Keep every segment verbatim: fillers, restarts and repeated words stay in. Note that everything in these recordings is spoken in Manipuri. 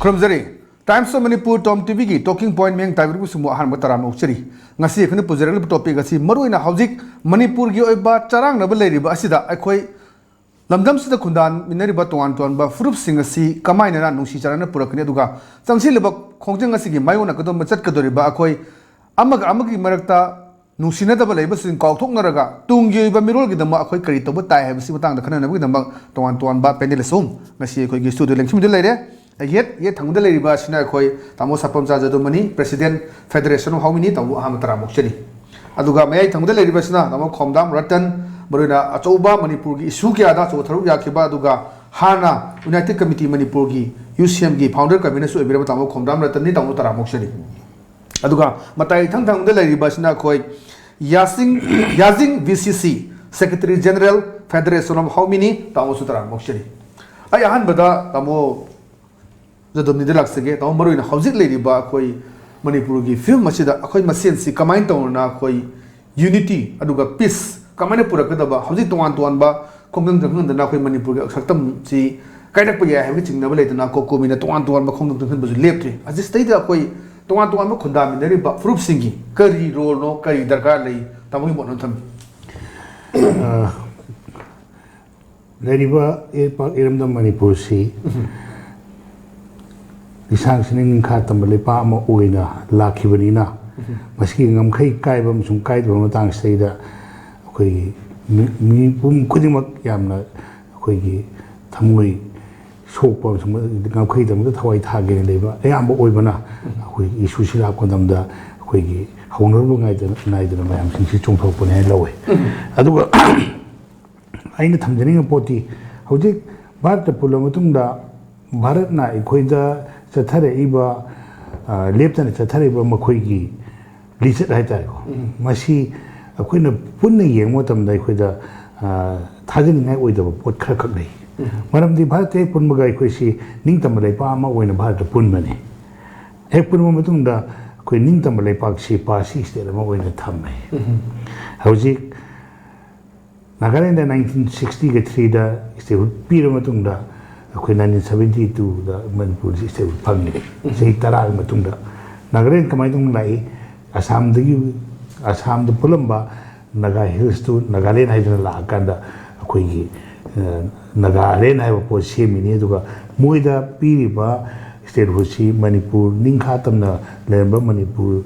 ꯈꯨꯔꯨꯝꯖꯔꯤ꯫ Times of Manipur Tom ꯇꯤꯚꯤꯒꯤ talking point ꯃꯤꯌꯦꯡ ꯇꯥꯕꯤꯔꯤꯕꯁꯤꯡꯕꯨ ꯑꯍꯥꯟꯕ ꯇꯔꯥꯝꯅ ꯑꯣꯛꯆꯔꯤ꯫ ꯉꯁꯤ ꯑꯩꯈꯣꯏꯅ ꯄꯨꯖꯔꯛꯂꯤꯕ topic ꯑꯁꯤ ꯃꯔꯨꯑꯣꯏꯅ ꯍꯧꯖꯤꯛ ꯃꯅꯤꯄꯨꯔꯒꯤ ꯑꯣꯏꯕ ꯆꯔꯥꯡꯅꯕ ꯂꯩꯔꯤꯕ ꯑꯁꯤꯗ ꯑꯩꯈꯣꯏ ꯂꯝꯗꯝꯁꯤꯗ ꯈꯨꯟꯗꯥꯃꯤꯟꯅꯔꯤꯕ ꯇꯣꯉꯥꯟ ꯇꯣꯉꯥꯟꯕ ꯐꯨꯔꯨꯞꯁꯤꯡ ꯑꯁꯤ ꯀꯃꯥꯏꯅꯅ ꯅꯨꯡꯁꯤ ꯆꯥꯟꯅꯅ ꯄꯨꯔꯛꯀꯅꯤ, ꯑꯗꯨꯒ ꯆꯪꯁꯤꯜꯂꯤꯕ ꯈꯣꯡꯖꯪ ꯑꯁꯤꯒꯤ ꯃꯥꯌꯣꯛꯅꯒꯗꯧꯕ ꯆꯠꯀꯗꯧꯔꯤꯕ ꯑꯩꯈꯣꯏ ꯑꯃꯒ ꯑꯃꯒꯤ ꯃꯔꯛꯇ ꯅꯨꯡꯁꯤꯅꯗꯕ ꯂꯩꯕꯁꯤꯡ ꯀꯥꯎꯊꯣꯛꯅꯔꯒ ꯇꯨꯡꯒꯤ ꯑꯣꯏꯕ ꯃꯤꯔꯣꯜꯒꯤꯗꯃꯛ ꯑꯩꯈꯣꯏ ꯀꯔꯤ ꯇꯧꯕ ꯇꯥꯏ ꯍꯥꯏꯕꯁꯤ ꯃꯇꯥꯡꯗ ꯈꯟꯅꯅꯕꯒꯤꯗꯃꯛ ꯇꯣꯉꯥꯟ ꯇꯣꯉꯥꯟꯕ panel ꯑꯍꯨꯝ ꯉꯁꯤ ꯑꯩꯈꯣꯏꯒꯤ studio ꯂꯦꯡꯁꯤꯟꯕꯤꯗꯨꯅ ꯂꯩꯔꯦ꯫ ꯑꯩꯒꯤ ꯍꯦꯛ ꯌꯦꯠ ꯊꯪꯕꯗ ꯂꯩꯔꯤꯕ ꯑꯁꯤꯅ ꯑꯩꯈꯣꯏ ꯇꯥꯃꯣ ꯁꯥꯄꯝꯆꯥ ꯖꯗꯨꯃꯅꯤ, President, Federation of Haumini, ꯇꯥꯃꯣ ꯑꯍꯥꯟꯕ ꯇꯔꯥꯝꯅ ꯑꯣꯛꯆꯔꯤ꯫ ꯑꯗꯨꯒ ꯃꯌꯥꯏ ꯊꯪꯕꯗ ꯂꯩꯔꯤꯕꯁꯤꯅ ꯇꯥꯃꯣ ꯈꯣꯝꯗꯥꯝ ꯔꯇꯟ, ꯃꯔꯨꯑꯣꯏꯅ ꯑꯆꯧꯕ ꯃꯅꯤꯄꯨꯔꯒꯤ issue ꯀꯌꯥꯗ ꯑꯆꯧꯕ ꯊꯕꯛ ꯌꯥꯈꯤꯕ, ꯑꯗꯨꯒ ꯍꯥꯟꯅ United Committee ꯃꯅꯤꯄꯨꯔꯒꯤ, UCMꯒꯤ founder convenerꯁꯨ ꯑꯣꯏꯕꯤꯔꯕ ꯇꯥꯃꯣ ꯈꯣꯝꯗꯥꯝ ꯔꯇꯟꯅꯤ, ꯇꯥꯃꯣ ꯇꯔꯥꯝꯅ ꯑꯣꯛꯆꯔꯤ꯫ ꯑꯗꯨꯒ ꯃꯇꯥꯏ ꯏꯊꯪ ꯊꯪꯕꯗ ꯂꯩꯔꯤꯕ ꯑꯁꯤꯅ ꯑꯩꯈꯣꯏ ꯌꯥꯁꯤꯡ, ꯌꯥꯖꯤꯡ VCC, Secretary General, Federation of Haumini, ꯇꯥꯃꯣꯁꯨ ꯇꯔꯥꯝꯅ ꯑꯣꯛꯆꯔꯤ꯫ ꯑꯩ ꯑꯍꯥꯟꯕꯗ ꯇꯥꯃꯣ ꯖꯗꯣꯝꯅꯤꯗ ꯂꯥꯛꯆꯒꯦ꯫ ꯇꯥꯃꯣ, ꯃꯔꯨꯑꯣꯏꯅ ꯍꯧꯖꯤꯛ ꯂꯩꯔꯤꯕ ꯑꯩꯈꯣꯏ ꯃꯅꯤꯄꯨꯔꯒꯤ ꯐꯤꯕꯝ ꯑꯁꯤꯗ ꯑꯩꯈꯣꯏ ꯃꯁꯦꯟꯁꯤ ꯀꯃꯥꯏꯅ ꯇꯧꯗꯅ ꯑꯩꯈꯣꯏ unity ꯑꯗꯨꯒ peace ꯀꯃꯥꯏꯅ ꯄꯨꯔꯛꯀꯗꯕ, ꯍꯧꯖꯤꯛ ꯇꯣꯉꯥꯟ ꯇꯣꯉꯥꯟꯕ ꯈꯣꯡꯖꯪ ꯆꯪꯍꯟꯗꯅ ꯑꯩꯈꯣꯏ ꯃꯅꯤꯄꯨꯔꯒꯤ ꯁꯛꯇꯝꯁꯤ ꯀꯥꯏꯔꯛꯄ ꯌꯥꯏ ꯍꯥꯏꯕꯒꯤ ꯆꯤꯡꯅꯕ ꯂꯩꯗꯅ ꯀꯣꯀꯣꯃꯤꯅ ꯇꯣꯉꯥꯟ ꯇꯣꯉꯥꯟꯕ ꯈꯣꯡꯖꯪ ꯆꯪꯍꯟꯕꯁꯨ ꯂꯦꯞꯇ꯭ꯔꯤ꯫ ꯑꯁꯤꯁꯤꯗꯩꯗ ꯑꯩꯈꯣꯏ ꯇꯣꯉꯥꯟ ꯇꯣꯉꯥꯟꯕ ꯈꯨꯟꯗꯥꯃꯤꯟꯅꯔꯤꯕ ꯐꯨꯔꯨꯞꯁꯤꯡꯒꯤ ꯀꯔꯤ roleꯅꯣ, ꯀꯔꯤ ꯗꯔꯀꯥꯔ ꯂꯩ, ꯇꯥꯃꯣꯒꯤ ꯃꯣꯠ ꯑꯃ ꯊꯝꯕꯤꯌꯨ꯫ ꯂꯩꯔꯤꯕ ꯏꯔꯩꯄꯥꯛ ꯏꯔꯝꯗꯝ ꯃꯅꯤꯄꯨꯔꯁꯤ ꯂꯤꯁꯥꯡ ꯁꯤꯅ ꯅꯤꯡꯈꯥ ꯇꯝꯕ ꯂꯩꯄꯥꯛ ꯑꯃ ꯑꯣꯏꯅ ꯂꯥꯛꯈꯤꯕꯅꯤꯅ, ꯃꯁꯤꯒꯤ ꯉꯝꯈꯩ ꯀꯥꯏꯕ ꯑꯃꯁꯨꯡ ꯀꯥꯏꯗꯕ ꯃꯇꯥꯡꯁꯤꯗꯩꯗ ꯑꯩꯈꯣꯏꯒꯤ ꯃꯤ- ꯃꯤꯄꯨꯝ ꯈꯨꯗꯤꯡꯃꯛ ꯌꯥꯝꯅ ꯑꯩꯈꯣꯏꯒꯤ ꯊꯃꯣꯏ ꯁꯣꯛꯄ ꯑꯃꯁꯨꯡ ꯉꯝꯈꯩꯗꯃꯛꯇ ꯊꯋꯥꯏ ꯊꯥꯒꯦꯅ ꯂꯩꯕ ꯑꯌꯥꯝꯕ ꯑꯣꯏꯕꯅ, ꯑꯩꯈꯣꯏꯒꯤ issue ꯁꯤ ꯂꯥꯛꯄ ꯃꯇꯝꯗ ꯑꯩꯈꯣꯏꯒꯤ ꯍꯧꯅꯔꯨꯕ ꯉꯥꯏꯗꯅ ꯅꯥꯏꯗꯅ ꯃꯌꯥꯝꯁꯤꯡꯁꯤ ꯆꯣꯡꯊꯣꯔꯛꯄꯅꯤ ꯍꯥꯏꯅ ꯂꯧꯋꯤ꯫ ꯑꯗꯨꯒ ꯑꯩꯅ ꯊꯝꯖꯅꯤꯡꯕ ꯄꯣꯠꯇꯤ, ꯍꯧꯖꯤꯛ ꯚꯥꯔꯠꯇ ꯄꯨꯜꯂꯕ ꯃꯇꯨꯡꯗ ꯚꯥꯔꯠꯅ ꯑꯩꯈꯣꯏꯗ ꯆꯠꯊꯔꯛꯏꯕ, ꯑ, ꯂꯦꯞꯇꯅ ꯆꯠꯊꯔꯛꯏꯕ ꯃꯈꯣꯏꯒꯤ ꯂꯤꯆꯠ ꯍꯥꯏꯇꯥꯔꯦꯀꯣ, ꯃꯁꯤ ꯑꯩꯈꯣꯏꯅ ꯄꯨꯟꯅ ꯌꯦꯡꯕ ꯃꯇꯝꯗ ꯑꯩꯈꯣꯏꯗ, ꯑ, ꯊꯥꯖꯅꯤꯡꯉꯥꯏ ꯑꯣꯏꯗꯕ ꯄꯣꯠ ꯈꯔꯈꯛ ꯂꯩ꯫ ꯃꯔꯝꯗꯤ ꯚꯥꯔꯠꯇ ꯍꯦꯛ ꯄꯨꯟꯕꯒ ꯑꯩꯈꯣꯏꯁꯤ ꯅꯤꯡꯇꯝꯕ ꯂꯩꯄꯥꯛ ꯑꯃ ꯑꯣꯏꯅ ꯚꯥꯔꯠꯇ ꯄꯨꯟꯕꯅꯤ꯫ ꯍꯦꯛ ꯄꯨꯟꯕ ꯃꯇꯨꯡꯗ ꯑꯩꯈꯣꯏ ꯅꯤꯡꯇꯝꯕ ꯂꯩꯄꯥꯛꯁꯤ ꯄꯥꯔꯁꯤ state ꯑꯃ ꯑꯣꯏꯅ ꯊꯝꯃꯦ꯫ ꯍꯧꯖꯤꯛ ꯅꯥꯒꯥꯂꯦꯟꯗ nineteen sixty threeꯗ statehood ꯄꯤꯔꯕ ꯃꯇꯨꯡꯗ, ꯑꯩꯈꯣꯏ nineteen seventy twoꯗ ꯃꯅꯤꯄꯨꯔꯁꯤ statehood ꯐꯪꯉꯤ꯫ ꯆꯍꯤ ꯇꯔꯥꯒꯤ ꯃꯇꯨꯡꯗ ꯅꯥꯒꯥꯂꯦꯟ ꯀꯃꯥꯏꯅ ꯇꯧꯅ ꯂꯥꯛꯏ? ꯑꯁꯥꯝꯗꯒꯤ, ꯑꯁꯥꯝꯗ ꯄꯨꯜꯂꯝꯕ ꯅꯥꯒꯥ ꯍꯤꯜꯁꯇꯨ ꯅꯥꯒꯥꯂꯦꯟ ꯍꯥꯏꯗꯨꯅ ꯂꯥꯛꯑꯀꯥꯟꯗ ꯑꯩꯈꯣꯏꯒꯤ, ꯑ, ꯅꯥꯒꯥꯂꯦꯟ ꯍꯥꯏꯕ ꯄꯣꯠ ꯁꯦꯝꯃꯤꯅꯤ꯫ ꯑꯗꯨꯒ ꯃꯣꯏꯗ ꯄꯤꯔꯤꯕ statehoodꯁꯤ ꯃꯅꯤꯄꯨꯔ ꯅꯤꯡꯈꯥ ꯇꯝꯅ ꯂꯩꯔꯝꯕ ꯃꯅꯤꯄꯨꯔ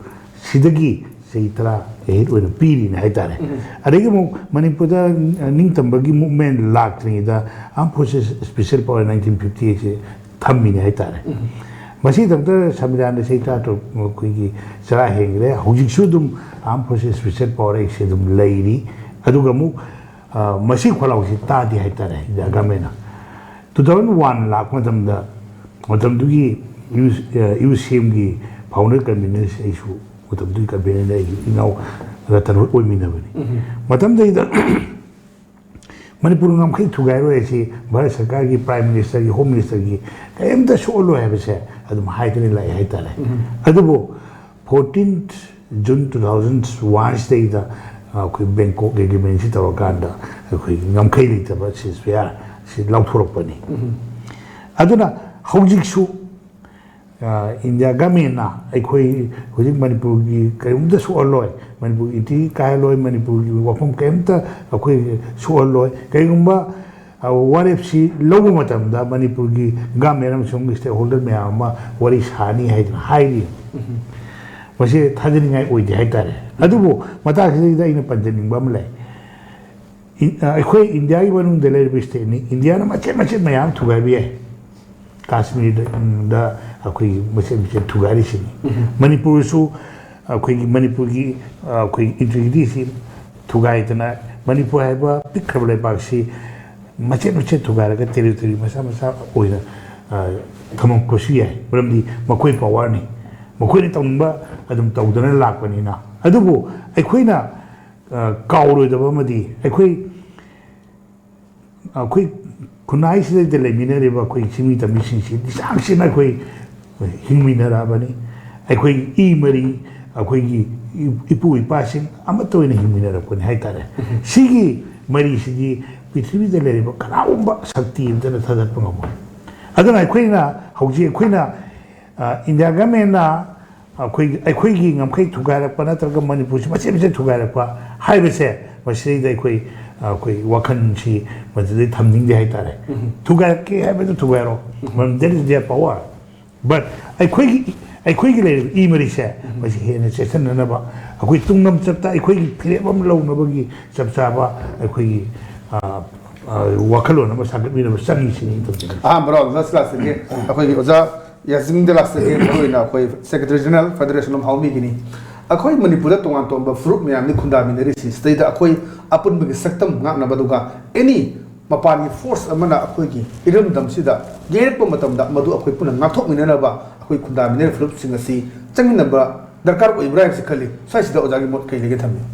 ꯁꯤꯗꯒꯤ ꯆꯍꯤ ꯇꯔꯥ ahead ꯑꯣꯏꯅ ꯄꯤꯔꯤꯅꯤ ꯍꯥꯏꯇꯥꯔꯦ꯫ ꯑꯗꯒꯤ ꯑꯃꯨꯛ ꯃꯅꯤꯄꯨꯔꯗ ꯅꯤꯡꯇꯝꯕꯒꯤ movement ꯂꯥꯛꯇ꯭ꯔꯤꯉꯩꯗ Armed Forces Special Power nineteen fifty eightꯁꯦ ꯊꯝꯃꯤꯅꯤ ꯍꯥꯏꯇꯥꯔꯦ꯫ ꯃꯁꯤꯗꯃꯛꯇ ꯁꯪꯕꯤꯙꯥꯟꯗ ꯆꯍꯤ ꯇꯔꯥꯇꯔꯨꯛ ꯑꯩꯈꯣꯏꯒꯤ ꯆꯔꯥ ꯍꯦꯟꯈ꯭ꯔꯦ꯫ ꯍꯧꯖꯤꯛꯁꯨ ꯑꯗꯨꯝ Armed Forces Special Power eightꯁꯦ ꯑꯗꯨꯝ ꯂꯩꯔꯤ꯫ ꯑꯗꯨꯒ ꯑꯃꯨꯛ, ꯑ, ꯃꯁꯤ ꯈꯣꯜꯂꯥꯎꯁꯤ ꯇꯥꯗꯦ ꯍꯥꯏꯇꯥꯔꯦ, ꯏꯟꯗꯤꯌꯥ ꯒꯃꯦꯟꯅ꯫ Two thousand one ꯂꯥꯛꯄ ꯃꯇꯝꯗ, ꯃꯇꯝꯗꯨꯒꯤ ꯌꯨ, ꯑ, UCMꯒꯤ founder convener ꯑꯩꯁꯨ ꯃꯇꯝꯗꯨꯒꯤ convenerꯅ ꯑꯩꯒꯤ ꯏꯅꯥꯎ ꯔꯇꯟ ꯍꯣꯏ ꯑꯣꯏꯃꯤꯟꯅꯕꯅꯤ꯫ ꯃꯇꯝꯗꯩꯗ ꯃꯅꯤꯄꯨꯔ ꯉꯝꯈꯩ ꯊꯨꯒꯥꯏꯔꯣꯏ ꯍꯥꯏꯁꯤ ꯚꯥꯔꯠ ꯁꯔꯀꯥꯔꯒꯤ Prime Ministerꯒꯤ, Home Ministerꯒꯤ ꯀꯔꯤꯝꯇ ꯁꯣꯛꯍꯜꯂꯣꯏ ꯍꯥꯏꯕꯁꯦ ꯑꯗꯨꯝ ꯍꯥꯏꯗꯨꯅ ꯂꯥꯛꯑꯦ ꯍꯥꯏꯇꯥꯔꯦ꯫ ꯑꯗꯨꯕꯨ fourteenth June two thousand one ꯁꯤꯗꯩꯗ ꯑꯩꯈꯣꯏ Bangkok Agreementꯁꯤ ꯇꯧꯔꯀꯥꯟꯗ ꯑꯩꯈꯣꯏ ꯉꯝꯈꯩ ꯂꯩꯇꯕ ceasefire ꯁꯤ ꯂꯥꯎꯊꯣꯔꯛꯄꯅꯤ꯫ ꯑꯗꯨꯅ ꯍꯧꯖꯤꯛꯁꯨ, ꯑ, ꯏꯟꯗꯤꯌꯥ ꯒꯃꯦꯟꯅ ꯑꯩꯈꯣꯏ ꯍꯧꯖꯤꯛ ꯃꯅꯤꯄꯨꯔꯒꯤ ꯀꯔꯤꯒꯨꯝꯇ ꯁꯣꯛꯍꯜꯂꯣꯏ, ꯃꯅꯤꯄꯨꯔꯒꯤ integrity ꯀꯥꯏꯍꯜꯂꯣꯏ, ꯃꯅꯤꯄꯨꯔꯒꯤ ꯋꯥꯐꯝ ꯀꯔꯤꯝꯇ ꯑꯩꯈꯣꯏ ꯁꯣꯛꯍꯜꯂꯣꯏ꯫ ꯀꯔꯤꯒꯨꯝꯕ, ꯑ, ꯋꯥꯔꯦꯞꯁꯤ ꯂꯧꯕ ꯃꯇꯝꯗ ꯃꯅꯤꯄꯨꯔꯒꯤ ꯒꯃꯦꯟ ꯑꯃꯁꯨꯡ stakeholder ꯃꯌꯥꯝ ꯑꯃ ꯋꯥꯔꯤ ꯁꯥꯅꯤ ꯍꯥꯏꯗꯅ ꯍꯥꯏꯔꯤ꯫ ꯃꯁꯤ ꯊꯥꯖꯅꯤꯡꯉꯥꯏ ꯑꯣꯏꯗꯦ ꯍꯥꯏꯇꯥꯔꯦ꯫ ꯑꯗꯨꯕꯨ ꯃꯇꯥꯡꯁꯤꯗꯩꯗ ꯑꯩꯅ ꯄꯟꯖꯅꯤꯡꯕ ꯑꯃ ꯂꯩ꯫ ꯏꯟ-, ꯑ, ꯑꯩꯈꯣꯏ ꯏꯟꯗꯤꯌꯥꯒꯤ ꯃꯅꯨꯡꯗ ꯂꯩꯔꯤꯕ stateꯅꯤ꯫ ꯏꯟꯗꯤꯌꯥꯅ ꯃꯆꯦꯠ ꯃꯆꯦꯠ ꯃꯌꯥꯝ ꯊꯨꯒꯥꯏꯕ ꯌꯥꯏ꯫ ꯀꯥꯁꯃꯤꯔꯗ, ꯎꯝ, ꯗ ꯑꯩꯈꯣꯏꯒꯤ ꯃꯆꯦꯠ ꯃꯆꯦꯠ ꯊꯨꯒꯥꯏꯔꯤꯁꯤꯅꯤ꯫ ꯃꯅꯤꯄꯨꯔꯁꯨ ꯑꯩꯈꯣꯏꯒꯤ ꯃꯅꯤꯄꯨꯔꯒꯤ, ꯑ, ꯑꯩꯈꯣꯏꯒꯤ integrityꯁꯤ ꯊꯨꯒꯥꯏꯗꯅ ꯃꯅꯤꯄꯨꯔ ꯍꯥꯏꯕ ꯄꯤꯛꯈ꯭ꯔꯕ ꯂꯩꯕꯥꯛꯁꯤ ꯃꯆꯦꯠ ꯃꯆꯦꯠ ꯊꯨꯒꯥꯏꯔꯒ territory ꯃꯆꯥ ꯃꯆꯥ ꯑꯣꯏꯅ, ꯑ, ꯊꯝꯃꯛꯄꯁꯨ ꯌꯥꯏ꯫ ꯃꯔꯝꯗꯤ ꯃꯈꯣꯏ powerꯅꯤ꯫ ꯃꯈꯣꯏꯅ ꯇꯧꯅꯤꯡꯕ ꯑꯗꯨꯝ ꯇꯧꯗꯅ ꯂꯥꯛꯄꯅꯤꯅ꯫ ꯑꯗꯨꯕꯨ ꯑꯩꯈꯣꯏꯅ, ꯑ, ꯀꯥꯎꯔꯣꯏꯗꯕ ꯑꯃꯗꯤ ꯑꯩꯈꯣꯏ ꯑꯩꯈꯣꯏ ꯈꯨꯟꯅꯥꯏꯁꯤꯗꯩꯗ ꯂꯩꯃꯤꯟꯅꯔꯤꯕ ꯑꯩꯈꯣꯏ ꯆꯤꯡꯃꯤ ꯇꯝꯃꯤꯁꯤꯡꯁꯤ ꯂꯤꯆꯥꯡꯁꯤꯟꯅ ꯑꯩꯈꯣꯏ ꯍꯤꯡꯃꯤꯟꯅꯔꯛꯑꯕꯅꯤ꯫ ꯑꯩꯈꯣꯏꯒꯤ ꯏ ꯃꯔꯤ, ꯑꯩꯈꯣꯏꯒꯤ ꯏ-, ꯏꯄꯨ ꯏꯄꯥꯁꯤꯡ ꯑꯃꯠꯇ ꯑꯣꯏꯅ ꯍꯤꯡꯃꯤꯟꯅꯔꯛꯄꯅꯤ ꯍꯥꯏꯇꯥꯔꯦ꯫ ꯁꯤꯒꯤ ꯃꯔꯤꯁꯤꯗꯤ ꯄ꯭ꯔꯤꯊꯤꯕꯤꯗ ꯂꯩꯔꯤꯕ ꯀꯅꯥꯒꯨꯝꯕ ꯁꯛꯇꯤ ꯑꯃꯇꯅ ꯊꯥꯗꯠꯄ ꯉꯝꯃꯣꯏ꯫ ꯑꯗꯨꯅ ꯑꯩꯈꯣꯏꯅ ꯍꯧꯖꯤꯛ ꯑꯩꯈꯣꯏꯅ, ꯑ, ꯏꯟꯗꯤꯌꯥ ꯒꯃꯦꯟꯅ ꯑꯩꯈꯣꯏ, ꯑꯩꯈꯣꯏꯒꯤ ꯉꯝꯈꯩ ꯊꯨꯒꯥꯏꯔꯛꯄ ꯅꯠꯇ꯭ꯔꯒ ꯃꯅꯤꯄꯨꯔꯁꯤ ꯃꯆꯦꯠ ꯃꯆꯦꯠ ꯊꯨꯒꯥꯏꯔꯛꯄ ꯍꯥꯏꯕꯁꯦ, ꯃꯁꯤꯗꯩꯗ ꯑꯩꯈꯣꯏ, ꯑꯩꯈꯣꯏ ꯋꯥꯈꯜꯁꯤ ꯃꯗꯨꯗꯩ ꯊꯝꯅꯤꯡꯗꯦ ꯍꯥꯏꯇꯥꯔꯦ꯫ ꯎꯝ꯫ ꯊꯨꯒꯥꯏꯔꯛꯀꯦ ꯍꯥꯏꯕꯗꯨ ꯊꯨꯒꯥꯏꯔꯣ, ꯎꯝ꯫ ꯃꯔꯝ that is their power꯫ But ꯑꯩꯈꯣꯏꯒꯤ, ꯑꯩꯈꯣꯏꯒꯤ ꯂꯩꯔꯤꯕ ꯏ ꯃꯔꯤꯁꯦ, ꯎꯝ꯫ ꯃꯁꯤ ꯍꯦꯟꯅ ꯆꯦꯠꯁꯤꯟꯅꯅꯕ, ꯑꯩꯈꯣꯏ ꯇꯨꯡꯂꯝꯆꯠꯇ ꯑꯩꯈꯣꯏꯒꯤ ꯐꯤꯔꯦꯞ ꯑꯃ ꯂꯧꯅꯕꯒꯤ ꯆꯞ ꯆꯥꯕ ꯑꯩꯈꯣꯏꯒꯤ, ꯑ, ꯑ, ꯋꯥꯈꯜꯂꯣꯟ ꯑꯃ ꯁꯥꯒꯠꯃꯤꯟꯅꯕ ꯆꯪꯉꯤꯁꯤꯅꯤ, ꯏꯟꯊꯝꯖꯅꯤꯡꯉꯤ꯫ ꯑꯍꯥꯟꯕ ꯔꯥꯎꯟꯗ ꯂꯥꯁꯇꯒꯤ ꯑꯩꯈꯣꯏꯒꯤ ꯑꯣꯖꯥ ꯌꯥꯖꯤꯡꯗ ꯂꯥꯁꯇꯒꯤ ꯃꯔꯨꯑꯣꯏꯅ ꯑꯩꯈꯣꯏ Secretary General Federation of Haomyꯒꯤꯅꯤ꯫ ꯑꯩꯈꯣꯏ ꯃꯅꯤꯄꯨꯔꯗ ꯇꯣꯉꯥꯟ ꯇꯣꯉꯥꯟꯕ ꯐꯨꯔꯨꯞ ꯃꯌꯥꯝꯅꯤ ꯈꯨꯟꯗꯥꯃꯤꯟꯅꯔꯤꯁꯤ꯫ ꯁꯤꯗꯩꯗ ꯑꯩꯈꯣꯏ ꯑꯄꯨꯟꯕꯒꯤ ꯁꯛꯇꯝ ꯉꯥꯛꯅꯕ, ꯑꯗꯨꯒ any ꯃꯄꯥꯟꯒꯤ force ꯑꯃꯅ ꯑꯩꯈꯣꯏꯒꯤ ꯏꯔꯝꯗꯝꯁꯤꯗ ꯌꯩꯔꯛꯄ ꯃꯇꯝꯗ ꯃꯗꯨ ꯑꯩꯈꯣꯏ ꯄꯨꯟꯅ ꯉꯥꯛꯊꯣꯛꯃꯤꯟꯅꯅꯕ ꯑꯩꯈꯣꯏ ꯈꯨꯟꯗꯥꯃꯤꯟꯅꯔꯤꯕ ꯐꯨꯔꯨꯞꯁꯤꯡ ꯑꯁꯤ ꯆꯪꯃꯤꯟꯅꯕ ꯗꯔꯀꯥꯔ ꯑꯣꯏꯕ꯭ꯔꯥ ꯍꯥꯏꯕꯁꯤ ꯈꯜꯂꯤ꯫ ꯁ꯭ꯋꯥꯏꯁꯤꯗ ꯑꯣꯖꯥꯒꯤ ꯃꯣꯠ ꯀꯩ ꯂꯩꯒꯦ ꯊꯝꯕꯤꯌꯨ꯫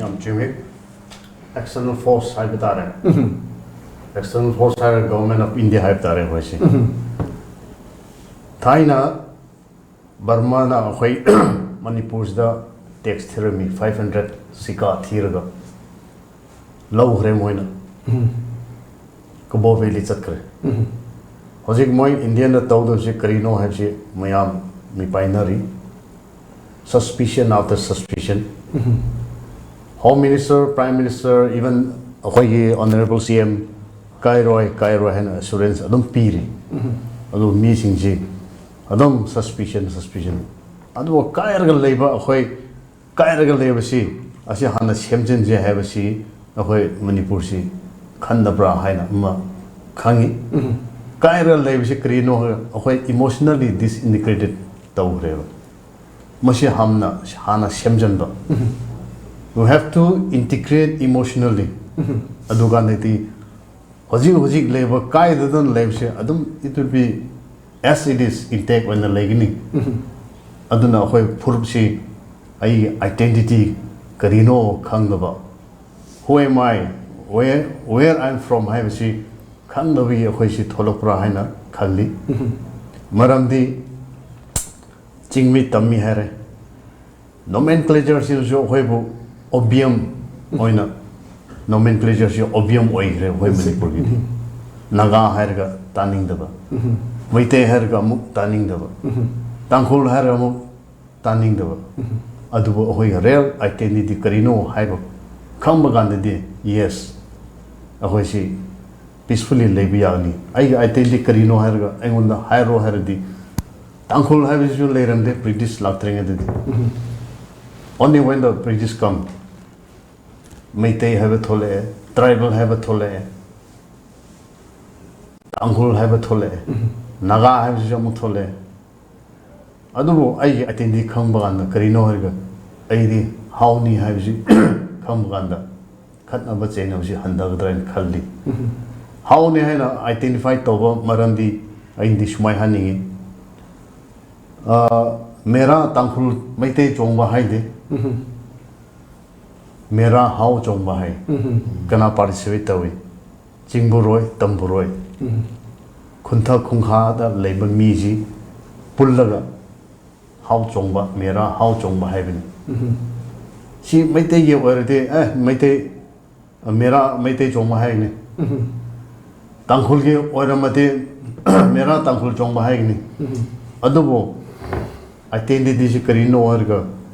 ꯌꯥꯝ ꯆꯨꯝꯃꯤ꯫ External force ꯍꯥꯏꯕ ꯇꯥꯔꯦ꯫ ꯎꯝ꯫ External force ꯍꯥꯏꯔꯒ Government of India ꯍꯥꯏꯕ ꯇꯥꯔꯦ ꯑꯩꯈꯣꯏꯁꯦ꯫ ꯎꯝ꯫ ꯊꯥꯏꯅ ꯕꯔꯃꯥꯅ ꯑꯩꯈꯣꯏ ꯃꯅꯤꯄꯨꯔꯁꯤꯗ tax ꯊꯤꯔꯝꯃꯤ, five hundred ꯁꯤꯀꯥ ꯊꯤꯔꯒ ꯂꯧꯈ꯭ꯔꯦ ꯃꯣꯏꯅ꯫ ꯎꯝ꯫ ꯀꯕꯣ ꯚꯦꯂꯤ ꯆꯠꯈ꯭ꯔꯦ꯫ ꯎꯝ꯫ ꯍꯧꯖꯤꯛ ꯃꯣꯏ ꯏꯟꯗꯤꯌꯥꯅ ꯇꯧꯗꯕꯁꯦ ꯀꯔꯤꯅꯣ ꯍꯥꯏꯕꯁꯤ ꯃꯌꯥꯝ ꯃꯤꯄꯥꯏꯅꯔꯤ꯫ Suspicion after suspicion꯫ ꯎꯝ꯫ Home Minister, Prime Minister, even ꯑꯩꯈꯣꯏꯒꯤ Honourable C M ꯀꯥꯏꯔꯣꯏ, ꯀꯥꯏꯔꯣꯏ ꯍꯥꯏꯅ assurance ꯑꯗꯨꯝ ꯄꯤꯔꯤ꯫ ꯎꯝ꯫ ꯑꯗꯨ ꯃꯤꯁꯤꯡꯁꯤ ꯑꯗꯨꯝ suspicion, suspicion꯫ ꯑꯗꯨꯒ ꯀꯥꯏꯔꯒ ꯂꯩꯕ ꯑꯩꯈꯣꯏ, ꯀꯥꯏꯔꯒ ꯂꯩꯕꯁꯤ ꯑꯁꯤ ꯍꯥꯟꯅ ꯁꯦꯝꯖꯤꯟꯁꯦ ꯍꯥꯏꯕꯁꯤ ꯑꯩꯈꯣꯏ ꯃꯅꯤꯄꯨꯔꯁꯤ ꯈꯟꯗꯕ꯭ꯔꯥ ꯍꯥꯏꯅ ꯑꯃ ꯈꯪꯉꯤ꯫ ꯎꯝ꯫ ꯀꯥꯏꯔꯒ ꯂꯩꯕꯁꯤ ꯀꯔꯤꯅꯣ? ꯑꯩꯈꯣꯏ emotionally disintegrated ꯇꯧꯈ꯭ꯔꯦꯕ꯫ ꯃꯁꯤ ꯍꯥꯟꯅ, ꯍꯥꯟꯅ ꯁꯦꯝꯖꯤꯟꯕ꯫ ꯎꯝ꯫ We have to integrate emotionally꯫ ꯎꯝ꯫ ꯑꯗꯨꯀꯥꯟꯗꯗꯤ ꯍꯧꯖꯤꯛ ꯍꯧꯖꯤꯛ ꯂꯩꯕ ꯀꯥꯏꯗꯗꯅ ꯂꯩꯕꯁꯦ ꯑꯗꯨꯝ it will be as it is intact ꯑꯣꯏꯅ ꯂꯩꯒꯅꯤ꯫ ꯎꯝ꯫ ꯑꯗꯨꯅ ꯑꯩꯈꯣꯏ ꯐꯨꯔꯨꯞꯁꯤ, ꯑꯩꯒꯤ identity ꯀꯔꯤꯅꯣ ꯈꯪꯗꯕ, who am I, where, where I'm from ꯍꯥꯏꯕꯁꯤ ꯈꯪꯗꯕꯒꯤ ꯑꯩꯈꯣꯏꯁꯤ ꯊꯣꯛꯂꯛꯄ꯭ꯔꯥ ꯍꯥꯏꯅ ꯈꯜꯂꯤ꯫ ꯎꯝ꯫ ꯃꯔꯝꯗꯤ ꯆꯤꯡꯃꯤ ꯇꯝꯃꯤ ꯍꯥꯏꯔꯦ, nomenclature ꯁꯤꯗꯁꯨ ꯑꯩꯈꯣꯏꯕꯨ opium ꯑꯣꯏꯅ Nomenclatureꯁꯤ obvious ꯑꯣꯏꯈ꯭ꯔꯦ ꯑꯩꯈꯣꯏ ꯃꯅꯤꯄꯨꯔꯒꯤꯗꯤ꯫ ꯅꯥꯒꯥ ꯍꯥꯏꯔꯒ ꯇꯥꯅꯤꯡꯗꯕ, ꯃꯩꯇꯩ ꯍꯥꯏꯔꯒ ꯑꯃꯨꯛ ꯇꯥꯅꯤꯡꯗꯕ, ꯇꯥꯡꯈꯨꯜ ꯍꯥꯏꯔꯒ ꯑꯃꯨꯛ ꯇꯥꯅꯤꯡꯗꯕ꯫ ꯑꯗꯨꯕꯨ ꯑꯩꯈꯣꯏꯒꯤ real identity ꯀꯔꯤꯅꯣ ꯍꯥꯏꯕ ꯈꯪꯕ ꯀꯥꯟꯗꯗꯤ, yes, ꯑꯩꯈꯣꯏꯁꯤ peacefully ꯂꯩꯕ ꯌꯥꯒꯅꯤ꯫ ꯑꯩꯒꯤ identity ꯀꯔꯤꯅꯣ ꯍꯥꯏꯔꯒ ꯑꯩꯉꯣꯟꯗ ꯍꯥꯏꯔꯣ ꯍꯥꯏꯔꯗꯤ, ꯇꯥꯡꯈꯨꯜ ꯍꯥꯏꯕꯁꯤꯁꯨ ꯂꯩꯔꯝꯗꯦ British ꯂꯥꯛꯇ꯭ꯔꯤꯉꯩꯗꯗꯤ꯫ Only when the British come, Meitei ꯍꯥꯏꯕ ꯊꯣꯛꯂꯛꯑꯦ, tribal ꯍꯥꯏꯕ ꯊꯣꯛꯂꯛꯑꯦ, ꯇꯥꯡꯈꯨꯜ ꯍꯥꯏꯕ ꯊꯣꯛꯂꯛꯑꯦ, ꯅꯥꯒꯥ ꯍꯥꯏꯕꯁꯤꯁꯨ ꯑꯃꯨꯛ ꯊꯣꯛꯂꯛꯑꯦ꯫ ꯑꯗꯨꯕꯨ ꯑꯩꯒꯤ identity ꯈꯪꯕ ꯀꯥꯟꯗ ꯀꯔꯤꯅꯣ ꯍꯥꯏꯔꯒ, ꯑꯩꯗꯤ ꯍꯥꯎꯅꯤ ꯍꯥꯏꯕꯁꯤ ꯈꯪꯕ ꯀꯥꯟꯗ ꯈꯠꯅꯕ ꯆꯩꯅꯕꯁꯤ ꯍꯟꯊꯒꯗ꯭ꯔꯥ ꯍꯥꯏꯅ ꯈꯜꯂꯤ꯫ ꯍꯥꯎꯅꯤ ꯍꯥꯏꯅ identify ꯇꯧꯕ ꯃꯔꯝꯗꯤ ꯑꯩꯗꯤ ꯁꯨꯃꯥꯏ ꯍꯥꯏꯅꯤꯡꯉꯤ꯫ ꯑ, ꯃꯦꯔꯥ ꯇꯥꯡꯈꯨꯜ ꯃꯩꯇꯩ ꯆꯣꯡꯕ ꯍꯥꯏꯗꯦ꯫ ꯃꯦꯔꯥ ꯍꯥꯎ ꯆꯣꯡꯕ ꯍꯥꯏ꯫ ꯀꯅꯥ participate ꯇꯧꯏ? ꯆꯤꯡꯕꯨꯔꯣꯏ, ꯇꯝꯕꯨꯔꯣꯏ꯫ ꯈꯨꯟꯊ ꯈꯨꯡꯈꯥꯗ ꯂꯩꯕ ꯃꯤꯁꯤ ꯄꯨꯜꯂꯒ ꯍꯥꯎ ꯆꯣꯡꯕ, ꯃꯦꯔꯥ ꯍꯥꯎ ꯆꯣꯡꯕ ꯍꯥꯏꯕꯅꯤ꯫ ꯁꯤ ꯃꯩꯇꯩꯒꯤ ꯑꯣꯏꯔꯗꯤ, ꯑꯦ, ꯃꯩꯇꯩ, ꯃꯦꯔꯥ ꯃꯩꯇꯩ ꯆꯣꯡꯕ ꯍꯥꯏꯒꯅꯤ꯫ ꯇꯥꯡꯈꯨꯜꯒꯤ ꯑꯣꯏꯔꯝꯃꯗꯤ ꯃꯦꯔꯥ ꯇꯥꯡꯈꯨꯜ ꯆꯣꯡꯕ ꯍꯥꯏꯒꯅꯤ꯫ ꯑꯗꯨꯕꯨ identityꯁꯤ ꯀꯔꯤꯅꯣ ꯍꯥꯏꯔꯒ,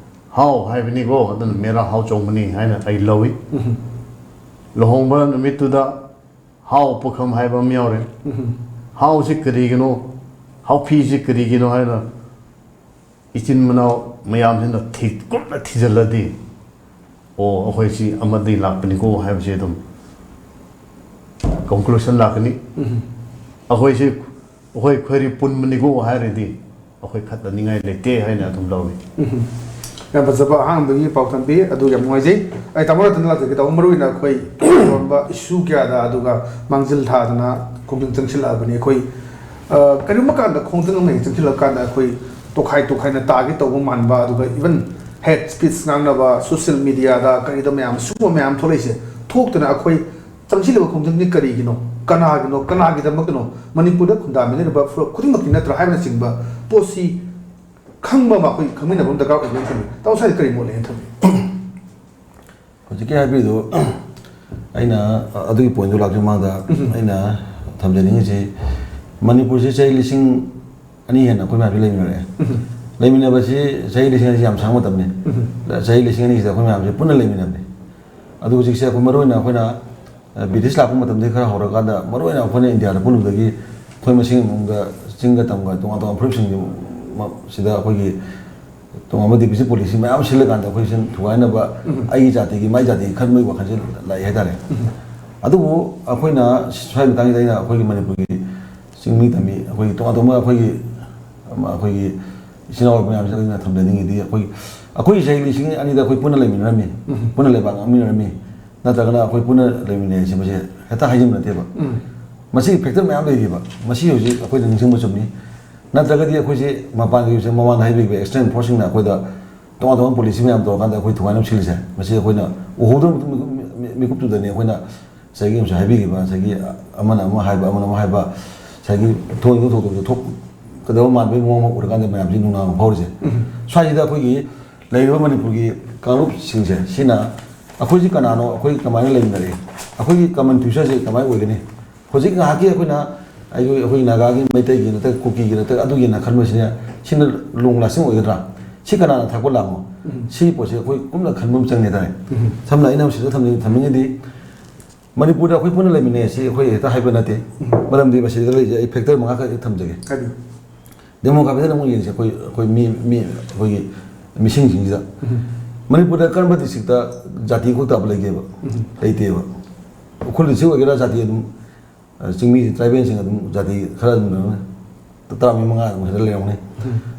ꯍꯥꯎ ꯍꯥꯏꯕꯅꯤꯀꯣ, ꯑꯗꯨꯅ ꯃꯦꯔꯥ ꯍꯥꯎ ꯆꯣꯡꯕꯅꯤ ꯍꯥꯏꯅ ꯑꯩ ꯂꯧꯏ꯫ ꯂꯨꯍꯣꯡꯕ ꯅꯨꯃꯤꯠꯇꯨꯗ ꯍꯥꯎ ꯄꯨꯈꯝ ꯍꯥꯏꯕ ꯑꯃ ꯌꯥꯎꯔꯦ꯫ ꯍꯥꯎꯁꯤ ꯀꯔꯤꯒꯤꯅꯣ, ꯍꯥꯎꯐꯤꯁꯤ ꯀꯔꯤꯒꯤꯅꯣ ꯍꯥꯏꯅ ꯏꯆꯤꯟ ꯃꯅꯥꯎ ꯃꯌꯥꯝꯁꯤꯅ ꯊꯤ-, ꯀꯨꯞꯅ ꯊꯤꯖꯤꯜꯂꯗꯤ, ꯑꯣ, ꯑꯩꯈꯣꯏꯁꯤ ꯑꯃꯗꯒꯤ ꯂꯥꯛꯄꯅꯤꯀꯣ ꯍꯥꯏꯕꯁꯤ ꯑꯗꯨꯝ conclusion ꯂꯥꯛꯀꯅꯤ꯫ ꯑꯩꯈꯣꯏꯁꯤ, ꯑꯩꯈꯣꯏ ꯈꯣꯏꯔꯤ ꯄꯨꯟꯕꯅꯤꯀꯣ ꯍꯥꯏꯔꯗꯤ, ꯑꯩꯈꯣꯏ ꯈꯠꯅꯅꯤꯡꯉꯥꯏ ꯂꯩꯇꯦ ꯍꯥꯏꯅ ꯑꯗꯨꯝ ꯂꯧꯏ꯫ ꯌꯥꯝ ꯐꯖꯕ ꯑꯍꯥꯡꯕꯒꯤ ꯄꯥꯎ ꯊꯝꯕꯤ, ꯑꯗꯨ ꯌꯥꯝ ꯅꯨꯡꯉꯥꯏꯖꯩ꯫ ꯑꯩ ꯇꯥꯃꯣ ꯔꯇꯟ ꯂꯥꯛꯆꯒꯦ ꯇꯧꯕ, ꯃꯔꯨ ꯑꯣꯏꯅ ꯑꯩꯈꯣꯏ ꯂꯣꯟꯕ issue ꯀꯌꯥꯗ ꯑꯗꯨꯒ ꯃꯥꯡꯖꯤꯜ ꯊꯥꯗꯅ ꯈꯣꯡꯖꯪ ꯆꯪꯁꯤꯜꯂꯛꯑꯕꯅꯤ꯫ ꯑꯩꯈꯣꯏ, ꯑ, ꯀꯔꯤꯒꯨꯝꯕ ꯀꯥꯟꯗ ꯈꯣꯡꯖꯪ ꯑꯃ ꯍꯦꯛ ꯆꯪꯁꯤꯜꯂꯛꯀꯥꯟꯗ ꯑꯩꯈꯣꯏ ꯇꯣꯈꯥꯏ ꯇꯣꯈꯥꯏꯅ ꯇꯥꯒꯦ ꯇꯧꯕ ꯃꯥꯟꯕ, ꯑꯗꯨꯒ even hate speech ꯉꯥꯡꯅꯕ, social mediaꯗ ꯀꯔꯤꯗ ꯃꯌꯥꯝ ꯁꯤꯒꯨꯝꯕ ꯃꯌꯥꯝ ꯊꯣꯛꯂꯛꯏꯁꯦ ꯊꯣꯛꯇꯅ ꯑꯩꯈꯣꯏ ꯆꯪꯁꯤꯜꯂꯤꯕ ꯈꯣꯡꯖꯪꯁꯤ ꯀꯔꯤꯒꯤꯅꯣ, ꯀꯅꯥꯒꯤꯅꯣ, ꯀꯅꯥꯒꯤꯗꯃꯛꯇꯅꯣ? ꯃꯅꯤꯄꯨꯔꯗ ꯈꯨꯟꯗꯥꯃꯤꯟꯅꯔꯤꯕ ꯐꯨꯔꯨꯞ ꯈꯨꯗꯤꯡꯃꯛꯀꯤ ꯅꯠꯇ꯭ꯔꯥ ꯍꯥꯏꯕꯅꯆꯤꯡꯕ ꯄꯣꯠꯁꯤ ꯈꯪꯕ ꯑꯃ ꯑꯩꯈꯣꯏ ꯈꯪꯃꯤꯟꯅꯕ ꯑꯃ ꯗꯔꯀꯥꯔ ꯑꯣꯏꯕ꯭ꯔꯅ ꯈꯜꯂꯤ꯫ ꯇꯥꯃꯣ ꯁ꯭ꯋꯥꯏꯗ ꯀꯔꯤ ꯃꯣꯠ ꯂꯩꯅ ꯊꯝꯕꯤ? ꯍꯧꯖꯤꯛꯀꯤ ꯍꯥꯏꯕꯤꯗꯨ ꯑꯩꯅ ꯑꯗꯨꯒꯤ ꯄꯣꯏꯟꯗꯨ ꯂꯥꯛꯇ꯭ꯔꯤ ꯃꯃꯥꯡꯗ ꯑꯩꯅ ꯊꯝꯖꯅꯤꯡꯉꯤꯁꯤ, ꯃꯅꯤꯄꯨꯔꯁꯤ ꯆꯍꯤ ꯂꯤꯁꯤꯡ ꯑꯅꯤ ꯍꯦꯟꯅ ꯑꯩꯈꯣꯏ ꯃꯌꯥꯝꯁꯤ ꯂꯩꯃꯤꯟꯅꯔꯛꯑꯦ꯫ ꯂꯩꯃꯤꯟꯅꯕꯁꯤ ꯆꯍꯤ ꯂꯤꯁꯤꯡ ꯑꯅꯤꯁꯤ ꯌꯥꯝ ꯁꯥꯡꯕ ꯃꯇꯝꯅꯤ꯫ ꯆꯍꯤ ꯂꯤꯁꯤꯡ ꯑꯅꯤꯁꯤꯗ ꯑꯩꯈꯣꯏ ꯃꯌꯥꯝꯁꯤ ꯄꯨꯟꯅ ꯂꯩꯃꯤꯟꯅꯕꯅꯤ꯫ ꯑꯗꯨ ꯍꯧꯖꯤꯛꯁꯦ ꯑꯩꯈꯣꯏ ꯃꯔꯨꯑꯣꯏꯅ ꯑꯩꯈꯣꯏꯅ, ꯑ, ꯕ꯭ꯔꯤꯇꯤꯁ ꯂꯥꯛꯄ ꯃꯇꯝꯗꯒꯤ ꯈꯔ ꯍꯧꯔꯀꯥꯟꯗ ꯃꯔꯨꯑꯣꯏꯅ ꯑꯩꯈꯣꯏꯅ ꯏꯟꯗꯤꯌꯥꯗ ꯄꯨꯜꯂꯨꯕꯗꯒꯤ ꯑꯩꯈꯣꯏ ꯃꯁꯦꯟꯒꯤ ꯃꯑꯣꯡꯗ ꯆꯤꯡꯒ ꯇꯝꯒ ꯇꯣꯉꯥꯟ ꯇꯣꯉꯥꯟꯕ ꯐꯨꯔꯨꯞꯁꯤꯡꯒꯤ ꯃ-, ꯁꯤꯗ ꯑꯩꯈꯣꯏꯒꯤ ꯇꯣꯉꯥꯟꯕ ꯗꯤꯕꯤꯖꯟ ꯄꯣꯂꯤꯁꯤ ꯃꯌꯥꯝ ꯁꯤꯜꯂꯀꯥꯟꯗ ꯑꯩꯈꯣꯏꯁꯤ ꯊꯨꯒꯥꯏꯅꯕ, ꯑꯩꯒꯤ ꯖꯥꯇꯤꯒꯤ ꯃꯥꯏ ꯖꯥꯇꯤꯒꯤ ꯈꯟꯕꯒꯤ ꯋꯥꯈꯜꯁꯦ ꯂꯥꯛꯑꯦ ꯍꯥꯏꯇꯥꯔꯦ꯫ ꯑꯗꯨꯕꯨ ꯑꯩꯈꯣꯏꯅ ꯁ꯭ꯋꯥꯏ ꯃꯇꯥꯡꯁꯤꯗ ꯑꯩꯅ ꯑꯩꯈꯣꯏꯒꯤ ꯃꯅꯤꯄꯨꯔꯒꯤ ꯆꯤꯡꯃꯤ ꯇꯝꯃꯤ ꯑꯩꯈꯣꯏꯒꯤ ꯇꯣꯉꯥꯟ ꯇꯣꯉꯥꯟꯕ ꯑꯩꯈꯣꯏꯒꯤ, ꯑꯩꯈꯣꯏꯒꯤ ꯏꯆꯤꯟ ꯏꯅꯥꯎ ꯃꯌꯥꯝꯁꯤꯗ ꯑꯩꯅ ꯊꯝꯖꯅꯤꯡꯉꯤꯗꯤ, ꯑꯩꯈꯣꯏ, ꯑꯩꯈꯣꯏꯒꯤ ꯆꯍꯤ ꯂꯤꯁꯤꯡ ꯑꯅꯤꯗ ꯑꯩꯈꯣꯏ ꯄꯨꯟꯅ ꯂꯩꯃꯤꯟꯅꯔꯝꯃꯤ, ꯄꯨꯟꯅ ꯂꯩꯕꯥꯛ ꯉꯥꯛꯃꯤꯟꯅꯔꯝꯃꯤ, ꯅꯠꯇ꯭ꯔꯒꯅ ꯑꯩꯈꯣꯏ ꯄꯨꯟꯅ ꯂꯩꯃꯤꯟꯅꯩ ꯍꯥꯏꯁꯦ ꯃꯁꯤ ꯍꯦꯛꯇ ꯍꯥꯏꯖꯤꯟꯕ ꯅꯠꯇꯦꯕ꯫ ꯃꯁꯤꯒꯤ ꯐꯦꯛꯇꯔ ꯃꯌꯥꯝ ꯂꯩꯔꯤꯕ꯫ ꯃꯁꯤ ꯍꯧꯖꯤꯛ ꯑꯩꯈꯣꯏꯅ ꯅꯤꯡꯁꯤꯡꯕ ꯆꯨꯝꯃꯤ꯫ ꯅꯠꯇ꯭ꯔꯒꯗꯤ ꯑꯩꯈꯣꯏꯁꯦ ꯃꯄꯥꯟꯒꯤ ꯍꯧꯖꯤꯛ ꯃꯃꯥꯡꯗ ꯍꯥꯏꯕꯤꯈꯤꯕ ꯑꯦꯛꯁꯇꯔꯅꯦꯜ ꯐꯣꯔꯁꯁꯤꯡꯅ ꯑꯩꯈꯣꯏꯗ ꯇꯣꯉꯥꯟ ꯇꯣꯉꯥꯟꯕ ꯄꯣꯂꯤꯁꯤ ꯃꯌꯥꯝ ꯇꯧꯔꯀꯥꯟꯗ ꯑꯩꯈꯣꯏ ꯊꯨꯒꯥꯏꯅꯕ ꯁꯤꯜꯂꯤꯁꯦ, ꯃꯁꯤ ꯑꯩꯈꯣꯏꯅ ꯎꯍꯧꯗꯕ ꯃꯤꯀꯨꯞ-, ꯃꯤ-, ꯃꯤꯀꯨꯞꯇꯨꯗꯅꯤ ꯑꯩꯈꯣꯏꯅ ꯉꯁꯥꯏꯒꯤ ꯍꯧꯖꯤꯛ ꯍꯥꯏꯕꯤꯈꯤꯕ, ꯉꯁꯥꯏꯒꯤ ꯑꯃꯅ ꯑꯃ ꯍꯥꯏꯕ, ꯑꯃꯅ ꯑꯃ ꯍꯥꯏꯕ, ꯉꯁꯥꯏꯒꯤ ꯊꯣꯛꯏꯕ ꯊꯧꯗꯣꯛꯇꯣ ꯊꯣꯛꯀꯗꯕ ꯃꯥꯟꯕꯒꯤ ꯃꯑꯣꯡ ꯑꯃ ꯎꯔꯀꯥꯟꯗ ꯃꯌꯥꯝꯁꯤ ꯅꯨꯡꯅꯥꯡ ꯐꯥꯎꯔꯤꯁꯦ꯫ ꯁ꯭ꯋꯥꯏꯁꯤꯗ ꯑꯩꯈꯣꯏꯒꯤ ꯂꯩꯔꯤꯕ ꯃꯅꯤꯄꯨꯔꯒꯤ ꯀꯥꯡꯂꯨꯞꯁꯤꯡꯁꯦ, ꯁꯤꯅ ꯑꯩꯈꯣꯏꯁꯤ ꯀꯅꯥꯅꯣ, ꯑꯩꯈꯣꯏ ꯀꯃꯥꯏꯅ ꯂꯩꯃꯤꯟꯅꯔꯛꯏ, ꯑꯩꯈꯣꯏꯒꯤ ꯀꯃꯟ ꯐ꯭ꯌꯨꯆꯔꯁꯦ ꯀꯃꯥꯏꯅ ꯑꯣꯏꯒꯅꯤ, ꯍꯧꯖꯤꯛ ꯉꯥꯏꯍꯥꯛꯀꯤ ꯑꯩꯈꯣꯏꯅ ꯑꯩꯈꯣꯏ, ꯑꯩꯈꯣꯏ ꯅꯥꯒꯥꯒꯤ, ꯃꯩꯇꯩꯒꯤ ꯅꯠꯇ꯭ꯔꯒ ꯀꯨꯀꯤꯒꯤ ꯅꯠꯇ꯭ꯔꯒ ꯑꯗꯨꯒꯤꯅ ꯈꯟꯕꯁꯤꯅ, ꯁꯤꯅ ꯂꯣꯡ ꯂꯥꯁꯇꯤꯡ ꯑꯣꯏꯒꯗ꯭ꯔꯥ? ꯁꯤ ꯀꯅꯥꯅ ꯊꯥꯛꯄ ꯂꯥꯡꯉꯣ? ꯁꯤꯒꯤ ꯄꯣꯠꯁꯦ ꯑꯩꯈꯣꯏ ꯀꯨꯞꯅ ꯈꯟꯕ ꯑꯃ ꯆꯪꯉꯦ ꯍꯥꯏꯇꯥꯔꯦ꯫ ꯁꯝꯅ ꯑꯩꯅ ꯁꯤꯗ ꯊꯝꯅꯤꯡ-, ꯊꯝꯅꯤꯡꯉꯤꯗꯤ, ꯃꯅꯤꯄꯨꯔꯗ ꯑꯩꯈꯣꯏ ꯄꯨꯟꯅ ꯂꯩꯃꯤꯟꯅꯩ ꯁꯤ ꯑꯩꯈꯣꯏ ꯍꯦꯛꯇ ꯍꯥꯏꯕ ꯅꯠꯇꯦ꯫ ꯃꯔꯝꯗꯤ ꯃꯁꯤꯗ ꯂꯩꯖꯩ, ꯑꯩ ꯐꯦꯛꯇꯔ ꯃꯉꯥ ꯈꯛ ꯊꯝꯖꯒꯦ꯫ ꯍꯥꯏꯕꯤꯌꯨ꯫ ꯗꯦꯃꯣꯒ꯭ꯔꯥꯐꯤꯗ ꯑꯃꯨꯛ ꯌꯦꯡꯁꯦ, ꯑꯩꯈꯣꯏ, ꯑꯩꯈꯣꯏ ꯃꯤ, ꯃꯤ, ꯑꯩꯈꯣꯏꯒꯤ ꯃꯤꯁꯤꯡꯁꯤꯡꯁꯤꯗ ꯃꯅꯤꯄꯨꯔꯗ ꯀꯔꯝꯕ ꯗꯤꯁꯇ꯭ꯔꯤꯛꯇ ꯖꯥꯇꯤ ꯑꯩꯈꯣꯏ ꯇꯥꯕ ꯂꯩꯒꯦꯕ? ꯂꯩꯇꯦꯕ꯫ ꯎꯈ꯭ꯔꯨꯜ ꯗꯤꯁꯇ꯭ꯔꯤꯛ ꯑꯣꯏꯒꯦꯔꯥ, ꯖꯥꯇꯤ ꯑꯗꯨꯝ, ꯑ, ꯆꯤꯡꯃꯤ, ꯇ꯭ꯔꯥꯏꯕꯦꯜꯁꯤꯡ ꯑꯗꯨꯝ ꯖꯥꯇꯤ ꯈꯔ ꯑꯗꯨꯝ ꯂꯩꯔꯝꯒꯅꯤ꯫ ꯇꯔꯥꯃꯔꯤ ꯃꯉꯥ ꯑꯗꯨꯝ ꯈꯔ ꯂꯩꯔꯝꯒꯅꯤ꯫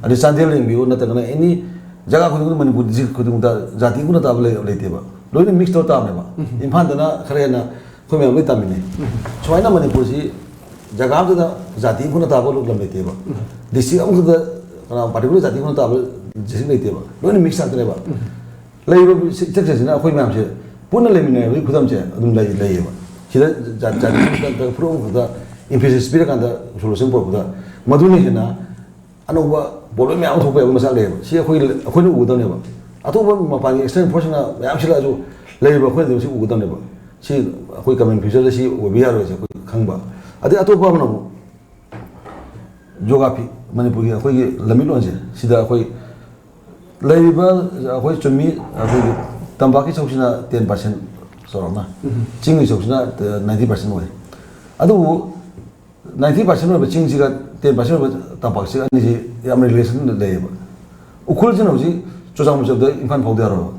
ꯑꯗꯩ ꯆꯥꯟꯗꯦꯜ ꯌꯦꯡꯕꯤꯌꯨ, ꯅꯠꯇ꯭ꯔꯒꯅ ꯑꯦꯅꯤ ꯖꯒꯥ ꯈꯨꯗꯤꯡꯃꯛꯇ, ꯃꯅꯤꯄꯨꯔ ꯗꯤꯁꯇ꯭ꯔꯤꯛ ꯈꯨꯗꯤꯡꯃꯛꯇ ꯖꯥꯇꯤ ꯄꯨꯟꯅ ꯇꯥꯕ ꯂꯩ-, ꯂꯩꯇꯦꯕ꯫ ꯂꯣꯏꯅ ꯃꯤꯛꯁ ꯇꯧꯔ ꯇꯥꯕꯅꯦꯕ꯫ ꯏꯝꯐꯥꯜꯗꯅ ꯈꯔ ꯍꯦꯟꯅ ꯑꯩꯈꯣꯏ ꯃꯌꯥꯝ ꯂꯣꯏ ꯇꯥꯃꯤꯟꯅꯩ꯫ ꯁꯨꯃꯥꯏꯅ ꯃꯅꯤꯄꯨꯔꯁꯤ ꯖꯒꯥ ꯑꯃꯗ ꯖꯥꯇꯤ ꯄꯨꯟꯅ ꯇꯥꯕ ꯂꯝ ꯂꯩꯇꯦꯕ꯫ ꯗꯤꯁꯇ꯭ꯔꯤꯛ ꯑꯃꯈꯛꯇ ꯀꯅꯥ ꯄꯥꯔꯇꯤꯀꯨꯂꯔ ꯖꯥꯇꯤ ꯄꯨꯟꯅ ꯇꯥꯕ ꯗꯤꯁꯇ꯭ꯔꯤꯛ ꯂꯩꯇꯦꯕ꯫ ꯂꯣꯏꯅ ꯃꯤꯛꯁ ꯉꯥꯛꯇꯅꯦꯕ꯫ ꯂꯩꯔꯤꯕ ꯏꯁꯇ꯭ꯔꯛꯆꯔꯁꯤꯅ ꯑꯩꯈꯣꯏ ꯃꯌꯥꯝꯁꯦ ꯄꯨꯟꯅ ꯂꯩꯃꯤꯟꯅꯔꯕꯒꯤ ꯈꯨꯗꯝꯁꯦ ꯑꯗꯨꯝ ꯂꯩ-, ꯂꯩꯌꯦꯕ꯫ ꯁꯤꯗ ꯖꯥ-, ꯖꯥꯇꯤ ꯈꯛꯇ, ꯐꯨꯔꯨꯞ ꯑꯃꯈꯛꯇ ꯏꯝꯐꯦꯁꯤꯁ ꯄꯤꯔꯀꯥꯟꯗ ꯁꯣꯂꯨꯁꯟ ꯄꯨꯔꯛꯄꯗ ꯃꯗꯨꯅ ꯍꯦꯟꯅ ꯑꯅꯧꯕ ꯄ꯭ꯔꯣꯕ꯭ꯂꯦꯝ ꯃꯌꯥꯝ ꯑꯃ ꯊꯣꯛꯄ ꯌꯥꯕꯒꯤ ꯃꯆꯥꯛ ꯂꯩꯌꯦꯕ꯫ ꯁꯤ ꯑꯩꯈꯣꯏ, ꯑꯩꯈꯣꯏꯅ ꯎꯒꯗꯕꯅꯦꯕ꯫ ꯑꯇꯣꯞꯄ ꯃꯄꯥꯟꯒꯤ ꯑꯦꯛꯁꯇꯔꯅꯦꯜ ꯐꯣꯔꯁꯅ ꯃꯌꯥꯝ ꯁꯤꯜꯂꯛꯑꯁꯨ ꯂꯩꯔꯤꯕ ꯑꯩꯈꯣꯏꯅꯗꯤ ꯃꯁꯤ ꯎꯒꯗꯕꯅꯦꯕ꯫ ꯁꯤ ꯑꯩꯈꯣꯏ ꯀꯃꯟ ꯐ꯭ꯌꯨꯆꯔꯗ ꯁꯤ ꯑꯣꯏꯕ ꯌꯥꯔꯣꯏꯁꯦ ꯑꯩꯈꯣꯏ ꯈꯪꯕ꯫ ꯑꯗꯩ ꯑꯇꯣꯞꯄ ꯑꯃꯅ ꯑꯃꯨꯛ ꯖꯣꯒ꯭ꯔꯥꯐꯤ, ꯃꯅꯤꯄꯨꯔꯒꯤ ꯑꯩꯈꯣꯏꯒꯤ ꯂꯝꯃꯤꯠꯂꯣꯟꯁꯦ ꯁꯤꯗ ꯑꯩꯈꯣꯏ ꯂꯩꯔꯤꯕ ꯑꯩꯈꯣꯏ ꯆꯨꯝꯃꯤ, ꯑꯩꯈꯣꯏꯒꯤ ꯇꯝꯄꯥꯛꯀꯤ ꯁꯔꯨꯛꯁꯤꯅ ꯇꯦꯟ ꯄꯥꯔꯁꯦꯟ ꯆꯥꯎꯔꯥꯛꯅ, ꯆꯤꯡꯒꯤ ꯁꯔꯨꯛꯁꯤꯅ ꯅꯥꯏꯟꯇꯤ ꯄꯥꯔꯁꯦꯟ ꯑꯣꯏ꯫ ꯑꯗꯨꯕꯨ ꯅꯥꯏꯟꯇꯤ ꯄꯥꯔꯁꯦꯟ ꯑꯣꯏꯕ ꯆꯤꯡꯁꯤꯒ ꯇꯦꯟ ꯄꯥꯔꯁꯦꯟ ꯑꯣꯏꯕ ꯇꯝꯄꯥꯛꯁꯤꯒ ꯑꯅꯤꯁꯤ ꯌꯥꯝ ꯔꯤꯂꯦꯁꯟ ꯂꯩꯌꯦꯕ꯫ ꯎꯈ꯭ꯔꯨꯜꯁꯤꯅ ꯍꯧꯖꯤꯛ ꯆꯨꯔꯆꯥꯟꯄꯨꯔ ꯆꯠꯄꯗ ꯏꯝꯐꯥꯜ ꯐꯥꯎꯗ ꯌꯥꯔꯣꯏꯕ꯫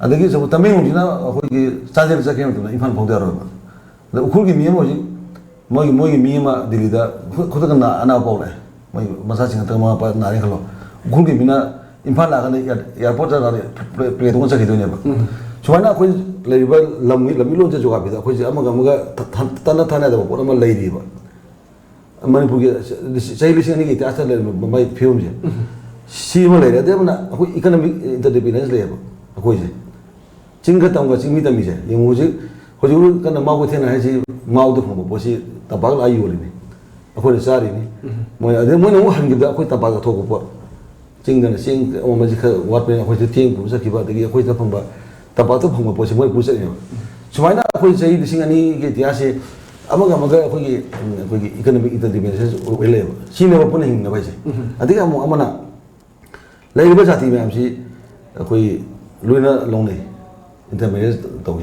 ꯑꯗꯒꯤ ꯁꯣꯝ ꯇꯃꯦꯡꯂꯣꯡꯁꯤꯅ ꯑꯩꯈꯣꯏꯒꯤ ꯆꯥꯟꯗꯦꯜ ꯆꯠꯈꯤꯕ ꯃꯇꯝꯗ ꯏꯝꯐꯥꯜ ꯐꯥꯎꯗ ꯌꯥꯔꯣꯏꯕ꯫ ꯑꯗ ꯎꯈ꯭ꯔꯨꯜꯒꯤ ꯃꯤ ꯑꯃ ꯍꯧꯖꯤꯛ ꯃꯣꯏꯒꯤ, ꯃꯣꯏꯒꯤ ꯃꯤ ꯑꯃ ꯗꯤꯜꯂꯤꯗ ꯈꯨ-, ꯈꯨꯗꯛꯇ ꯅꯥ-, ꯑꯅꯥꯕ ꯄꯥꯎ ꯂꯥꯛꯑꯦ꯫ ꯃꯣꯏ ꯃꯆꯥꯁꯤꯡ ꯈꯛꯇꯪ ꯃꯃꯥ ꯃꯄꯥ ꯅꯥꯔꯦ ꯈꯜꯂꯣ꯫ ꯎꯈ꯭ꯔꯨꯜꯒꯤ ꯃꯤꯅ ꯏꯝꯐꯥꯜ ꯂꯥꯛꯑꯒꯅ ꯑꯦꯌꯥꯔ-, ꯑꯦꯌꯥꯔꯄꯣꯔꯠ ꯆꯠꯂꯒ ꯄ꯭ꯂꯦ-, ꯄ꯭ꯂꯦꯟ ꯇꯣꯡꯉ ꯆꯠꯈꯤꯗꯣꯏꯅꯦꯕ꯫ ꯁꯨꯃꯥꯏꯅ ꯑꯩꯈꯣꯏ ꯂꯩꯔꯤꯕ ꯂꯝꯒꯤ ꯂꯝꯃꯤꯠꯂꯣꯟꯁꯦ, ꯖꯣꯒ꯭ꯔꯥꯐꯤꯗ ꯑꯩꯈꯣꯏꯁꯦ ꯑꯃꯒ ꯑꯃꯒ ꯊ-, ꯊ-, ꯇꯠꯅ ꯊꯥꯅꯗꯕ ꯄꯣꯠ ꯑꯃ ꯂꯩꯔꯤꯕ꯫ ꯃꯅꯤꯄꯨꯔꯒꯤ ꯆꯍꯤ ꯂꯤꯁꯤꯡ ꯑꯅꯤꯒꯤ ꯏꯇꯤꯍꯥꯁꯇ ꯂꯩꯔꯝꯕ ꯃꯥꯏ ꯐꯤꯕꯝꯁꯦ ꯁꯤ ꯑꯃ ꯂꯩꯔꯦ꯫ ꯑꯗꯩ ꯑꯃꯅ ꯑꯩꯈꯣꯏ ꯏꯀꯅꯃꯤꯛ ꯏꯟꯇꯔꯗꯤꯄꯦꯟꯗꯦꯟꯁ ꯂꯩꯌꯦꯕ ꯑꯩꯈꯣꯏꯁꯦ꯫ ꯆꯤꯡꯒ ꯇꯝꯒ ꯆꯤꯡꯃꯤ ꯇꯝꯃꯤꯁꯦ ꯌꯦꯡꯉꯨ ꯍꯧꯖꯤꯛ, ꯍꯧꯖꯤꯛ ꯀꯟꯅ ꯃꯥꯎ ꯀꯩꯊꯦꯜ ꯍꯥꯏꯁꯤ ꯃꯥꯎꯗ ꯐꯪꯕ ꯄꯣꯠꯁꯤ ꯇꯝꯄꯥꯛ ꯂꯥꯛꯑ ꯌꯣꯜꯂꯤꯅꯤ, ꯑꯩꯈꯣꯏꯅ ꯆꯥꯔꯤꯅꯤ꯫ ꯃꯣꯏ ꯑꯗꯩ ꯃꯣꯏꯅ ꯑꯃꯨꯛ ꯍꯟꯈꯤꯕꯗ ꯑꯩꯈꯣꯏ ꯇꯝꯄꯥꯛꯇ ꯊꯣꯛꯄ ꯄꯣꯠ, ꯆꯤꯡꯗꯅ ꯆꯦꯡ ꯑꯃ ꯑꯃꯁꯤ ꯈꯔ ꯋꯥꯠꯄꯅꯤꯅ ꯑꯩꯈꯣꯏꯗ ꯆꯦꯡ ꯄꯨꯔ ꯆꯠꯈꯤꯕ, ꯑꯗꯒꯤ ꯑꯩꯈꯣꯏꯗ ꯐꯪꯕ ꯇꯝꯄꯥꯛꯇ ꯐꯪꯕ ꯄꯣꯠꯁꯤ ꯃꯣꯏ ꯄꯨꯔ ꯆꯠꯂꯤꯅꯦꯕ꯫ ꯁꯨꯃꯥꯏꯅ ꯑꯩꯈꯣꯏ ꯆꯍꯤ ꯂꯤꯁꯤꯡ ꯑꯅꯤꯒꯤ ꯏꯇꯤꯍꯥꯁꯁꯤ ꯑꯃꯒ ꯑꯃꯒ ꯑꯩꯈꯣꯏꯒꯤ, ꯎꯝ, ꯑꯩꯈꯣꯏꯒꯤ ꯏꯀꯅꯃꯤꯛ ꯏꯟꯇꯔꯗꯤꯄꯦꯟꯗꯦꯟꯁ ꯑꯣꯏ ꯂꯩꯌꯦꯕ꯫ ꯁꯤꯅꯦꯕ ꯄꯨꯟꯅ ꯍꯤꯡꯅꯕ ꯍꯥꯏꯁꯦ꯫ ꯑꯗꯒꯤ ꯑꯃꯨꯛ ꯑꯃꯅ ꯂꯩꯔꯤꯕ ꯖꯥꯇꯤ ꯃꯌꯥꯝꯁꯤ ꯑꯩꯈꯣꯏ ꯂꯣꯏꯅ ꯂꯧꯅꯩ, ꯏꯟꯇꯔꯃꯦꯔꯦꯖ ꯇꯧꯏ꯫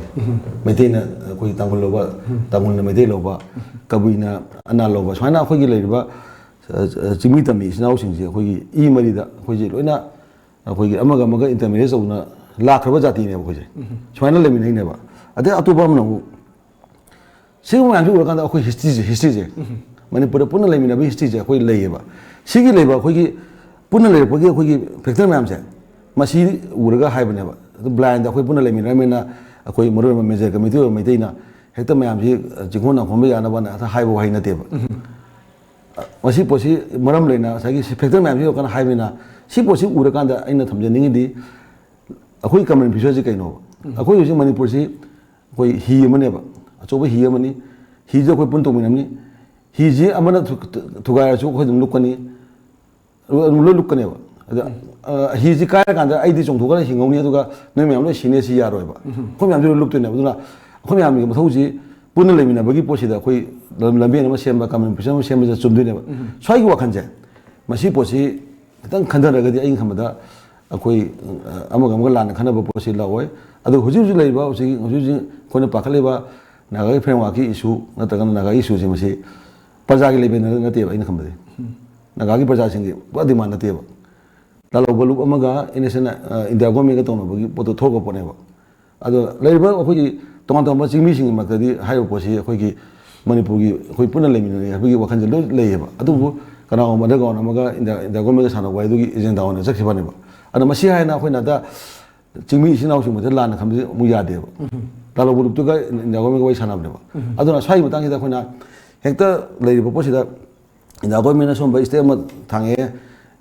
ꯃꯩꯇꯩꯅ ꯑꯩꯈꯣꯏ ꯇꯥꯡꯈꯨꯜ ꯂꯧꯕ, ꯇꯥꯡꯈꯨꯜꯅ ꯃꯩꯇꯩ ꯂꯧꯕ, ꯀꯕꯨꯏꯅ ꯑꯅꯥ ꯂꯧꯕ, ꯁꯨꯃꯥꯏꯅ ꯑꯩꯈꯣꯏꯒꯤ ꯂꯩꯔꯤꯕ, ꯑ, ꯑ, ꯆꯤꯡꯃꯤ ꯇꯝꯃꯤ ꯏꯆꯤꯟ ꯏꯅꯥꯎꯁꯤꯡꯁꯦ ꯑꯩꯈꯣꯏꯒꯤ ꯏ ꯃꯔꯤꯗ ꯑꯩꯈꯣꯏꯁꯦ ꯂꯣꯏꯅ ꯑꯩꯈꯣꯏꯒꯤ ꯑꯃꯒ ꯑꯃꯒ ꯏꯟꯇꯔꯃꯦꯔꯦꯖ ꯇꯧꯗꯅ ꯂꯥꯛꯈ꯭ꯔꯕ ꯖꯥꯇꯤꯅꯦꯕ ꯑꯩꯈꯣꯏꯁꯦ꯫ ꯁꯨꯃꯥꯏꯅ ꯂꯩꯃꯤꯟꯅꯩꯅꯦꯕ꯫ ꯑꯗꯩ ꯑꯇꯣꯞꯄ ꯑꯃꯅ ꯑꯃꯨꯛ ꯁꯤꯒꯨꯝꯕ ꯃꯌꯥꯝꯁꯤ ꯎꯔꯀꯥꯟꯗ ꯑꯩꯈꯣꯏ ꯍꯤꯁꯇ꯭ꯔꯤꯁꯦ, ꯍꯤꯁꯇ꯭ꯔꯤꯁꯦ, ꯃꯅꯤꯄꯨꯔꯗ ꯄꯨꯟꯅ ꯂꯩꯃꯤꯟꯅꯕꯒꯤ ꯍꯤꯁꯇ꯭ꯔꯤꯁꯦ ꯑꯩꯈꯣꯏ ꯂꯩꯌꯦꯕ꯫ ꯁꯤꯒꯤ ꯂꯩꯕ ꯑꯩꯈꯣꯏꯒꯤ ꯄꯨꯟꯅ ꯂꯩꯔꯛꯄꯒꯤ ꯑꯩꯈꯣꯏꯒꯤ ꯐꯦꯛꯇꯔ ꯃꯌꯥꯝꯁꯦ ꯃꯁꯤ ꯎꯔꯒ ꯍꯥꯏꯕꯅꯦꯕ꯫ ꯑꯗꯨ ꯕ꯭ꯂꯥꯏꯟꯗ ꯑꯩꯈꯣꯏ ꯄꯨꯟꯅ ꯂꯩꯃꯤꯟꯅꯔꯕꯅꯤꯅ ꯑꯩꯈꯣꯏ ꯃꯔꯨ ꯑꯣꯏꯕ ꯃꯦꯖꯔ ꯀꯃꯤꯇꯤ ꯑꯣꯏꯕ ꯃꯩꯇꯩꯅ ꯍꯦꯛꯇ ꯃꯌꯥꯝꯁꯤ ꯆꯤꯡꯈꯣꯟ ꯅꯥꯈꯣꯟꯕ ꯌꯥꯅꯕꯅ ꯍꯦꯛꯇ ꯍꯥꯏꯕ ꯋꯥꯍꯩ ꯅꯠꯇꯦꯕ꯫ ꯃꯁꯤ ꯄꯣꯠꯁꯤ ꯃꯔꯝ ꯂꯩꯅ ꯉꯁꯥꯏꯒꯤ ꯁꯤ ꯐꯦꯛꯇꯔ ꯃꯌꯥꯝꯁꯤ ꯌꯧꯔꯀꯥꯟꯗ ꯍꯥꯏꯕꯅꯤꯅ ꯁꯤ ꯄꯣꯠꯁꯤ ꯎꯔꯀꯥꯟꯗ ꯑꯩꯅ ꯊꯝꯖꯅꯤꯡꯉꯤꯗꯤ ꯑꯩꯈꯣꯏ ꯀꯃꯟ ꯐ꯭ꯌꯨꯆꯔꯁꯤ ꯀꯩꯅꯣꯕ? ꯑꯩꯈꯣꯏ ꯍꯧꯖꯤꯛ ꯃꯅꯤꯄꯨꯔꯁꯤ ꯑꯩꯈꯣꯏ ꯍꯤ ꯑꯃꯅꯦꯕ, ꯑꯆꯧꯕ ꯍꯤ ꯑꯃꯅꯤ꯫ ꯍꯤꯁꯦ ꯑꯩꯈꯣꯏ ꯄꯨꯟ ꯇꯣꯡꯃꯤꯟꯅꯕꯅꯤ꯫ ꯍꯤꯁꯤ ꯑꯃꯅ ꯊꯨ-, ꯊꯨꯒꯥꯏꯔꯁꯨ ꯑꯩꯈꯣꯏ ꯑꯗꯨꯝ ꯂꯨꯞꯀꯅꯤ, ꯑꯗꯨꯝ ꯂꯣꯏ ꯂꯨꯞꯀꯅꯦꯕ꯫ ꯑꯗ, ꯑ, ꯍꯤꯁꯤ ꯀꯥꯏꯔꯀꯥꯟꯗ ꯑꯩꯗꯤ ꯆꯣꯡꯊꯣꯛꯑꯒ ꯍꯤꯡꯍꯧꯅꯤ, ꯑꯗꯨꯒ ꯅꯣꯏ ꯃꯌꯥꯝ ꯂꯣꯏ ꯁꯤꯅꯦ, ꯁꯤ ꯌꯥꯔꯣꯏꯕ꯫ ꯑꯩꯈꯣꯏ ꯃꯌꯥꯝꯁꯤ ꯂꯣꯏ ꯂꯨꯞꯇꯣꯏꯅꯦꯕ꯫ ꯑꯗꯨꯅ ꯑꯩꯈꯣꯏ ꯃꯌꯥꯝꯒꯤ ꯃꯊꯧꯁꯤ ꯄꯨꯟꯅ ꯂꯩꯃꯤꯟꯅꯕꯒꯤ ꯄꯣꯠꯁꯤꯗ ꯑꯩꯈꯣꯏ ꯂꯝ- ꯂꯝꯕꯦꯟ ꯑꯃ ꯁꯦꯝꯕ, ꯀꯃꯟ ꯄꯤꯁꯟ ꯑꯃ ꯁꯦꯝꯕꯁꯤꯗ ꯆꯨꯝꯗꯣꯏꯅꯦꯕ꯫ ꯁ꯭ꯋꯥꯏꯒꯤ ꯋꯥꯈꯜꯁꯦ, ꯃꯁꯤ ꯄꯣꯠꯁꯤ ꯈꯤꯇꯪ ꯈꯟꯊꯔꯒꯗꯤ ꯑꯩꯅ ꯈꯟꯕꯗ ꯑꯩꯈꯣꯏ, ꯑ, ꯑꯃꯒ ꯑꯃꯒ ꯂꯥꯟꯅ ꯈꯟꯅꯕ ꯄꯣꯠꯁꯤ ꯂꯥꯛꯑꯣꯏ꯫ ꯑꯗꯨ ꯍꯧꯖꯤꯛ ꯍꯧꯖꯤꯛ ꯂꯩꯔꯤꯕ, ꯍꯧꯖꯤꯛ ꯍꯧꯖꯤꯛ ꯍꯧꯖꯤꯛ ꯑꯩꯈꯣꯏꯅ ꯄꯥꯈꯠꯂꯤꯕ ꯅꯥꯒꯥꯒꯤ ꯐ꯭ꯔꯦꯝꯋꯥꯔꯛꯀꯤ ꯏꯁꯨ ꯅꯠꯇ꯭ꯔꯒꯅ ꯅꯥꯒꯥꯒꯤ ꯏꯁꯨꯁꯦ, ꯃꯁꯤ ꯄ꯭ꯔꯖꯥꯒꯤ ꯂꯦꯚꯦꯜꯗ ꯅꯠꯇꯦꯕ ꯑꯩꯅ ꯈꯟꯕꯗꯤ꯫ ꯅꯥꯒꯥꯒꯤ ꯄ꯭ꯔꯖꯥꯁꯤꯡꯒꯤ ꯄꯨꯔꯥ ꯗꯤꯃꯥꯟ ꯅꯠꯇꯦꯕ꯫ ꯂꯥꯂꯣꯡꯕ ꯂꯨꯞ ꯑꯃꯒ ꯑꯦꯟ ꯑꯦꯁ ꯑꯦꯟ, ꯑ, ꯏꯟꯗꯤꯌꯥ ꯒꯣꯔꯃꯦꯟꯒ ꯇꯧꯅꯕꯒꯤ ꯄꯣꯠꯇꯣ ꯊꯣꯛꯂꯛꯄ ꯄꯣꯠꯅꯦꯕ꯫ ꯑꯗꯣ ꯂꯩꯔꯤꯕ ꯑꯩꯈꯣꯏꯒꯤ ꯇꯣꯉꯥꯟ ꯇꯣꯉꯥꯟꯕ ꯆꯤꯡꯃꯤꯁꯤꯡꯒꯤ ꯃꯔꯛꯇꯗꯤ ꯍꯥꯏꯔꯤꯕ ꯄꯣꯠꯁꯤ ꯑꯩꯈꯣꯏꯒꯤ ꯃꯅꯤꯄꯨꯔꯒꯤ ꯑꯩꯈꯣꯏ ꯄꯨꯟꯅ ꯂꯩꯃꯤꯟꯅꯔꯤ ꯍꯥꯏꯕꯒꯤ ꯋꯥꯈꯜꯁꯦ ꯂꯣꯏ ꯂꯩꯌꯦꯕ꯫ ꯑꯗꯨꯕꯨ ꯀꯅꯥꯒꯨꯝꯕ ꯑꯟꯗꯔꯒ꯭ꯔꯥꯎꯟ ꯑꯃꯒ ꯏꯟꯗꯤꯌꯥ, ꯏꯟꯗꯤꯌꯥ ꯒꯣꯔꯃꯦꯟꯒ ꯁꯥꯟꯅꯕ ꯍꯥꯏꯗꯨꯒꯤ ꯑꯦꯖꯦꯟꯗꯥ ꯑꯣꯏꯅ ꯆꯠꯈꯤꯕꯅꯦꯕ꯫ ꯑꯗꯣ ꯃꯁꯤ ꯍꯥꯏꯅ ꯑꯩꯈꯣꯏꯅ ꯑꯗ ꯆꯤꯡꯃꯤ ꯏꯆꯤꯟ ꯏꯅꯥꯎꯁꯤꯡꯕꯨꯗ ꯂꯥꯟꯅ ꯈꯟꯕꯁꯦ ꯑꯃꯨꯛ ꯌꯥꯗꯦꯕ꯫ ꯂꯥꯂꯣꯡꯕ ꯂꯨꯞꯇꯨꯒ ꯏꯟꯗꯤꯌꯥ ꯒꯣꯔꯃꯦꯟꯒ ꯋꯥꯔꯤ ꯁꯥꯟꯅꯕꯅꯦꯕ꯫ ꯑꯗꯨꯅ ꯁ꯭ꯋꯥꯏꯒꯤ ꯃꯇꯥꯡꯁꯤꯗ ꯑꯩꯈꯣꯏꯅ ꯍꯦꯛꯇ ꯂꯩꯔꯤꯕ ꯄꯣꯠꯁꯤꯗ ꯏꯟꯗꯤꯌꯥ ꯒꯣꯔꯃꯦꯟꯅ ꯁꯨꯝꯕ ꯁ꯭ꯇꯦꯞ ꯑꯃ ꯊꯥꯡꯉꯛꯑꯦ,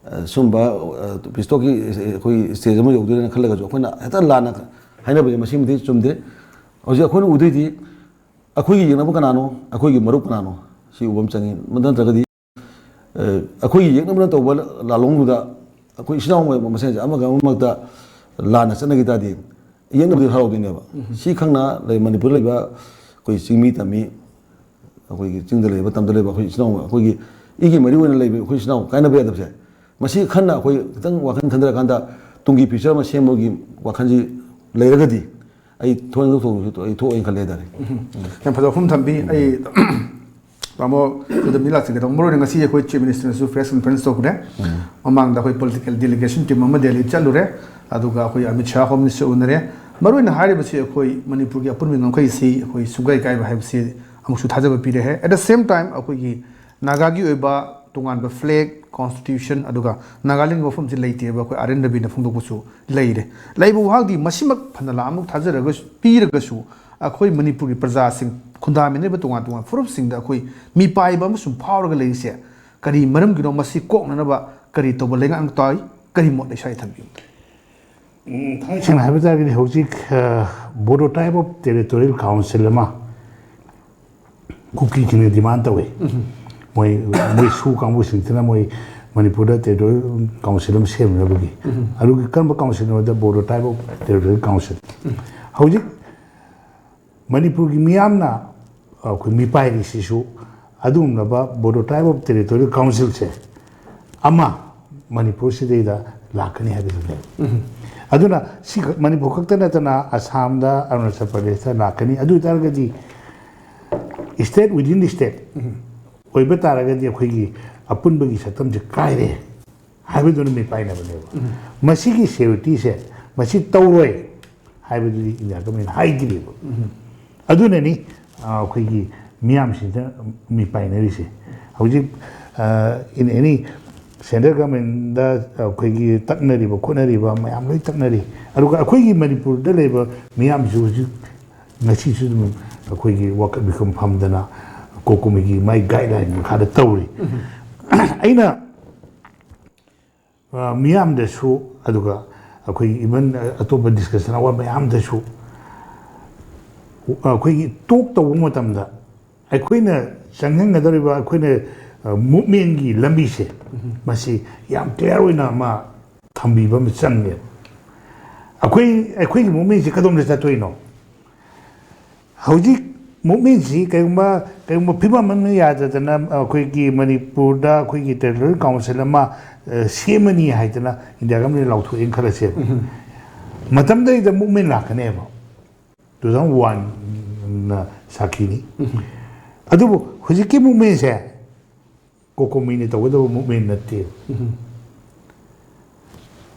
ꯑ, ꯁꯨꯝꯕ, ꯑ, ꯄꯤꯁ ꯇꯣꯛꯀꯤ ꯑꯩꯈꯣꯏ ꯁ꯭ꯇꯦꯖ ꯑꯃ ꯌꯧꯗꯣꯏꯅ ꯈꯜꯂꯒꯁꯨ ꯑꯩꯈꯣꯏꯅ ꯍꯦꯛꯇ ꯂꯥꯟꯅ ꯍꯥꯏꯅꯕꯁꯦ ꯃꯁꯤꯃꯗꯤ ꯆꯨꯝꯗꯦ꯫ ꯍꯧꯖꯤꯛ ꯑꯩꯈꯣꯏꯅ ꯎꯗꯣꯏꯗꯤ ꯑꯩꯈꯣꯏꯒꯤ ꯌꯦꯛꯅꯕ ꯀꯅꯥꯅꯣ, ꯑꯩꯈꯣꯏꯒꯤ ꯃꯔꯨꯞ ꯀꯅꯥꯅꯣ, ꯁꯤ ꯎꯕ ꯑꯃ ꯆꯪꯉꯤ꯫ ꯃꯗꯨ ꯅꯠꯇ꯭ꯔꯒꯗꯤ, ꯑ, ꯑꯩꯈꯣꯏꯒꯤ ꯌꯦꯛꯅꯕꯅ ꯇꯧꯕ ꯂꯥꯂꯣꯡꯗꯨꯗ ꯑꯩꯈꯣꯏ ꯏꯆꯤꯟ ꯏꯅꯥꯎ ꯃꯁꯦꯟꯁꯦ ꯑꯃꯒ ꯑꯃꯒ ꯃꯔꯛꯇ ꯂꯥꯟꯅ ꯆꯠꯅꯈꯤ ꯇꯥꯔꯗꯤ ꯌꯦꯛꯅꯕꯗꯤ ꯍꯔꯥꯎꯗꯣꯏꯅꯦꯕ꯫ ꯁꯤ ꯈꯪꯅ ꯂꯩ ꯃꯅꯤꯄꯨꯔꯗ ꯂꯩꯕ ꯑꯩꯈꯣꯏ ꯆꯤꯡꯃꯤ ꯇꯝꯃꯤ, ꯑꯩꯈꯣꯏꯒꯤ ꯆꯤꯡꯗ ꯂꯩꯕ, ꯇꯝꯗ ꯂꯩꯕ ꯑꯩꯈꯣꯏ ꯏꯆꯤꯟ ꯏꯅꯥꯎ, ꯑꯩꯈꯣꯏꯒꯤ ꯏꯒꯤ ꯃꯔꯤ ꯑꯣꯏꯅ ꯂꯩꯕ ꯑꯩꯈꯣꯏ ꯏꯆꯤꯟ ꯏꯅꯥꯎ ꯀꯥꯏꯅꯕ ꯌꯥꯗꯕꯁꯦ, ꯃꯁꯤ ꯈꯟꯅ ꯑꯩꯈꯣꯏ ꯈꯤꯇꯪ ꯋꯥꯈꯜ ꯈꯟꯊꯔꯀꯥꯟꯗ ꯇꯨꯡꯒꯤ ꯐ꯭ꯌꯨꯆꯔ ꯑꯃ ꯁꯦꯝꯕꯒꯤ ꯋꯥꯈꯜꯁꯤ ꯂꯩꯔꯒꯗꯤ ꯑꯩ ꯊꯣꯛꯅꯤꯡ ꯊꯣꯛꯇꯧꯕꯁꯨ ꯑꯩ ꯊꯣꯛꯑꯦꯅ ꯈꯜꯂꯦ ꯍꯥꯏꯇꯥꯔꯦ꯫ ꯌꯥꯝ ꯐꯖꯕ ꯋꯥꯐꯝ ꯊꯝꯕꯤ꯫ ꯑꯩ ꯇꯥꯃꯣ ꯑꯗꯨꯝꯗꯤ ꯂꯥꯛꯆꯒꯦ ꯇꯧꯕ꯫ ꯃꯔꯨ ꯑꯣꯏꯅ ꯉꯁꯤ ꯑꯩꯈꯣꯏ ꯆꯤꯐ ꯃꯤꯅꯤꯁꯇꯔꯅꯁꯨ ꯄ꯭ꯔꯦꯁ ꯀꯟꯐꯔꯦꯟꯁ ꯇꯧꯈ꯭ꯔꯦ꯫ ꯃꯃꯥꯡꯗ ꯑꯩꯈꯣꯏ ꯄꯣꯂꯤꯇꯤꯀꯦꯜ ꯗꯦꯂꯤꯒꯦꯁꯟ ꯇꯤꯝ ꯑꯃ ꯗꯦꯜꯂꯤ ꯆꯠꯂꯨꯔꯦ꯫ ꯑꯗꯨꯒ ꯑꯩꯈꯣꯏ ꯑꯃꯤꯠ ꯁꯥꯍ ꯍꯣꯝ ꯃꯤꯅꯤꯁꯇꯔ ꯎꯅꯔꯦ꯫ ꯃꯔꯨ ꯑꯣꯏꯅ ꯍꯥꯏꯔꯤꯕꯁꯤ ꯑꯩꯈꯣꯏ ꯃꯅꯤꯄꯨꯔꯒꯤ ꯑꯄꯨꯟꯕ ꯉꯝꯈꯩꯁꯤ ꯑꯩꯈꯣꯏ ꯁꯨꯡꯒꯥꯏ ꯀꯥꯏꯕ ꯍꯥꯏꯕꯁꯤ ꯑꯃꯨꯛꯁꯨ ꯊꯥꯖꯕ ꯄꯤꯔꯦ ꯍꯥꯏ꯫ At the same time ꯑꯩꯈꯣꯏꯒꯤ ꯅꯥꯒꯥꯒꯤ ꯑꯣꯏꯕ ꯇꯣꯉꯥꯟꯕ ꯐ꯭ꯂꯦꯒ, ꯀꯣꯟꯁꯇꯤꯇ꯭ꯌꯨꯁꯟ ꯑꯗꯨꯒ ꯅꯥꯒꯥꯂꯦꯟꯒꯤ ꯋꯥꯐꯝꯁꯤ ꯂꯩꯇꯦꯕ ꯑꯩꯈꯣꯏ ꯑꯥꯔ ꯑꯦꯟ ꯔꯕꯤꯅ ꯐꯣꯡꯗꯣꯛꯄꯁꯨ ꯂꯩꯔꯦ꯫ ꯂꯩꯕ ꯋꯥꯍꯪꯗꯤ ꯃꯁꯤꯃꯛ ꯐꯅ ꯂꯥꯛꯑꯃꯨꯛ ꯊꯥꯖꯔꯒꯁꯨ, ꯄꯤꯔꯒꯁꯨ ꯑꯩꯈꯣꯏ ꯃꯅꯤꯄꯨꯔꯒꯤ ꯄ꯭ꯔꯖꯥꯁꯤꯡ ꯈꯨꯟꯗꯥꯃꯤꯟꯅꯔꯤꯕ ꯇꯣꯉꯥꯟ ꯇꯣꯉꯥꯟꯕ ꯐꯨꯔꯨꯞꯁꯤꯡꯗ ꯑꯩꯈꯣꯏ ꯃꯤꯄꯥꯏꯕ ꯑꯃꯁꯨꯡ ꯐꯥꯎꯔꯒ ꯂꯩꯔꯤꯁꯦ ꯀꯔꯤ ꯃꯔꯝꯒꯤꯅꯣ? ꯃꯁꯤ ꯀꯣꯛꯅꯅꯕ ꯀꯔꯤ ꯇꯧꯕ ꯂꯩꯉꯥꯛꯅ ꯇꯥꯏ? ꯀꯔꯤ ꯃꯣꯠ ꯂꯩ? ꯁ꯭ꯋꯥꯏ ꯊꯝꯕꯤꯌꯨ꯫ ꯁꯦꯡꯅ ꯍꯥꯏꯕ ꯇꯥꯔꯒꯗꯤ ꯍꯧꯖꯤꯛ ꯕꯣꯗꯣ ꯇꯥꯏꯞ ꯑꯣꯐ ꯇꯦꯔꯤꯇꯣꯔꯤꯌꯦꯜ ꯀꯥꯎꯟꯁꯤꯜ ꯑꯃ ꯀꯨꯀꯤꯁꯤꯡꯅ ꯗꯤꯃꯥꯟ ꯇꯧꯏ꯫ ꯃꯣꯏ ꯃꯣꯏ ꯁꯨ ꯀꯥꯡꯕꯨꯁꯤꯡꯁꯤꯅ ꯃꯣꯏ ꯃꯅꯤꯄꯨꯔꯗ ꯇꯦꯔꯤꯇꯣꯔꯤꯌꯦꯜ ꯀꯥꯎꯟꯁꯤꯜ ꯑꯃ ꯁꯦꯝꯅꯕꯒꯤ꯫ ꯑꯗꯨꯒꯤ ꯀꯔꯝꯕ ꯀꯥꯎꯟꯁꯤꯜꯅꯣꯗ ꯕꯣꯗꯣ ꯇꯥꯏꯞ ꯑꯣꯐ ꯇꯦꯔꯤꯇꯣꯔꯤꯌꯦꯜ ꯀꯥꯎꯟꯁꯤꯜ꯫ ꯍꯧꯖꯤꯛ ꯃꯅꯤꯄꯨꯔꯒꯤ ꯃꯤꯌꯥꯝꯅ ꯑꯩꯈꯣꯏ ꯃꯤꯄꯥꯏꯔꯤꯁꯤꯁꯨ ꯑꯗꯨꯒꯨꯝꯂꯕ Bodo Tribe of Territorial Councilꯁꯦ ꯑꯃ ꯃꯅꯤꯄꯨꯔꯁꯤꯗꯩꯗ ꯂꯥꯛꯀꯅꯤ ꯍꯥꯏꯕꯗꯨꯅꯦꯕ꯫ ꯑꯗꯨꯅ ꯁꯤ ꯈꯛ-, ꯃꯅꯤꯄꯨꯔ ꯈꯛꯇ ꯅꯠꯇꯅ ꯑꯁꯥꯝꯗ, ꯑꯔꯨꯅꯥꯆꯜ ꯄ꯭ꯔꯗꯦꯁꯇ ꯂꯥꯛꯀꯅꯤ꯫ ꯑꯗꯨ ꯑꯣꯏ ꯇꯥꯔꯒꯗꯤ state within the state ꯑꯣꯏꯕ ꯇꯥꯔꯒꯗꯤ ꯑꯩꯈꯣꯏꯒꯤ ꯑꯄꯨꯟꯕꯒꯤ ꯁꯛꯇꯝꯁꯦ ꯀꯥꯏꯔꯦ ꯍꯥꯏꯕꯗꯨꯅ ꯃꯤꯄꯥꯏꯅꯕꯅꯦꯕ꯫ ꯃꯁꯤꯒꯤ suretyꯁꯦ, ꯃꯁꯤ ꯇꯧꯔꯣꯏ ꯍꯥꯏꯕꯗꯨꯗꯤ ꯏꯟꯗꯤꯌꯥ ꯒꯃꯦꯟꯅ ꯍꯥꯏꯗ꯭ꯔꯤꯕ꯫ ꯑꯗꯨꯅꯅꯤ, ꯑ, ꯑꯩꯈꯣꯏꯒꯤ ꯃꯤꯌꯥꯝꯁꯤꯗ ꯃꯤꯄꯥꯏꯅꯔꯤꯁꯦ꯫ ꯍꯧꯖꯤꯛ, ꯑ, in any central governmentꯗ ꯑꯩꯈꯣꯏꯒꯤ ꯇꯛꯅꯔꯤꯕ ꯈꯣꯠꯅꯔꯤꯕ ꯃꯌꯥꯝ ꯂꯣꯏ ꯇꯛꯅꯔꯤ꯫ ꯑꯗꯨꯒ ꯑꯩꯈꯣꯏꯒꯤ ꯃꯅꯤꯄꯨꯔꯗ ꯂꯩꯕ ꯃꯤꯌꯥꯝꯁꯨ ꯍꯧꯖꯤꯛ ꯉꯁꯤꯁꯨ ꯑꯗꯨꯝ ꯑꯩꯈꯣꯏꯒꯤ ꯋꯥꯀꯠ ꯃꯤꯐꯝ ꯐꯝꯗꯅ ꯀꯣꯀꯣꯃꯤꯒꯤ ꯃꯥꯏ guideline ꯃꯈꯥꯗ ꯇꯧꯔꯤ꯫ ꯑꯩꯅ, ꯑ, ꯃꯤꯌꯥꯝꯗꯁꯨ, ꯑꯗꯨꯒ ꯑꯩꯈꯣꯏ even, ꯑ, ꯑꯇꯣꯞꯄ discussion ꯑꯋꯥ ꯃꯌꯥꯝꯗꯁꯨ, ꯑ, ꯑꯩꯈꯣꯏꯒꯤ talk ꯇꯧꯕ ꯃꯇꯝꯗ ꯑꯩꯈꯣꯏꯅ ꯆꯪꯁꯤꯟꯒꯗꯧꯔꯤꯕ ꯑꯩꯈꯣꯏꯅ, ꯑ, movementꯀꯤ ꯂꯝꯕꯤꯁꯦ, ꯃꯁꯤ ꯌꯥꯝ clear ꯑꯣꯏꯅ ꯑꯃ ꯊꯝꯕꯤꯕ ꯑꯃ ꯆꯪꯉꯦꯕ꯫ ꯑꯩꯈꯣꯏ, ꯑꯩꯈꯣꯏꯒꯤ movementꯁꯤ ꯀꯗꯣꯝꯗ ꯆꯠꯇꯣꯏꯅꯣ? ꯍꯧꯖꯤꯛ movementꯁꯤ ꯀꯩꯒꯨꯝꯕ, ꯀꯩꯒꯨꯝꯕ ꯐꯤꯕꯝ ꯑꯃ ꯌꯥꯗꯗꯅ ꯑꯩꯈꯣꯏꯒꯤ ꯃꯅꯤꯄꯨꯔꯗ ꯑꯩꯈꯣꯏꯒꯤ territorial council ꯑꯃ, ꯑ, ꯁꯦꯝꯃꯅꯤ ꯍꯥꯏꯗꯅ ꯏꯟꯗꯤꯌꯥ ꯒꯃꯦꯟꯅ ꯂꯥꯎꯊꯣꯛꯑꯦꯅ ꯈꯜꯂꯁꯦꯕ꯫ ꯃꯇꯝꯗꯩꯗ movement ꯂꯥꯛꯀꯅꯦꯕ꯫ Two thousand oneꯅ ꯁꯥꯈꯤꯅꯤ꯫ ꯑꯗꯨꯕꯨ ꯍꯧꯖꯤꯛꯀꯤ movementꯁꯦ ꯀꯣꯀꯣꯃꯤꯅ ꯇꯧꯒꯗꯕ movement ꯅꯠꯇꯦ꯫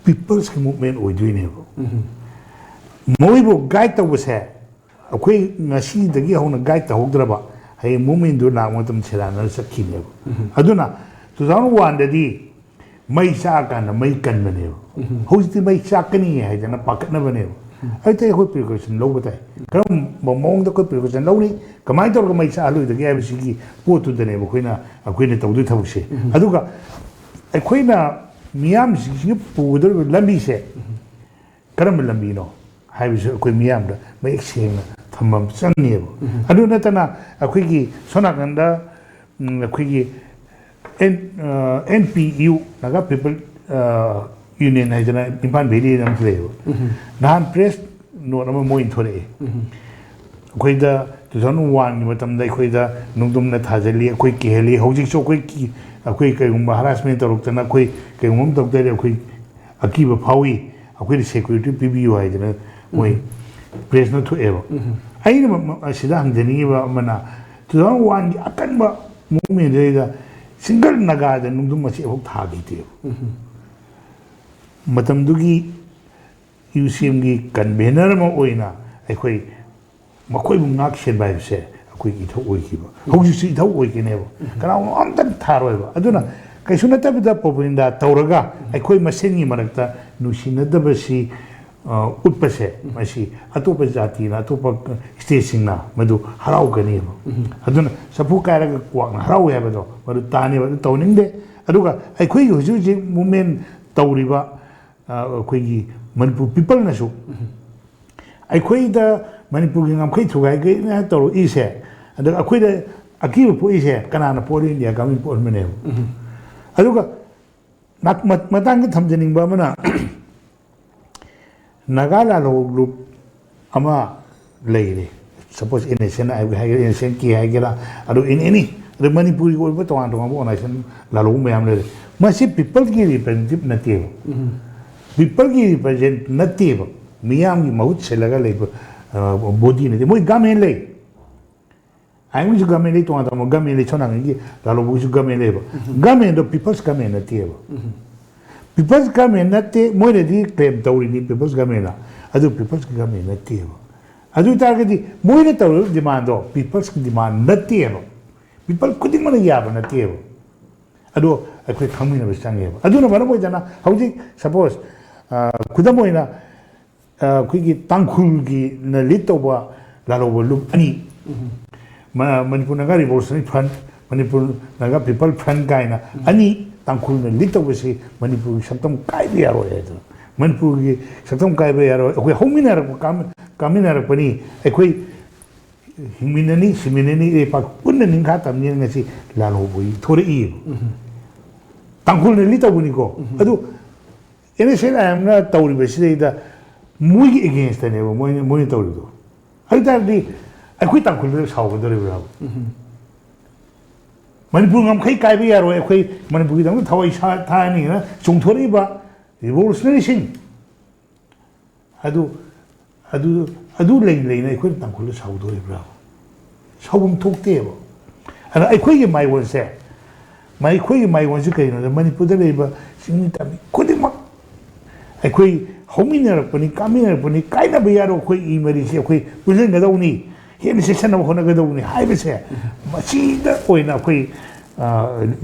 Peopleꯁꯀꯤ movement ꯑꯣꯏꯗꯣꯏꯅꯦꯕ꯫ ꯃꯣꯏꯕꯨ guide ꯇꯧꯕꯁꯦ ꯑꯩꯈꯣꯏ ꯉꯁꯤꯗꯒꯤ ꯍꯧꯅ guide ꯇꯧꯍꯧꯗ꯭ꯔꯕ ꯍꯌꯦꯡ movementꯗꯨ ꯂꯥꯛꯄ ꯃꯇꯝꯗ ꯁꯦꯔꯥꯟꯅꯅ ꯆꯠꯈꯤꯅꯦꯕ꯫ ꯑꯗꯨꯅ two thousand oneꯗꯗꯤ ꯃꯩ ꯆꯥꯛꯑꯀꯥꯟꯗ ꯃꯩ ꯀꯟꯕꯅꯦꯕ꯫ ꯍꯧꯖꯤꯛꯇꯤ ꯃꯩ ꯆꯥꯛꯀꯅꯤ ꯍꯥꯏꯗꯅ ꯄꯥꯈꯠꯅꯕꯅꯦꯕ꯫ ꯑꯗꯨꯗꯤ ꯑꯩꯈꯣꯏ precaution ꯂꯧꯕ ꯇꯥꯏ꯫ ꯀꯔꯝꯕ ꯃꯑꯣꯡꯗ ꯑꯩꯈꯣꯏ precaution ꯂꯧꯅꯤ, ꯀꯃꯥꯏꯅ ꯇꯧꯔꯒ ꯃꯩ ꯆꯥꯛꯍꯜꯂꯣꯏꯗꯒꯦ ꯍꯥꯏꯕꯁꯤꯒꯤ ꯄꯣꯠꯇꯨꯗꯅꯦꯕ ꯑꯩꯈꯣꯏꯅ, ꯑꯩꯈꯣꯏꯅ ꯇꯧꯗꯣꯏ ꯊꯕꯛꯁꯦ꯫ ꯑꯗꯨꯒ ꯑꯩꯈꯣꯏꯅ ꯃꯤꯌꯥꯝꯁꯤꯡꯁꯤꯒꯤ ꯄꯨꯒꯗꯧꯔꯤꯕ ꯂꯝꯕꯤꯁꯦ ꯀꯔꯝꯕ ꯂꯝꯕꯤꯅꯣ ꯍꯥꯏꯕꯁꯨ ꯑꯩꯈꯣꯏ ꯃꯤꯌꯥꯝꯗ ꯃꯌꯦꯛ ꯁꯦꯡꯅ ꯊꯝꯕ ꯑꯃ ꯆꯪꯉꯦꯕ꯫ ꯑꯗꯨ ꯅꯠꯇꯅ ꯑꯩꯈꯣꯏꯒꯤ ꯁꯣꯝ ꯅꯥꯀꯟꯗ, ꯎꯝ, ꯑꯩꯈꯣꯏꯒꯤ N-, ꯑ, NPU, Naga People, ꯑ, Union ꯍꯥꯏꯗꯅ ꯏꯝꯐꯥꯜ ꯚꯦꯂꯤꯗ ꯑꯃꯁꯨ ꯂꯩꯌꯦꯕ꯫ ꯅꯍꯥꯟ press note ꯑꯃ ꯃꯣꯏꯅ ꯊꯣꯛꯂꯛꯑꯦ꯫ ꯑꯩꯈꯣꯏꯗ two thousand one ꯒꯤ ꯃꯇꯝꯗ ꯑꯩꯈꯣꯏꯗ ꯅꯣꯡꯗꯝꯅ ꯊꯥꯖꯤꯜꯂꯤ, ꯑꯩꯈꯣꯏ ꯀꯤꯍꯜꯂꯤ꯫ ꯍꯧꯖꯤꯛꯁꯨ ꯑꯩꯈꯣꯏ ꯀꯤ-, ꯑꯩꯈꯣꯏ ꯀꯩꯒꯨꯝꯕ harassment ꯇꯧꯔꯛꯇꯅ ꯑꯩꯈꯣꯏ ꯀꯩꯒꯨꯝꯕ ꯑꯃ ꯇꯧ ꯇꯥꯔꯗꯤ ꯑꯩꯈꯣꯏ ꯑꯀꯤꯕ ꯐꯥꯎꯏ, ꯑꯩꯈꯣꯏꯗ security ꯄꯤꯕꯤꯌꯨ ꯍꯥꯏꯗꯅ ꯃꯣꯏ press ꯅ ꯊꯣꯛꯑꯦꯕ꯫ ꯑꯩꯅ ꯃ-, ꯃ-, ꯑꯁꯤꯗ ꯍꯪꯖꯅꯤꯡꯉꯤꯕ ꯑꯃꯅ, two thousand one ꯒꯤ ꯑꯀꯟꯕ movement ꯗꯨꯗꯩꯗ single ꯅꯥꯒꯥꯗ ꯅꯣꯡꯗꯝ ꯃꯆꯦꯠ ꯑꯃꯐꯥꯎ ꯊꯥꯈꯤꯗꯦꯕ꯫ ꯃꯇꯝꯗꯨꯒꯤ UCM ꯒꯤ convener ꯑꯃ ꯑꯣꯏꯅ ꯑꯩꯈꯣꯏ ꯃꯈꯣꯏꯕꯨ ꯉꯥꯛ ꯁꯦꯟꯕ ꯍꯥꯏꯕꯁꯦ ꯑꯩꯈꯣꯏꯒꯤ ꯏꯊꯧ ꯑꯣꯏꯈꯤꯕ, ꯍꯧꯖꯤꯛꯁꯨ ꯏꯊꯧ ꯑꯣꯏꯒꯅꯦꯕ꯫ ꯀꯅꯥꯒꯨꯝꯕ ꯑꯝꯇꯪ ꯊꯥꯔꯣꯏꯕ꯫ ꯑꯗꯨꯅ ꯀꯩꯁꯨ ꯅꯠꯇꯕꯤꯗ propaganda ꯇꯧꯔꯒ ꯑꯩꯈꯣꯏ ꯃꯁꯦꯟꯒꯤ ꯃꯔꯛꯇ ꯅꯨꯡꯁꯤꯅꯗꯕꯁꯤ, ꯑ, ꯎꯠꯄꯁꯦ, ꯃꯁꯤ ꯑꯇꯣꯞꯄ ꯖꯥꯇꯤꯅ, ꯑꯇꯣꯞꯄ state ꯁꯤꯡꯅ ꯃꯗꯨ ꯍꯔꯥꯎꯒꯅꯦꯕ꯫ ꯑꯗꯨꯅ ꯆꯐꯨ ꯀꯥꯏꯔꯒ ꯀ꯭ꯋꯥꯛꯅ ꯍꯔꯥꯎꯏ ꯍꯥꯏꯕꯗꯣ ꯃꯗꯨ ꯇꯥꯅꯦꯕ꯫ ꯑꯗꯨ ꯇꯧꯅꯤꯡꯗꯦ꯫ ꯑꯗꯨꯒ ꯑꯩꯈꯣꯏꯒꯤ ꯍꯧꯖꯤꯛ ꯍꯧꯖꯤꯛ movement ꯇꯧꯔꯤꯕ, ꯑ, ꯑꯩꯈꯣꯏꯒꯤ ꯃꯅꯤꯄꯨꯔ people ꯅꯁꯨ ꯑꯩꯈꯣꯏꯗ ꯃꯅꯤꯄꯨꯔꯒꯤ ꯉꯝꯈꯩ ꯊꯨꯒꯥꯏꯒꯦꯅ ꯇꯧꯔꯛꯏꯁꯦ, ꯑꯗꯨꯒ ꯑꯩꯈꯣꯏꯗ ꯑꯀꯤꯕ ꯄꯣꯛꯏꯁꯦ ꯀꯅꯥꯅ ꯄꯣꯛꯍꯜꯂꯤ? India government ꯄꯣꯛꯍꯟꯕꯅꯦꯕ꯫ ꯑꯗꯨꯒ ꯅꯥꯛ-, ꯃ-, ꯃꯇꯥꯡꯗ ꯊꯝꯖꯅꯤꯡꯕ ꯑꯃꯅ, ꯅꯥꯒꯥ ꯂꯥꯂꯣꯡ ꯂꯨꯞ ꯑꯃ ꯂꯩꯔꯦ, suppose NSCN ꯍꯥꯏꯒꯦꯔꯥ, NSCN K ꯍꯥꯏꯒꯦꯔꯥ, ꯑꯗꯨ in any, ꯑꯗꯨ ꯃꯅꯤꯄꯨꯔꯒꯤ ꯑꯣꯏꯕ ꯇꯣꯉꯥꯟ ꯇꯣꯉꯥꯟꯕ organization ꯂꯥꯂꯣꯡ ꯃꯌꯥꯝ ꯂꯩꯔꯦ꯫ ꯃꯁꯤ people ꯒꯤ representative ꯅꯠꯇꯦꯕ꯫ People ꯒꯤ represent ꯅꯠꯇꯦꯕ꯫ ꯃꯤꯌꯥꯝꯒꯤ ꯃꯍꯨꯠ ꯁꯤꯜꯂꯒ ꯂꯩꯕ, ꯑ, body ꯅꯠꯇꯦ꯫ ꯃꯣꯏ government ꯂꯩ꯫ ꯑꯥꯏ ꯑꯦꯝ ꯒꯤꯁꯨ government ꯂꯩ, ꯇꯣꯉꯥꯟ ꯇꯣꯉꯥꯟꯕ government ꯂꯩ, ꯁꯣꯝ ꯅꯥꯀꯟꯒꯤ ꯂꯥꯂꯣꯡꯕꯒꯤꯁꯨ government ꯂꯩꯕ꯫ Government ꯗꯣ people's government ꯅꯠꯇꯦꯕ꯫ People's government ꯅꯠꯇꯦ, ꯃꯣꯏꯅꯗꯤ claim ꯇꯧꯔꯤꯅꯤ people's government ꯅ, ꯑꯗꯨ people's government ꯅꯠꯇꯦꯕ꯫ ꯑꯗꯨ ꯑꯣꯏ ꯇꯥꯔꯒꯗꯤ ꯃꯣꯏꯅ ꯇꯧꯔꯤꯕ demand ꯗꯣ people's ꯀꯤ demand ꯅꯠꯇꯦꯕ, people ꯈꯨꯗꯤꯡꯃꯛꯅ ꯌꯥꯕ ꯅꯠꯇꯦꯕ꯫ ꯑꯗꯣ ꯑꯩꯈꯣꯏ ꯈꯪꯃꯤꯟꯅꯕꯁꯨ ꯆꯪꯉꯦꯕ꯫ ꯑꯗꯨꯅ ꯃꯔꯝ ꯑꯣꯏꯗꯅ ꯍꯧꯖꯤꯛ suppose, ꯑ, ꯈꯨꯗꯝ ꯑꯣꯏꯅ, ꯑ, ꯑꯩꯈꯣꯏꯒꯤ ꯇꯥꯡꯈꯨꯜꯒꯤꯅ lead ꯇꯧꯕ ꯂꯥꯂꯣꯡꯕ ꯂꯨꯞ ꯑꯅꯤ, ꯃ-, Manipur Naga Revolutionary Front, Manipur Naga People Front ꯀꯥꯏꯅ ꯑꯅꯤ ꯇꯥꯡꯈꯨꯜꯅ lead ꯇꯧꯕꯁꯤ ꯃꯅꯤꯄꯨꯔꯒꯤ ꯁꯛꯇꯝ ꯀꯥꯏꯕ ꯌꯥꯔꯣꯏ ꯍꯥꯏꯗꯅ, ꯃꯅꯤꯄꯨꯔꯒꯤ ꯁꯛꯇꯝ ꯀꯥꯏꯕ ꯌꯥꯔꯣꯏ, ꯑꯩꯈꯣꯏ ꯍꯧꯃꯤꯟꯅꯔꯛꯄ, ꯀꯥꯃꯤ-, ꯀꯥꯃꯤꯟꯅꯔꯛꯄꯅꯤ, ꯑꯩꯈꯣꯏ ꯍꯤꯡꯃꯤꯟꯅꯅꯤ, ꯁꯤꯃꯤꯟꯅꯅꯤ, ꯏꯔꯩꯄꯥꯛ ꯄꯨꯟꯅ ꯅꯤꯡꯈꯥ ꯇꯝꯅꯤꯅ ꯉꯁꯤ ꯂꯥꯂꯣꯡꯕꯒꯤ ꯊꯣꯔꯛꯏꯕ꯫ ꯇꯥꯡꯈꯨꯜꯅ lead ꯇꯧꯕꯅꯤꯀꯣ꯫ ꯑꯗꯨ NSCN IM ꯅ ꯇꯧꯔꯤꯕꯁꯤꯗꯩꯗ ꯃꯣꯏꯒꯤ against ꯇꯅꯦꯕ ꯃꯣꯏꯅ, ꯃꯣꯏꯅ ꯇꯧꯔꯤꯗꯣ꯫ ꯑꯗꯨ ꯇꯥꯔꯗꯤ ꯑꯩꯈꯣꯏ ꯇꯥꯡꯈꯨꯜꯗ ꯁꯥꯎꯒꯗꯧꯔꯤꯕ꯭ꯔꯥꯕ? ꯃꯅꯤꯄꯨꯔ ꯉꯝꯈꯩ ꯀꯥꯏꯕ ꯌꯥꯔꯣꯏ, ꯑꯩꯈꯣꯏ ꯃꯅꯤꯄꯨꯔꯒꯤꯗꯃꯛꯇ ꯊꯋꯥꯏ ꯁꯥ-, ꯊꯥꯔꯅꯤꯅ ꯆꯣꯡꯊꯣꯔꯛꯏꯕ revolutionaryꯁꯤꯡ ꯑꯗꯨ, ꯑꯗꯨ, ꯑꯗꯨ ꯂꯩ ꯂꯩꯅ ꯑꯩꯈꯣꯏꯅ ꯇꯥꯡꯈꯨꯜꯗ ꯁꯥꯎꯗꯧꯔꯤꯕ꯭ꯔꯥ? ꯁꯥꯎꯐꯝ ꯊꯣꯛꯇꯦꯕ꯫ ꯑꯗ ꯑꯩꯈꯣꯏꯒꯤ ꯃꯥꯏꯑꯣꯟꯁꯦ, ꯃ-, ꯑꯩꯈꯣꯏꯒꯤ ꯃꯥꯏꯑꯣꯟꯁꯦ ꯀꯔꯤꯅꯣꯗ, ꯃꯅꯤꯄꯨꯔꯗ ꯂꯩꯔꯤꯕ ꯆꯤꯡꯃꯤ ꯇꯝꯃꯤ ꯈꯨꯗꯤꯡꯃꯛ ꯑꯩꯈꯣꯏ ꯍꯧꯃꯤꯟꯅꯔꯛꯄꯅꯤ, ꯀꯥꯃꯤꯟꯅꯔꯛꯄꯅꯤ, ꯀꯥꯏꯅꯕ ꯌꯥꯔꯣꯏ, ꯑꯩꯈꯣꯏ ꯏ ꯃꯔꯤꯁꯤ ꯑꯩꯈꯣꯏ ꯄꯨꯟꯁꯤꯟꯒꯗꯧꯅꯤ, ꯍꯦꯟꯅ ꯆꯦꯛꯁꯤꯟꯅꯕ ꯍꯣꯠꯅꯒꯗꯧꯕꯅꯤ ꯍꯥꯏꯕꯁꯦ, ꯃꯁꯤꯗ ꯑꯣꯏꯅ ꯑꯩꯈꯣꯏ, ꯑ,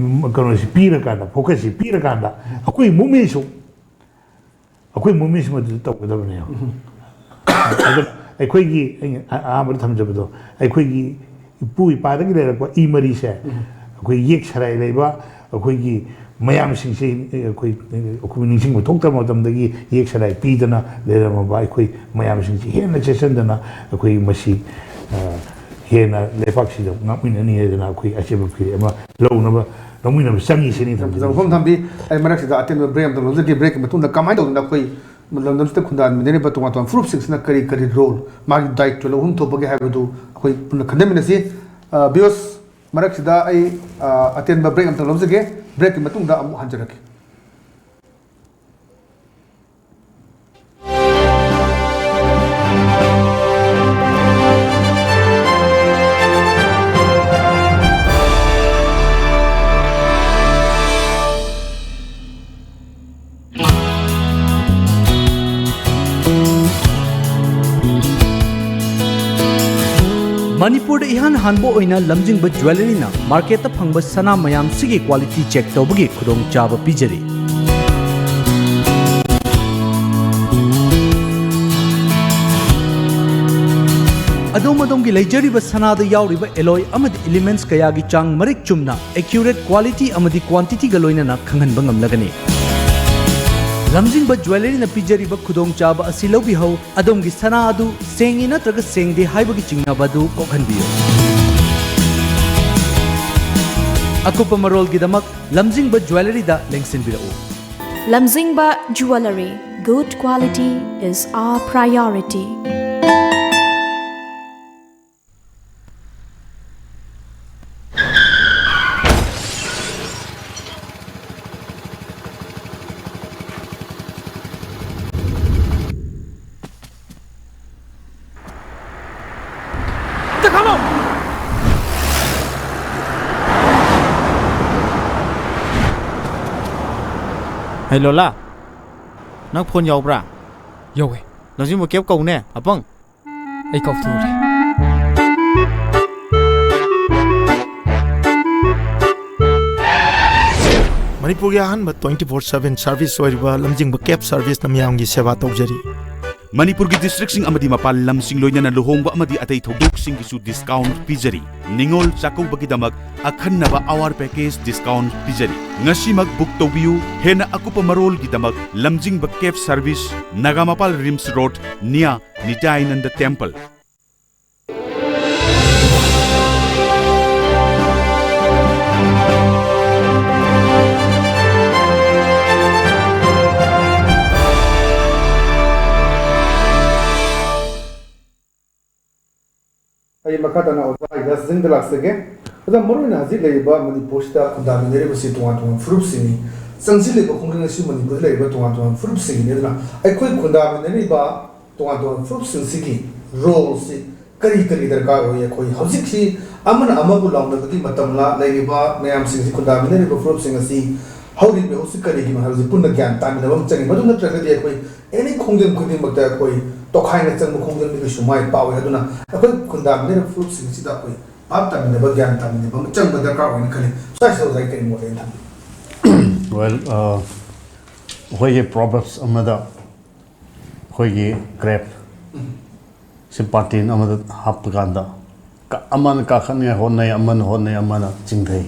ꯀꯩꯅꯣꯁꯤ ꯄꯤꯔꯀꯥꯟꯗ, focusꯁꯤ ꯄꯤꯔꯀꯥꯟꯗ ꯑꯩꯈꯣꯏ movementꯁꯨ ꯑꯩꯈꯣꯏ movementꯁꯤ ꯃꯗꯨꯗ ꯇꯧꯒꯗꯕꯅꯦꯕ꯫ ꯑꯗꯨ ꯑꯩꯈꯣꯏꯒꯤ, ꯑꯩꯅ ꯑꯍꯥꯟꯕꯗ ꯊꯝꯖꯕꯗꯣ, ꯑꯩꯈꯣꯏꯒꯤ ꯏꯄꯨ ꯏꯄꯥꯗꯒꯤ ꯂꯩꯔꯛꯄ ꯏ ꯃꯔꯤꯁꯦ, ꯑꯩꯈꯣꯏ ꯌꯦꯛ ꯁꯂꯥꯏ ꯂꯩꯕ, ꯑꯩꯈꯣꯏꯒꯤ ꯃꯌꯥꯝꯁꯤꯡꯁꯤ, ꯑꯩꯈꯣꯏ, ꯑꯩꯈꯣꯏ ꯅꯤꯡꯁꯤꯡꯕ ꯊꯣꯛꯇꯕ ꯃꯇꯝꯗꯒꯤ ꯌꯦꯛ ꯁꯂꯥꯏ ꯄꯤꯗꯅ ꯂꯩꯔꯝꯃꯕ ꯑꯩꯈꯣꯏ ꯃꯌꯥꯝꯁꯤꯡꯁꯤ ꯍꯦꯟꯅ ꯆꯦꯠꯁꯤꯟꯗꯅ ꯑꯩꯈꯣꯏ ꯃꯁꯤ, ꯑ, ꯍꯦꯟꯅ ꯂꯩꯕꯥꯛꯁꯤꯗ ꯉꯥꯛꯃꯤꯟꯅꯅꯤ ꯍꯥꯏꯗꯅ ꯑꯩꯈꯣꯏ ꯑꯆꯦꯠꯄ ꯐꯤꯔꯦꯞ ꯑꯃ ꯂꯧꯅꯕ, ꯂꯧꯃꯤꯟꯅꯕ ꯆꯪꯉꯤ ꯁꯤꯅꯤ ꯌꯥꯝ ꯐꯖꯕ ꯊꯝꯖꯅꯤꯡꯉꯤ꯫ ꯋꯥꯐꯝ ꯊꯝꯕꯤ꯫ ꯑꯩ ꯃꯔꯛꯁꯤꯗ ꯑꯇꯦꯟꯕ break ꯑꯃꯇꯪ ꯂꯧꯖꯒꯦ꯫ Breakꯀꯤ ꯃꯇꯨꯡꯗ ꯀꯃꯥꯏꯅ ꯇꯧꯗꯅ ꯑꯩꯈꯣꯏ ꯂꯝꯗꯝꯁꯤꯗ ꯈꯨꯟꯗꯥꯃꯤꯟꯅꯔꯤꯕ ꯇꯣꯉꯥꯟ ꯇꯣꯉꯥꯟꯕ ꯐꯨꯔꯨꯞꯁꯤꯡꯁꯤꯅ ꯀꯔꯤ ꯀꯔꯤ role, ꯃꯥꯒꯤ ꯗꯥꯌꯤꯠꯇ꯭ꯋ ꯂꯧꯐꯝ ꯊꯣꯛꯄꯒꯦ ꯍꯥꯏꯕꯗꯨ ꯑꯩꯈꯣꯏ ꯄꯨꯟꯅ ꯈꯟꯊꯃꯤꯟꯅꯁꯤ꯫ ꯑ, viewers, ꯃꯔꯛꯁꯤꯗ ꯑꯩ, ꯑ, ꯑꯇꯦꯟꯕ break ꯑꯃꯇꯪ ꯂꯧꯖꯒꯦ꯫ Breakꯀꯤ ꯃꯇꯨꯡꯗ ꯑꯃꯨꯛ ꯍꯟꯖꯔꯛꯀꯦ꯫ ꯃꯅꯤꯄꯨꯔꯗ ꯏꯍꯥꯟ ꯍꯥꯟꯕ ꯑꯣꯏꯅ ꯂꯝꯖꯤꯡꯕ ꯖ꯭ꯋꯦꯂꯔꯤꯅ ꯃꯥꯔꯀꯦꯠꯇ ꯐꯪꯕ ꯁꯅꯥ ꯃꯌꯥꯝꯁꯤꯒꯤ quality check ꯇꯧꯕꯒꯤ ꯈꯨꯗꯣꯡꯆꯥꯕ ꯄꯤꯖꯔꯤ꯫ ꯑꯗꯣꯝ ꯑꯗꯣꯝꯒꯤ ꯂꯩꯖꯔꯤꯕ ꯁꯅꯥꯗ ꯌꯥꯎꯔꯤꯕ alloy ꯑꯃꯗꯤ elements ꯀꯌꯥꯒꯤ ꯆꯥꯡ ꯃꯔꯤꯛ ꯆꯨꯝꯅ, accurate quality ꯑꯃꯗꯤ quantityꯒ ꯂꯣꯏꯅꯅ ꯈꯪꯍꯟꯕ ꯉꯝꯂꯒꯅꯤ꯫ ꯂꯝꯖꯤꯡꯕ ꯖ꯭ꯋꯦꯂꯔꯤꯅ ꯄꯤꯖꯔꯤꯕ ꯈꯨꯗꯣꯡꯆꯥꯕ ꯑꯁꯤ ꯂꯧꯕꯤꯍꯧ꯫ ꯑꯗꯣꯝꯒꯤ ꯁꯅꯥ ꯑꯗꯨ ꯁꯦꯡꯉꯤ ꯅꯠꯇ꯭ꯔꯒ ꯁꯦꯡꯗꯦ ꯍꯥꯏꯕꯒꯤ ꯆꯤꯡꯅꯕ ꯑꯗꯨ ꯀꯣꯛꯍꯟꯕꯤꯌꯨ꯫ ꯑꯀꯨꯞꯄ ꯃꯔꯣꯜꯒꯤꯗꯃꯛ ꯂꯝꯖꯤꯡꯕ ꯖ꯭ꯋꯦꯂꯔꯤꯗ ꯂꯦꯡꯁꯤꯟꯕꯤꯔꯛꯎ꯫ Lamjingba Jewellery, good quality is our priority. ꯍꯩ ꯂꯣꯂꯥ, ꯅꯪ ꯐꯣꯟ ꯌꯥꯎꯕ꯭ꯔꯥ? ꯌꯧꯋꯦ꯫ ꯂꯝꯖꯤꯡꯕ ꯀꯦꯞ ꯀꯧꯅꯦ, ꯑꯄꯪ꯫ ꯑꯩ ꯀꯥꯎꯊꯣꯛꯎꯔꯦ꯫ ꯃꯅꯤꯄꯨꯔꯒꯤ ꯑꯍꯥꯟꯕ twenty four seven service ꯑꯣꯏꯔꯤꯕ ꯂꯝꯖꯤꯡꯕ cab serviceꯅ ꯃꯤꯌꯥꯝꯒꯤ ꯁꯦꯕꯥ ꯇꯧꯖꯔꯤ꯫ ꯃꯅꯤꯄꯨꯔꯒꯤ districtꯁꯤꯡ ꯑꯃꯗꯤ ꯃꯄꯥꯟ ꯂꯝꯁꯤꯡ, ꯂꯣꯏꯅꯅ ꯂꯨꯍꯣꯡꯕ ꯑꯃꯗꯤ ꯑꯇꯩ ꯊꯧꯗꯣꯛꯁꯤꯡꯒꯤꯁꯨ discount ꯄꯤꯖꯔꯤ꯫ ꯅꯤꯉꯣꯜ ꯆꯥꯛꯀꯧꯕꯒꯤꯗꯃꯛ ꯑꯈꯟꯅꯕ hour package discount ꯄꯤꯖꯔꯤ꯫ ꯉꯁꯤꯃꯛ book ꯇꯧꯕꯤꯌꯨ꯫ ꯍꯦꯟꯅ ꯑꯀꯨꯞꯄ ꯃꯔꯣꯜꯒꯤꯗꯃꯛ ꯂꯝꯖꯤꯡꯕ cab service, Nagampal RIMS road, near ꯅꯤꯇꯥꯌꯥꯅꯟꯗ temple꯫ ꯑꯩ ꯃꯈꯥ ꯇꯥꯅ ꯑꯣꯖꯥ ꯌꯥꯁꯖꯤꯡꯗ ꯂꯥꯛꯆꯒꯦ꯫ ꯑꯣꯖꯥ, ꯃꯔꯨꯑꯣꯏꯅ ꯍꯧꯖꯤꯛ ꯂꯩꯔꯤꯕ ꯃꯅꯤꯄꯨꯔꯁꯤꯗ ꯈꯨꯟꯗꯥꯃꯤꯟꯅꯔꯤꯕꯁꯤ ꯇꯣꯉꯥꯟ ꯇꯣꯉꯥꯟꯕ ꯐꯨꯔꯨꯞꯁꯤꯡꯅꯤ꯫ ꯆꯪꯁꯤꯜꯂꯤꯕ ꯈꯣꯡꯖꯪ ꯑꯁꯤ ꯃꯅꯤꯄꯨꯔꯗ ꯂꯩꯔꯤꯕ ꯇꯣꯉꯥꯟ ꯇꯣꯉꯥꯟꯕ ꯐꯨꯔꯨꯞꯁꯤꯡꯒꯤꯅꯤ꯫ ꯑꯗꯨꯅ ꯑꯩꯈꯣꯏ ꯈꯨꯟꯗꯥꯃꯤꯟꯅꯔꯤꯕ ꯇꯣꯉꯥꯟ ꯇꯣꯉꯥꯟꯕ ꯐꯨꯔꯨꯞꯁꯤꯡꯁꯤꯒꯤ roleꯁꯤ ꯀꯔꯤ ꯀꯔꯤ ꯗꯔꯀꯥꯔ ꯑꯣꯏ? ꯑꯩꯈꯣꯏ ꯍꯧꯖꯤꯛꯁꯤ ꯑꯃꯅ ꯑꯃꯕꯨ ꯂꯥꯎꯅꯕꯒꯤ ꯃꯇꯝꯂ? ꯂꯩꯔꯤꯕ ꯃꯌꯥꯝꯁꯤꯡꯁꯤ, ꯈꯨꯟꯗꯥꯃꯤꯟꯅꯔꯤꯕ ꯐꯨꯔꯨꯞꯁꯤꯡ ꯑꯁꯤ ꯍꯧꯔꯤꯕ ꯃꯤꯍꯨꯠꯁꯤ ꯀꯔꯤꯒꯤꯅꯣ ꯍꯥꯏꯕꯁꯤ ꯄꯨꯟꯅ ꯒ꯭ꯌꯥꯟ ꯇꯥꯃꯤꯟꯅꯕ ꯑꯃ ꯆꯪꯏ꯫ ꯃꯗꯨ ꯅꯠꯇ꯭ꯔꯒꯗꯤ ꯑꯩꯈꯣꯏ any ꯈꯣꯡꯖꯪ ꯈꯨꯗꯤꯡꯃꯛꯇ ꯑꯩꯈꯣꯏ ꯇꯣꯈꯥꯏꯅ ꯆꯪꯕ ꯈꯣꯡꯖꯪꯗꯤ ꯀꯩꯁꯨ ꯃꯥꯏ ꯄꯥꯛꯑꯣꯏ꯫ ꯑꯗꯨꯅ ꯑꯩꯈꯣꯏ ꯈꯨꯟꯗꯥꯃꯤꯟꯅꯔꯤꯕ ꯐꯨꯔꯨꯞꯁꯤꯡꯁꯤꯗ ꯑꯩꯈꯣꯏ ꯚꯥꯞ ꯇꯥꯃꯤꯟꯅꯕ, ꯒ꯭ꯌꯥꯟ ꯇꯥꯃꯤꯟꯅꯕ ꯑꯃ ꯆꯪꯕ ꯗꯔꯀꯥꯔ ꯑꯣꯏꯅ ꯈꯜꯂꯤ꯫ ꯁ꯭ꯋꯥꯏꯁꯤꯗ ꯑꯣꯖꯥꯒꯤ ꯀꯔꯤ ꯃꯣꯠ ꯂꯩꯅ ꯊꯝꯕꯤ? Well, uh, ꯑꯩꯈꯣꯏꯒꯤ Proverbs ꯑꯃꯗ ꯑꯩꯈꯣꯏꯒꯤ grape ꯁꯤ ꯕꯥꯔꯇꯤꯟ ꯑꯃꯗ ꯍꯥꯞꯄ ꯀꯥꯟꯗ ꯀ-, ꯑꯃꯅ ꯀꯥꯈꯠꯅꯤꯡꯉꯥꯏ ꯍꯣꯠꯅꯩ, ꯑꯃꯅ ꯍꯣꯠꯅꯩ, ꯑꯃꯅ ꯆꯤꯡꯊꯩ꯫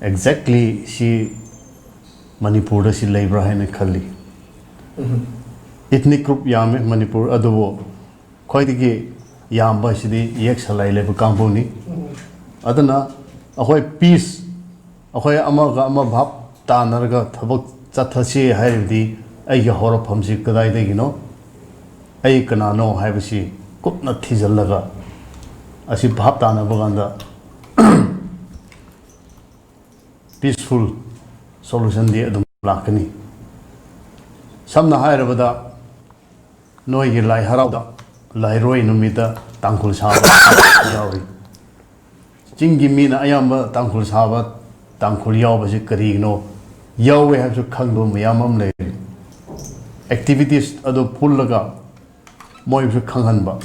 Exactly ꯁꯤ ꯃꯅꯤꯄꯨꯔꯗ ꯁꯤ ꯂꯩꯕ꯭ꯔꯥ ꯍꯥꯏꯅ ꯈꯜꯂꯤ꯫ ꯎꯝ꯫ Ethnic group ꯌꯥꯝꯃꯤ ꯃꯅꯤꯄꯨꯔ, ꯑꯗꯨꯕꯨ ꯈ꯭ꯋꯥꯏꯗꯒꯤ ꯌꯥꯝꯕ ꯑꯁꯤꯗꯤ ꯌꯦꯛ ꯁꯂꯥꯏ ꯂꯩꯕ ꯀꯥꯡꯕꯨꯅꯤ꯫ ꯎꯝ꯫ ꯑꯗꯨꯅ ꯑꯩꯈꯣꯏ peace, ꯑꯩꯈꯣꯏ ꯑꯃꯒ ꯑꯃ ꯚꯥꯞ ꯇꯥꯅꯔꯒ ꯊꯕꯛ ꯆꯠꯊꯁꯤ ꯍꯥꯏꯔꯕꯗꯤ ꯑꯩꯒꯤ ꯍꯧꯔꯛꯐꯝꯁꯤ ꯀꯗꯥꯏꯗꯒꯤꯅꯣ, ꯑꯩ ꯀꯅꯥꯅꯣ ꯍꯥꯏꯕꯁꯤ ꯀꯨꯞꯅ ꯊꯤꯖꯤꯜꯂꯒ ꯑꯁꯤ ꯚꯥꯞ ꯇꯥꯅꯕ ꯀꯥꯟꯗ peaceful solutionꯗꯤ ꯑꯗꯨꯝ ꯂꯥꯛꯀꯅꯤ꯫ ꯁꯝꯅ ꯍꯥꯏꯔꯕꯗ, ꯅꯣꯏꯒꯤ ꯂꯥꯏ ꯍꯔꯥꯎꯗ ꯂꯥꯏꯔꯣꯏ ꯅꯨꯃꯤꯠꯇ ꯇꯥꯡꯈꯨꯜ ꯁꯥꯕ ꯌꯥꯎꯔꯤ꯫ ꯆꯤꯡꯒꯤ ꯃꯤꯅ ꯑꯌꯥꯝꯕ ꯇꯥꯡꯈꯨꯜ ꯁꯥꯕ, ꯇꯥꯡꯈꯨꯜ ꯌꯥꯎꯕꯁꯤ ꯀꯔꯤꯒꯤꯅꯣ? ꯌꯥꯎꯋꯦ ꯍꯥꯏꯕꯁꯨ ꯈꯪꯗꯕ ꯃꯌꯥꯝ ꯑꯃ ꯂꯩꯔꯤ꯫ ꯑꯦꯛꯇꯤꯚꯤꯇꯤꯁ ꯑꯗꯨ ꯄꯨꯜꯂꯒ ꯃꯣꯏꯕꯨꯁꯨ ꯈꯪꯍꯟꯕ,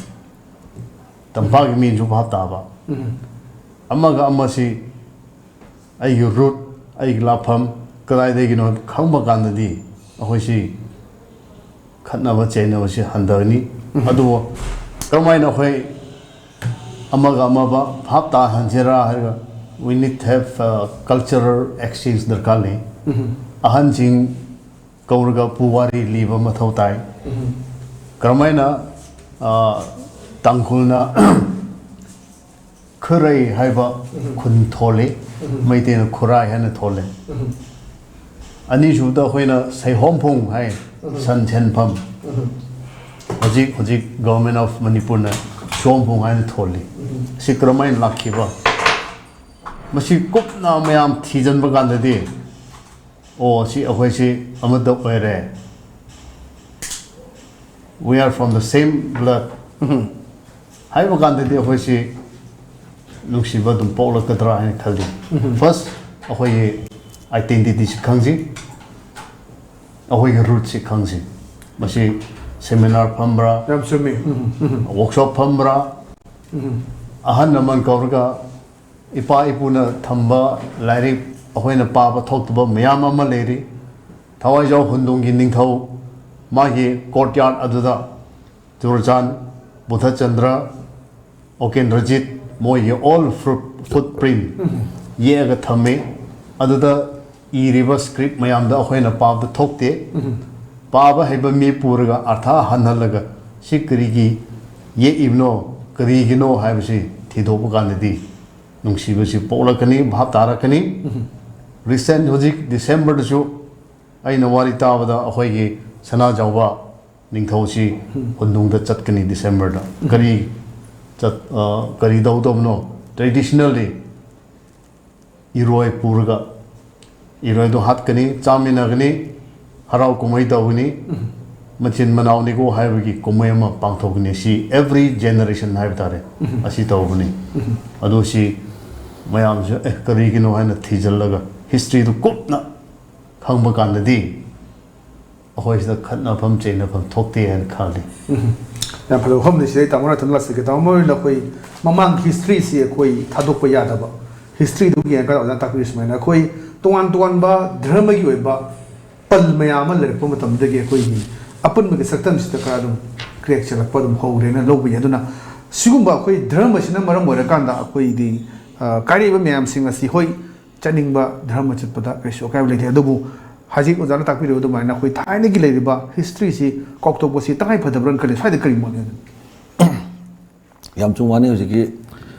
ꯇꯝꯄꯥꯛꯀꯤ ꯃꯤꯅꯁꯨ ꯚꯥꯞ ꯇꯥꯕ꯫ ꯑꯃꯒ ꯑꯃꯁꯤ ꯑꯩꯒꯤ ꯔꯨꯠ, ꯑꯩꯒꯤ ꯂꯥꯛꯐꯝ ꯀꯗꯥꯏꯗꯒꯤꯅꯣ ꯈꯪꯕ ꯀꯥꯟꯗꯗꯤ ꯑꯩꯈꯣꯏꯁꯤ ꯈꯠꯅꯕ ꯆꯩꯅꯕꯁꯤ ꯍꯟꯊꯒꯅꯤ꯫ ꯑꯗꯨꯕꯨ ꯀꯔꯝꯍꯥꯏꯅ ꯑꯩꯈꯣꯏ ꯑꯃꯒ ꯑꯃꯕ ꯚꯥꯞ ꯇꯥꯍꯟꯁꯤꯔꯥ ꯍꯥꯏꯔꯒ, we need to have cultural exchange ꯗꯔꯀꯥꯔ ꯂꯩ꯫ ꯑꯍꯟꯁꯤꯡ ꯀꯧꯔꯒ ꯄꯨꯋꯥꯔꯤ ꯂꯤꯕ ꯃꯊꯧ ꯇꯥꯏ꯫ ꯀꯔꯝꯍꯥꯏꯅ, ꯑ, ꯇꯥꯡꯈꯨꯜꯅ ꯈꯨꯔꯩ ꯍꯥꯏꯕ ꯈꯨꯟ ꯊꯣꯜꯂꯤ, ꯃꯩꯇꯩꯅ ꯈꯨꯔꯥꯏ ꯍꯥꯏꯅ ꯊꯣꯜꯂꯤ꯫ ꯑꯅꯤꯁꯨꯕꯗ ꯑꯩꯈꯣꯏꯅ ꯁꯩꯍꯣꯝꯐꯨꯡ ꯍꯥꯏ, ꯁꯟ ꯁꯦꯟꯐꯝ꯫ ꯍꯧꯖꯤꯛ, ꯍꯧꯖꯤꯛ Government of ꯃꯅꯤꯄꯨꯔꯅ ꯁꯣꯝꯐꯨꯡ ꯍꯥꯏꯅ ꯊꯣꯜꯂꯤ꯫ ꯁꯤ ꯀꯔꯝꯍꯥꯏꯅ ꯂꯥꯛꯈꯤꯕ? ꯃꯁꯤ ꯀꯨꯞꯅ ꯃꯌꯥꯝ ꯊꯤꯖꯤꯟꯕ ꯀꯥꯟꯗꯗꯤ, ꯑꯣ, ꯁꯤ ꯑꯩꯈꯣꯏꯁꯤ ꯑꯃꯠꯇ ꯑꯣꯏꯔꯦ, we are from the same blood ꯍꯥꯏꯕ ꯀꯥꯟꯗꯗꯤ ꯑꯩꯈꯣꯏꯁꯤ ꯅꯨꯡꯁꯤꯕ ꯑꯗꯨꯝ ꯄꯣꯛꯂꯛꯀꯗ꯭ꯔꯥ ꯍꯥꯏꯅ ꯈꯜꯂꯤ꯫ ꯐꯥꯔꯁ, ꯑꯩꯈꯣꯏꯒꯤ ꯑꯥꯏꯗꯦꯟꯇꯤꯇꯤꯁꯤ ꯈꯪꯁꯤ, ꯑꯩꯈꯣꯏꯒꯤ ꯔꯨꯠꯁꯤ ꯈꯪꯁꯤ꯫ ꯃꯁꯤ ꯁꯦꯃꯤꯅꯥꯔ ꯐꯝꯕ꯭ꯔꯥ, ꯌꯥꯝ ꯆꯨꯝꯃꯤ꯫ ꯋꯥꯔꯛꯁꯣꯞ ꯐꯝꯕ꯭ꯔꯥ, ꯑꯍꯜ ꯂꯃꯟ ꯀꯧꯔꯒ ꯏꯄꯥ ꯏꯄꯨꯅ ꯊꯝꯕ ꯂꯥꯏꯔꯤꯛ ꯑꯩꯈꯣꯏꯅ ꯄꯥꯕ ꯊꯣꯛꯇꯕ ꯃꯌꯥꯝ ꯑꯃ ꯂꯩꯔꯤ꯫ ꯊꯋꯥꯏꯖꯥꯎ ꯍꯨꯟꯗꯨꯡꯒꯤ ꯅꯤꯡꯊꯧ ꯃꯥꯒꯤ ꯀꯣꯔꯠꯌꯥꯔꯗ ꯑꯗꯨꯗ ꯆꯨꯔꯆꯥꯟ, ꯕꯨꯙꯆꯟꯗ꯭ꯔ, ꯑꯣꯀꯦꯟꯗ꯭ꯔꯖꯤꯠ ꯃꯣꯏꯒꯤ ꯑꯣꯜ ꯐꯨꯠ ꯄ꯭ꯔꯤꯟ ꯌꯦꯛꯑꯒ ꯊꯝꯃꯤ꯫ ꯑꯗꯨꯗ ꯏꯔꯤꯕ ꯁ꯭ꯀ꯭ꯔꯤꯞ ꯃꯌꯥꯝꯗ ꯑꯩꯈꯣꯏꯅ ꯄꯥꯕꯗ ꯊꯣꯛꯇꯦ꯫ ꯄꯥꯕ ꯍꯩꯕ ꯃꯤ ꯄꯨꯔꯒ ꯑꯔꯊ ꯍꯟꯍꯜꯂꯒ ꯁꯤ ꯀꯔꯤꯒꯤ ꯌꯦꯛꯏꯕꯅꯣ, ꯀꯔꯤꯒꯤꯅꯣ ꯍꯥꯏꯕꯁꯤ ꯊꯤꯗꯣꯛꯄ ꯀꯥꯟꯗꯗꯤ ꯅꯨꯡꯁꯤꯕꯁꯤ ꯄꯣꯛꯂꯛꯀꯅꯤ, ꯚꯥꯞ ꯇꯥꯔꯛꯀꯅꯤ꯫ ꯔꯤꯁꯦꯟ ꯍꯧꯖꯤꯛ ꯗꯤꯁꯦꯝꯕꯔꯗꯁꯨ ꯑꯩꯅ ꯋꯥꯔꯤ ꯇꯥꯕꯗ ꯑꯩꯈꯣꯏꯒꯤ ꯁꯅꯥꯖꯥꯎꯕ ꯅꯤꯡꯊꯧꯁꯤ ꯍꯨꯟꯗꯨꯡꯗ ꯆꯠꯀꯅꯤ ꯗꯤꯁꯦꯝꯕꯔꯗ꯫ ꯀꯔꯤ ꯆꯠ-, ꯑ, ꯀꯔꯤ ꯇꯧꯗꯧꯕꯅꯣ? ꯇ꯭ꯔꯦꯗꯤꯁꯅꯦꯜꯂꯤ ꯏꯔꯣꯏ ꯄꯨꯔꯒ ꯏꯔꯣꯏꯗꯣ ꯍꯥꯠꯀꯅꯤ, ꯆꯥꯃꯤꯟꯅꯒꯅꯤ, ꯍꯔꯥꯎ ꯀꯨꯝꯍꯩ ꯇꯧꯒꯅꯤ, ꯃꯆꯤꯟ ꯃꯅꯥꯎꯅꯤꯀꯣ ꯍꯥꯏꯕꯒꯤ ꯀꯨꯝꯍꯩ ꯑꯃ ꯄꯥꯡꯊꯣꯛꯀꯅꯤ꯫ ꯁꯤ ꯑꯦꯚ꯭ꯔꯤ ꯖꯦꯅꯦꯔꯦꯁꯟ ꯍꯥꯏꯕ ꯇꯥꯔꯦ, ꯑꯁꯤ ꯇꯧꯕꯅꯤ꯫ ꯑꯗꯣ ꯁꯤ ꯃꯌꯥꯝꯁꯨ ꯑꯦ ꯀꯔꯤꯒꯤꯅꯣ ꯍꯥꯏꯅ ꯊꯤꯖꯤꯜꯂꯒ ꯍꯤꯁꯇ꯭ꯔꯤꯗꯨ ꯀꯨꯞꯅ ꯈꯪꯕ ꯀꯥꯟꯗꯗꯤ ꯑꯩꯈꯣꯏꯁꯤꯗ ꯈꯠꯅꯐꯝ ꯆꯩꯅꯐꯝ ꯊꯣꯛꯇꯦ ꯍꯥꯏꯅ ꯈꯜꯂꯤ꯫ ꯌꯥꯝ ꯐꯖꯕ ꯋꯥꯐꯝꯅꯤ꯫ ꯁꯤꯗꯩ ꯇꯥꯃꯣ ꯅꯥꯊꯟ ꯂꯥꯛꯆꯒꯦ꯫ ꯇꯥꯃꯣ, ꯃꯔꯨ ꯑꯣꯏꯅ ꯑꯩꯈꯣꯏ ꯃꯃꯥꯡꯒꯤ ꯍꯤꯁꯇ꯭ꯔꯤꯁꯤ ꯑꯩꯈꯣꯏ ꯊꯥꯗꯣꯛꯄ ꯌꯥꯗꯕ꯫ ꯍꯤꯁꯇ꯭ꯔꯤꯗꯨ ꯌꯦꯡꯉꯀꯥꯟꯗ ꯑꯣꯖꯥꯅ ꯇꯥꯛꯄꯤꯔꯤ ꯁꯨꯃꯥꯏꯅ ꯑꯩꯈꯣꯏ ꯇꯣꯉꯥꯟ ꯇꯣꯉꯥꯟꯕ ꯙꯔꯃꯒꯤ ꯑꯣꯏꯕ ꯄꯜ ꯃꯌꯥꯝ ꯑꯃ ꯂꯩꯔꯛꯄ ꯃꯇꯝꯗꯒꯤ ꯑꯩꯈꯣꯏꯒꯤ ꯑꯄꯨꯟꯕꯒꯤ ꯁꯛꯇꯝꯁꯤꯗ ꯈꯔ ꯑꯗꯨꯝ ꯀ꯭ꯔꯦꯛ ꯆꯠꯂꯛꯄ ꯑꯗꯨꯝ ꯍꯧꯔꯦꯅ ꯂꯧꯕ ꯌꯥꯏ꯫ ꯑꯗꯨꯅ ꯁꯤꯒꯨꯝꯕ ꯑꯩꯈꯣꯏ ꯙꯔꯃꯁꯤꯅ ꯃꯔꯝ ꯑꯣꯏꯔꯀꯥꯟꯗ ꯑꯩꯈꯣꯏꯗꯤ ꯑ, ꯀꯥꯏꯔꯛꯏꯕ ꯃꯌꯥꯝꯁꯤꯡ ꯑꯁꯤ, ꯍꯣꯏ, ꯆꯠꯅꯤꯡꯕ ꯙꯔꯃ ꯆꯠꯄꯗ ꯀꯩꯁꯨ ꯑꯀꯥꯏꯕ ꯂꯩꯇꯦ꯫ ꯑꯗꯨꯕꯨ ꯍꯧꯖꯤꯛ ꯑꯣꯖꯥꯅ ꯇꯥꯛꯄꯤꯔꯤꯕ ꯑꯗꯨꯃꯥꯏꯅ ꯑꯩꯈꯣꯏ ꯊꯥꯏꯅꯒꯤ ꯂꯩꯔꯤꯕ ꯍꯤꯁꯇ꯭ꯔꯤꯁꯤ ꯀꯥꯎꯊꯣꯛꯄꯁꯤ ꯇꯉꯥꯏ ꯐꯗꯕ꯭ꯔꯅ ꯈꯜꯂꯤ꯫ ꯁ꯭ꯋꯥꯏꯗ ꯀꯔꯤ ꯃꯣꯠ ꯂꯩ? ꯌꯥꯝ ꯆꯨꯝꯕ ꯋꯥꯅꯤ꯫ ꯍꯧꯖꯤꯛꯀꯤ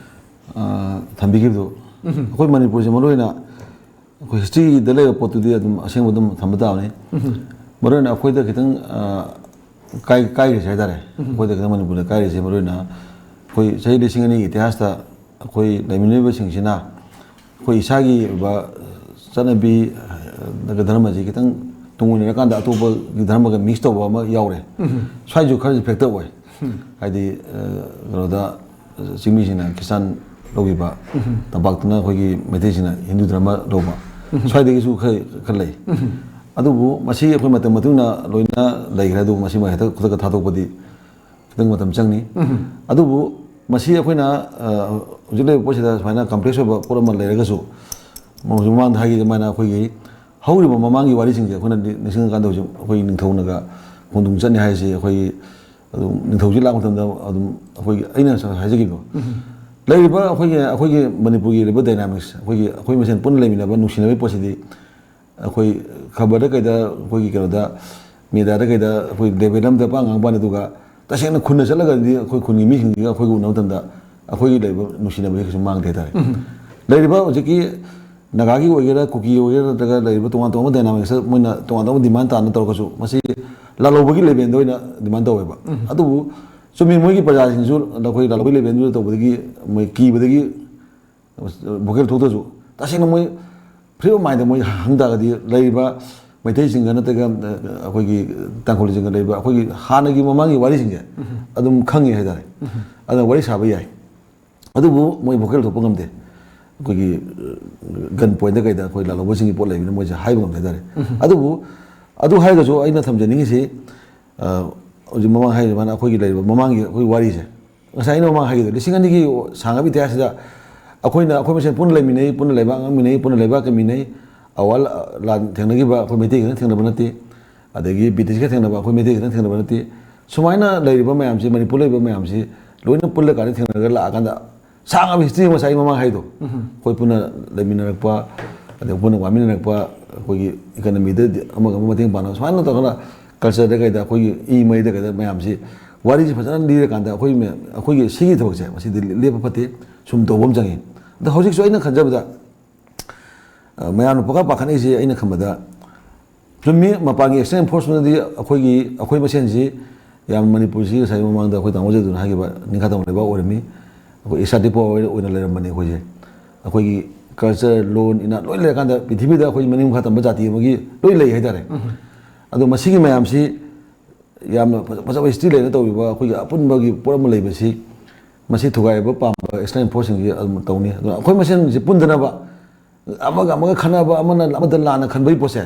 ꯑ, ꯊꯝꯕꯤꯈꯤꯕꯗꯨ, ꯑꯩꯈꯣꯏ ꯃꯅꯤꯄꯨꯔꯁꯦ ꯃꯔꯨ ꯑꯣꯏꯅ ꯑꯩꯈꯣꯏ ꯍꯤꯁꯇ꯭ꯔꯤꯗ ꯂꯩꯕ ꯄꯣꯠꯇꯨꯗꯤ ꯑꯗꯨꯝ ꯑꯁꯦꯡꯕ ꯑꯗꯨꯝ ꯊꯝꯕ ꯇꯥꯕꯅꯤ꯫ ꯃꯔꯨ ꯑꯣꯏꯅ ꯑꯩꯈꯣꯏꯗ ꯈꯤꯇꯪ ꯑ, ꯀꯥꯏ ꯀꯥꯏꯔꯤꯁꯦ ꯍꯥꯏꯇꯥꯔꯦ꯫ ꯑꯩꯈꯣꯏꯗ ꯈꯤꯇꯪ ꯃꯅꯤꯄꯨꯔꯗ ꯀꯥꯏꯔꯤꯁꯦ ꯃꯔꯨ ꯑꯣꯏꯅ ꯑꯩꯈꯣꯏ ꯆꯍꯤ ꯂꯤꯁꯤꯡ ꯑꯅꯤꯒꯤ ꯏꯇꯤꯍꯥꯁꯇ ꯑꯩꯈꯣꯏ ꯂꯩꯃꯤꯟꯅꯔꯤꯕꯁꯤꯡꯁꯤꯅ ꯑꯩꯈꯣꯏ ꯏꯁꯥꯒꯤ ꯑꯣꯏꯕ ꯆꯠꯅꯕꯤ, ꯅꯒ ꯙꯔꯃꯁꯤ ꯈꯤꯇꯪ ꯇꯨꯡ ꯑꯣꯏꯅꯔꯀꯥꯟꯗ ꯑꯇꯣꯞꯄꯒꯤ ꯙꯔꯃꯒ ꯃꯤꯛꯁ ꯇꯧꯕ ꯑꯃ ꯌꯥꯎꯔꯦ꯫ ꯁ꯭ꯋꯥꯏꯁꯨ ꯈꯔꯁꯨ ꯐꯦꯛꯇꯔ ꯑꯣꯏ꯫ ꯍꯥꯏꯗꯤ ꯑ, ꯀꯩꯅꯣꯗ ꯆꯤꯡꯃꯤꯁꯤꯡꯅ ꯈ꯭ꯔꯤꯁꯇꯥꯟ ꯂꯧꯈꯤꯕ, ꯇꯝꯄꯥꯛꯇꯅ ꯑꯩꯈꯣꯏꯒꯤ ꯃꯩꯇꯩꯁꯤꯡꯅ ꯍꯤꯟꯗꯨ ꯙꯔꯃ ꯂꯧꯕ, ꯁ꯭ꯋꯥꯏꯗꯒꯤꯁꯨ ꯈꯔ ꯈꯔ ꯂꯩ꯫ ꯑꯗꯨꯕꯨ ꯃꯁꯤ ꯑꯩꯈꯣꯏ ꯃꯇꯝ ꯃꯇꯨꯡ ꯏꯟꯅ ꯂꯣꯏꯅ ꯂꯩꯈ꯭ꯔꯦ꯫ ꯑꯗꯨꯕꯨ ꯃꯁꯤꯃ ꯍꯦꯛꯇ ꯈꯨꯗꯛꯇ ꯊꯥꯗꯣꯛꯄꯗꯤ ꯈꯤꯇꯪ ꯃꯇꯝ ꯆꯪꯅꯤ꯫ ꯑꯗꯨꯕꯨ ꯃꯁꯤ ꯑꯩꯈꯣꯏꯅ ꯑ, ꯍꯧꯖꯤꯛ ꯂꯩꯔꯤꯕ ꯄꯣꯠꯁꯤꯗ ꯁꯨꯃꯥꯏꯅ ꯀꯝꯄ꯭ꯂꯦꯛꯁ ꯑꯣꯏꯕ ꯄꯣꯠ ꯑꯃ ꯂꯩꯔꯒꯁꯨ, ꯍꯧꯖꯤꯛ ꯃꯃꯥꯡꯗ ꯍꯥꯏꯈꯤ ꯑꯗꯨꯃꯥꯏꯅ ꯑꯩꯈꯣꯏꯒꯤ ꯍꯧꯔꯤꯕ ꯃꯃꯥꯡꯒꯤ ꯋꯥꯔꯤꯁꯤꯡꯁꯦ ꯑꯩꯈꯣꯏꯅ ꯅꯤꯡꯁꯤꯡꯉꯀꯥꯟꯗ ꯍꯧꯖꯤꯛ ꯑꯩꯈꯣꯏꯒꯤ ꯅꯤꯡꯊꯧꯅꯒ ꯈꯣꯡꯗꯨꯝ ꯆꯠꯅꯤ ꯍꯥꯏꯁꯦ ꯑꯩꯈꯣꯏꯒꯤ ꯑꯗꯨꯝ ꯅꯤꯡꯊꯧꯁꯤ ꯂꯥꯛꯄ ꯃꯇꯝꯗ ꯑꯗꯨꯝ ꯑꯩꯈꯣꯏꯒꯤ ꯑꯩꯅ ꯉꯁꯥꯏ ꯍꯥꯏꯖꯈꯤꯕꯗꯣ, ꯂꯩꯔꯤꯕ ꯑꯩꯈꯣꯏꯒꯤ ꯑꯩꯈꯣꯏꯒꯤ ꯃꯅꯤꯄꯨꯔꯒꯤ ꯂꯩꯔꯤꯕ ꯗꯥꯏꯅꯥꯃꯤꯛꯁ, ꯑꯩꯈꯣꯏꯒꯤ ꯑꯩꯈꯣꯏ ꯃꯁꯦꯟ ꯄꯨꯟꯅ ꯂꯩꯃꯤꯟꯅꯕ ꯅꯨꯡꯁꯤꯅꯕꯒꯤ ꯄꯣꯠꯁꯤꯗꯤ ꯑꯩꯈꯣꯏ ꯈꯕꯔꯗ ꯀꯩꯗ, ꯑꯩꯈꯣꯏꯒꯤ ꯀꯩꯅꯣꯗ, ꯃꯦꯗꯤꯌꯥꯗ ꯀꯩꯗ ꯑꯩꯈꯣꯏ ꯂꯦꯕꯦꯜ ꯑꯃꯗ ꯄꯥꯛ ꯉꯥꯡꯕ ꯋꯥꯅꯤ꯫ ꯑꯗꯨꯒ ꯇꯁꯦꯡꯅ ꯈꯨꯟꯗ ꯆꯠꯂꯒꯗꯤ ꯑꯩꯈꯣꯏ ꯈꯨꯟꯒꯤ ꯃꯤꯁꯤꯡꯁꯤꯒ ꯑꯩꯈꯣꯏꯒ ꯎꯅꯕ ꯃꯇꯝꯗ ꯑꯩꯈꯣꯏꯒꯤ ꯂꯩꯕ ꯅꯨꯡꯁꯤꯅꯕꯁꯤ ꯀꯩꯁꯨ ꯃꯥꯡꯗꯦ ꯍꯥꯏꯇꯥꯔꯦ꯫ ꯂꯩꯔꯤꯕ ꯍꯧꯖꯤꯛꯀꯤ ꯅꯥꯒꯥꯒꯤ ꯑꯣꯏꯒꯦꯔꯥ, ꯀꯨꯀꯤ ꯑꯣꯏꯒꯦꯔꯥ, ꯅꯠꯇ꯭ꯔꯒ ꯂꯩꯔꯤꯕ ꯇꯣꯉꯥꯟ ꯇꯣꯉꯥꯟꯕ ꯗꯥꯏꯅꯥꯃꯤꯛꯁꯇ ꯃꯣꯏꯅ ꯇꯣꯉꯥꯟ ꯇꯣꯉꯥꯟꯕ ꯗꯤꯃꯥꯟ ꯇꯥꯅ ꯇꯧꯔꯒꯁꯨ, ꯃꯁꯤ ꯂꯥꯜꯍꯧꯕꯒꯤ ꯂꯦꯕꯦꯜꯗ ꯑꯣꯏꯅ ꯗꯤꯃꯥꯟ ꯇꯧꯋꯦꯕ꯫ ꯑꯗꯨꯕꯨ ꯆꯨꯝꯃꯤ, ꯃꯣꯏꯒꯤ ꯄ꯭ꯔꯖꯥꯁꯤꯡꯁꯨ ꯑꯩꯈꯣꯏ ꯂꯥꯜꯍꯧꯕꯒꯤ ꯂꯦꯕꯦꯜꯗꯨꯗ ꯇꯧꯕꯗꯒꯤ ꯃꯣꯏ ꯀꯤꯕꯗꯒꯤ ꯚꯣꯀꯦꯜ ꯊꯣꯛꯇ꯭ꯔꯁꯨ, ꯇꯁꯦꯡꯅ ꯃꯣꯏ ꯐ꯭ꯔꯤ ꯑꯣꯐ ꯃꯥꯏꯟꯗ ꯃꯣꯏ ꯍꯪ ꯇꯥꯔꯒꯗꯤ, ꯂꯩꯔꯤꯕ ꯃꯩꯇꯩꯁꯤꯡꯒ ꯅꯠꯇ꯭ꯔꯒ ꯑꯩꯈꯣꯏꯒꯤ ꯇꯥꯡꯈꯨꯜꯁꯤꯡꯒ ꯂꯩꯔꯤꯕ ꯑꯩꯈꯣꯏꯒꯤ ꯍꯥꯟꯅꯒꯤ ꯃꯃꯥꯡꯒꯤ ꯋꯥꯔꯤꯁꯤꯡꯁꯦ ꯑꯗꯨꯝ ꯈꯪꯉꯤ ꯍꯥꯏꯇꯥꯔꯦ꯫ ꯑꯗꯨꯅ ꯋꯥꯔꯤ ꯁꯥꯕ ꯌꯥꯏ꯫ ꯑꯗꯨꯕꯨ ꯃꯣꯏ ꯚꯣꯀꯦꯜ ꯊꯣꯛꯄ ꯉꯝꯗꯦ꯫ ꯑꯩꯈꯣꯏꯒꯤ ꯒꯟ ꯄꯣꯏꯟꯗ ꯀꯩꯗ ꯑꯩꯈꯣꯏ ꯂꯥꯜꯍꯧꯕꯁꯤꯡꯒꯤ ꯄꯣꯠ ꯂꯩꯕꯅꯤꯅ ꯃꯣꯏꯁꯦ ꯍꯥꯏꯕ ꯉꯝꯗꯦ ꯍꯥꯏꯇꯥꯔꯦ꯫ ꯑꯗꯨꯕꯨ ꯑꯗꯨ ꯍꯥꯏꯔꯒꯁꯨ ꯑꯩꯅ ꯊꯝꯖꯅꯤꯡꯉꯤꯁꯤ, ꯑ, ꯍꯧꯖꯤꯛ ꯃꯃꯥꯡ ꯍꯥꯏꯔꯤꯕ ꯑꯩꯈꯣꯏꯒꯤ ꯂꯩꯔꯤꯕ ꯃꯃꯥꯡꯒꯤ ꯑꯩꯈꯣꯏ ꯋꯥꯔꯤꯁꯦ, ꯉꯁꯥꯏ ꯑꯩꯅ ꯃꯃꯥꯡ ꯍꯥꯏꯈꯤꯕꯗꯣ, ꯂꯤꯁꯤꯡ ꯑꯅꯤꯒꯤ ꯁꯥꯡꯉꯕ ꯏꯇꯤꯍꯥꯁꯁꯤꯗ ꯑꯩꯈꯣꯏꯅ, ꯑꯩꯈꯣꯏ ꯃꯁꯦꯟ ꯄꯨꯟꯅ ꯂꯩꯃꯤꯟꯅꯩ, ꯄꯨꯟꯅ ꯂꯩꯕꯥꯛ ꯉꯥꯛꯃꯤꯟꯅꯩ, ꯄꯨꯟꯅ ꯂꯩꯕꯥꯛ ꯀꯟꯃꯤꯟꯅꯩ, ꯑꯋꯥ ꯂꯥꯟ ꯊꯦꯡꯅꯈꯤꯕ ꯑꯩꯈꯣꯏ ꯃꯩꯇꯩ ꯈꯛꯇꯪ ꯊꯦꯡꯅꯕ ꯅꯠꯇꯦ, ꯑꯗꯒꯤ ꯕ꯭ꯔꯤꯇꯤꯁꯀ ꯊꯦꯡꯅꯕ ꯑꯩꯈꯣꯏ ꯃꯩꯇꯩ ꯈꯛꯇꯪ ꯊꯦꯡꯅꯕ ꯅꯠꯇꯦ꯫ ꯁꯨꯃꯥꯏꯅ ꯂꯩꯔꯤꯕ ꯃꯌꯥꯝꯁꯤ, ꯃꯅꯤꯄꯨꯔ ꯂꯩꯔꯤꯕ ꯃꯌꯥꯝꯁꯤ ꯂꯣꯏꯅ ꯄꯨꯜꯂꯀꯥꯟꯗ ꯊꯦꯡꯅꯔꯒ ꯂꯥꯛꯑꯀꯥꯟꯗ ꯁꯥꯡꯉꯕ ꯍꯤꯁꯇ꯭ꯔꯤ ꯑꯃ ꯉꯁꯥꯏ ꯃꯃꯥꯡ ꯍꯥꯏꯗꯣ, ꯑꯩꯈꯣꯏ ꯄꯨꯟꯅ ꯂꯩꯃꯤꯟꯅꯔꯛꯄ, ꯑꯗꯩ ꯄꯨꯟꯅ ꯋꯥꯃꯤꯟꯅꯔꯛꯄ, ꯑꯩꯈꯣꯏꯒꯤ ꯏꯀꯅꯃꯤꯗ ꯑꯃꯒ ꯑꯃꯒ ꯃꯇꯦꯡ ꯄꯥꯡꯅꯕ, ꯁꯨꯃꯥꯏꯅ ꯇꯧꯔꯒ ꯀꯜꯆꯔꯗ ꯀꯩꯗ, ꯑꯩꯈꯣꯏꯒꯤ ꯏ ꯃꯩꯗ ꯀꯩꯗ ꯃꯌꯥꯝꯁꯤ ꯋꯥꯔꯤꯁꯤ ꯐꯖꯅ ꯂꯤꯔꯀꯥꯟꯗ ꯑꯩꯈꯣꯏ ꯃꯌꯥꯝ, ꯑꯩꯈꯣꯏꯒꯤ ꯁꯤꯒꯤ ꯊꯕꯛꯁꯦ ꯃꯁꯤꯗꯤ ꯂꯦꯞꯄ ꯐꯠꯇꯦ, ꯁꯨꯝ ꯇꯧꯕ ꯑꯃ ꯆꯪꯉꯤ꯫ ꯑꯗꯣ ꯍꯧꯖꯤꯛꯁꯨ ꯑꯩꯅ ꯈꯟꯖꯕꯗ, ꯑ, ꯃꯌꯥꯝꯅ ꯄꯪꯀꯥ ꯄꯥꯈꯠꯅꯔꯤꯁꯦ ꯑꯩꯅ ꯈꯟꯕꯗ ꯆꯨꯝꯃꯤ, ꯃꯄꯥꯟꯒꯤ ꯑꯦꯛꯁꯇꯔꯅꯦꯜ ꯐꯣꯔꯁꯅꯗꯤ ꯑꯩꯈꯣꯏꯒꯤ, ꯑꯩꯈꯣꯏ ꯃꯁꯦꯟꯁꯤ ꯌꯥꯝ, ꯃꯅꯤꯄꯨꯔꯁꯤ ꯉꯁꯥꯏ ꯃꯃꯥꯡꯗ ꯑꯩꯈꯣꯏ ꯇꯥꯃꯣ ꯖꯦꯗꯨꯅ ꯍꯥꯏꯈꯤꯕ ꯅꯤꯡꯈꯥ ꯇꯝꯕ ꯂꯩꯕꯥꯛ ꯑꯣꯏꯔꯝꯃꯤ, ꯑꯩꯈꯣꯏ ꯑꯦꯁꯤꯌꯥꯇꯤꯛ ꯄꯥꯋꯔ ꯑꯣꯏꯅ ꯂꯩꯔꯝꯕꯅꯤ ꯑꯩꯈꯣꯏꯁꯦ꯫ ꯑꯩꯈꯣꯏꯒꯤ ꯀꯜꯆꯔ, ꯂꯣꯟ, ꯏꯅꯥꯠ ꯂꯣꯏ ꯂꯩꯔꯀꯥꯟꯗ ꯄ꯭ꯔꯤꯊꯤꯕꯤꯗ ꯑꯩꯈꯣꯏ ꯃꯅꯤꯡ ꯃꯈꯥ ꯇꯝꯕ ꯖꯥꯇꯤ ꯑꯃꯒꯤ ꯂꯣꯏ ꯂꯩ ꯍꯥꯏꯇꯥꯔꯦ꯫ ꯑꯗꯣ ꯃꯁꯤꯒꯤ ꯃꯌꯥꯝꯁꯤ ꯌꯥꯝꯅ ꯐꯖ-, ꯐꯖꯕ ꯍꯤꯁꯇ꯭ꯔꯤ ꯂꯩꯅ ꯇꯧꯔꯤꯕ ꯑꯩꯈꯣꯏꯒꯤ ꯑꯄꯨꯟꯕꯒꯤ ꯄꯣꯠ ꯑꯃ ꯂꯩꯕꯁꯤ, ꯃꯁꯤ ꯊꯨꯒꯥꯏꯕ ꯄꯥꯝꯕ ꯑꯦꯛꯁꯇꯔꯅꯦꯜ ꯐꯣꯔꯁꯁꯤꯡꯁꯤ ꯑꯗꯨꯝ ꯇꯧꯅꯤ꯫ ꯑꯗꯨꯅ ꯑꯩꯈꯣꯏ ꯃꯁꯦꯟꯁꯤ ꯄꯨꯟꯗꯅꯕ, ꯑꯃꯒ ꯑꯃꯒ ꯈꯠꯅꯕ, ꯑꯃꯅ ꯑꯃꯗ ꯂꯥꯟꯅ ꯈꯟꯕꯒꯤ ꯄꯣꯠꯁꯦ,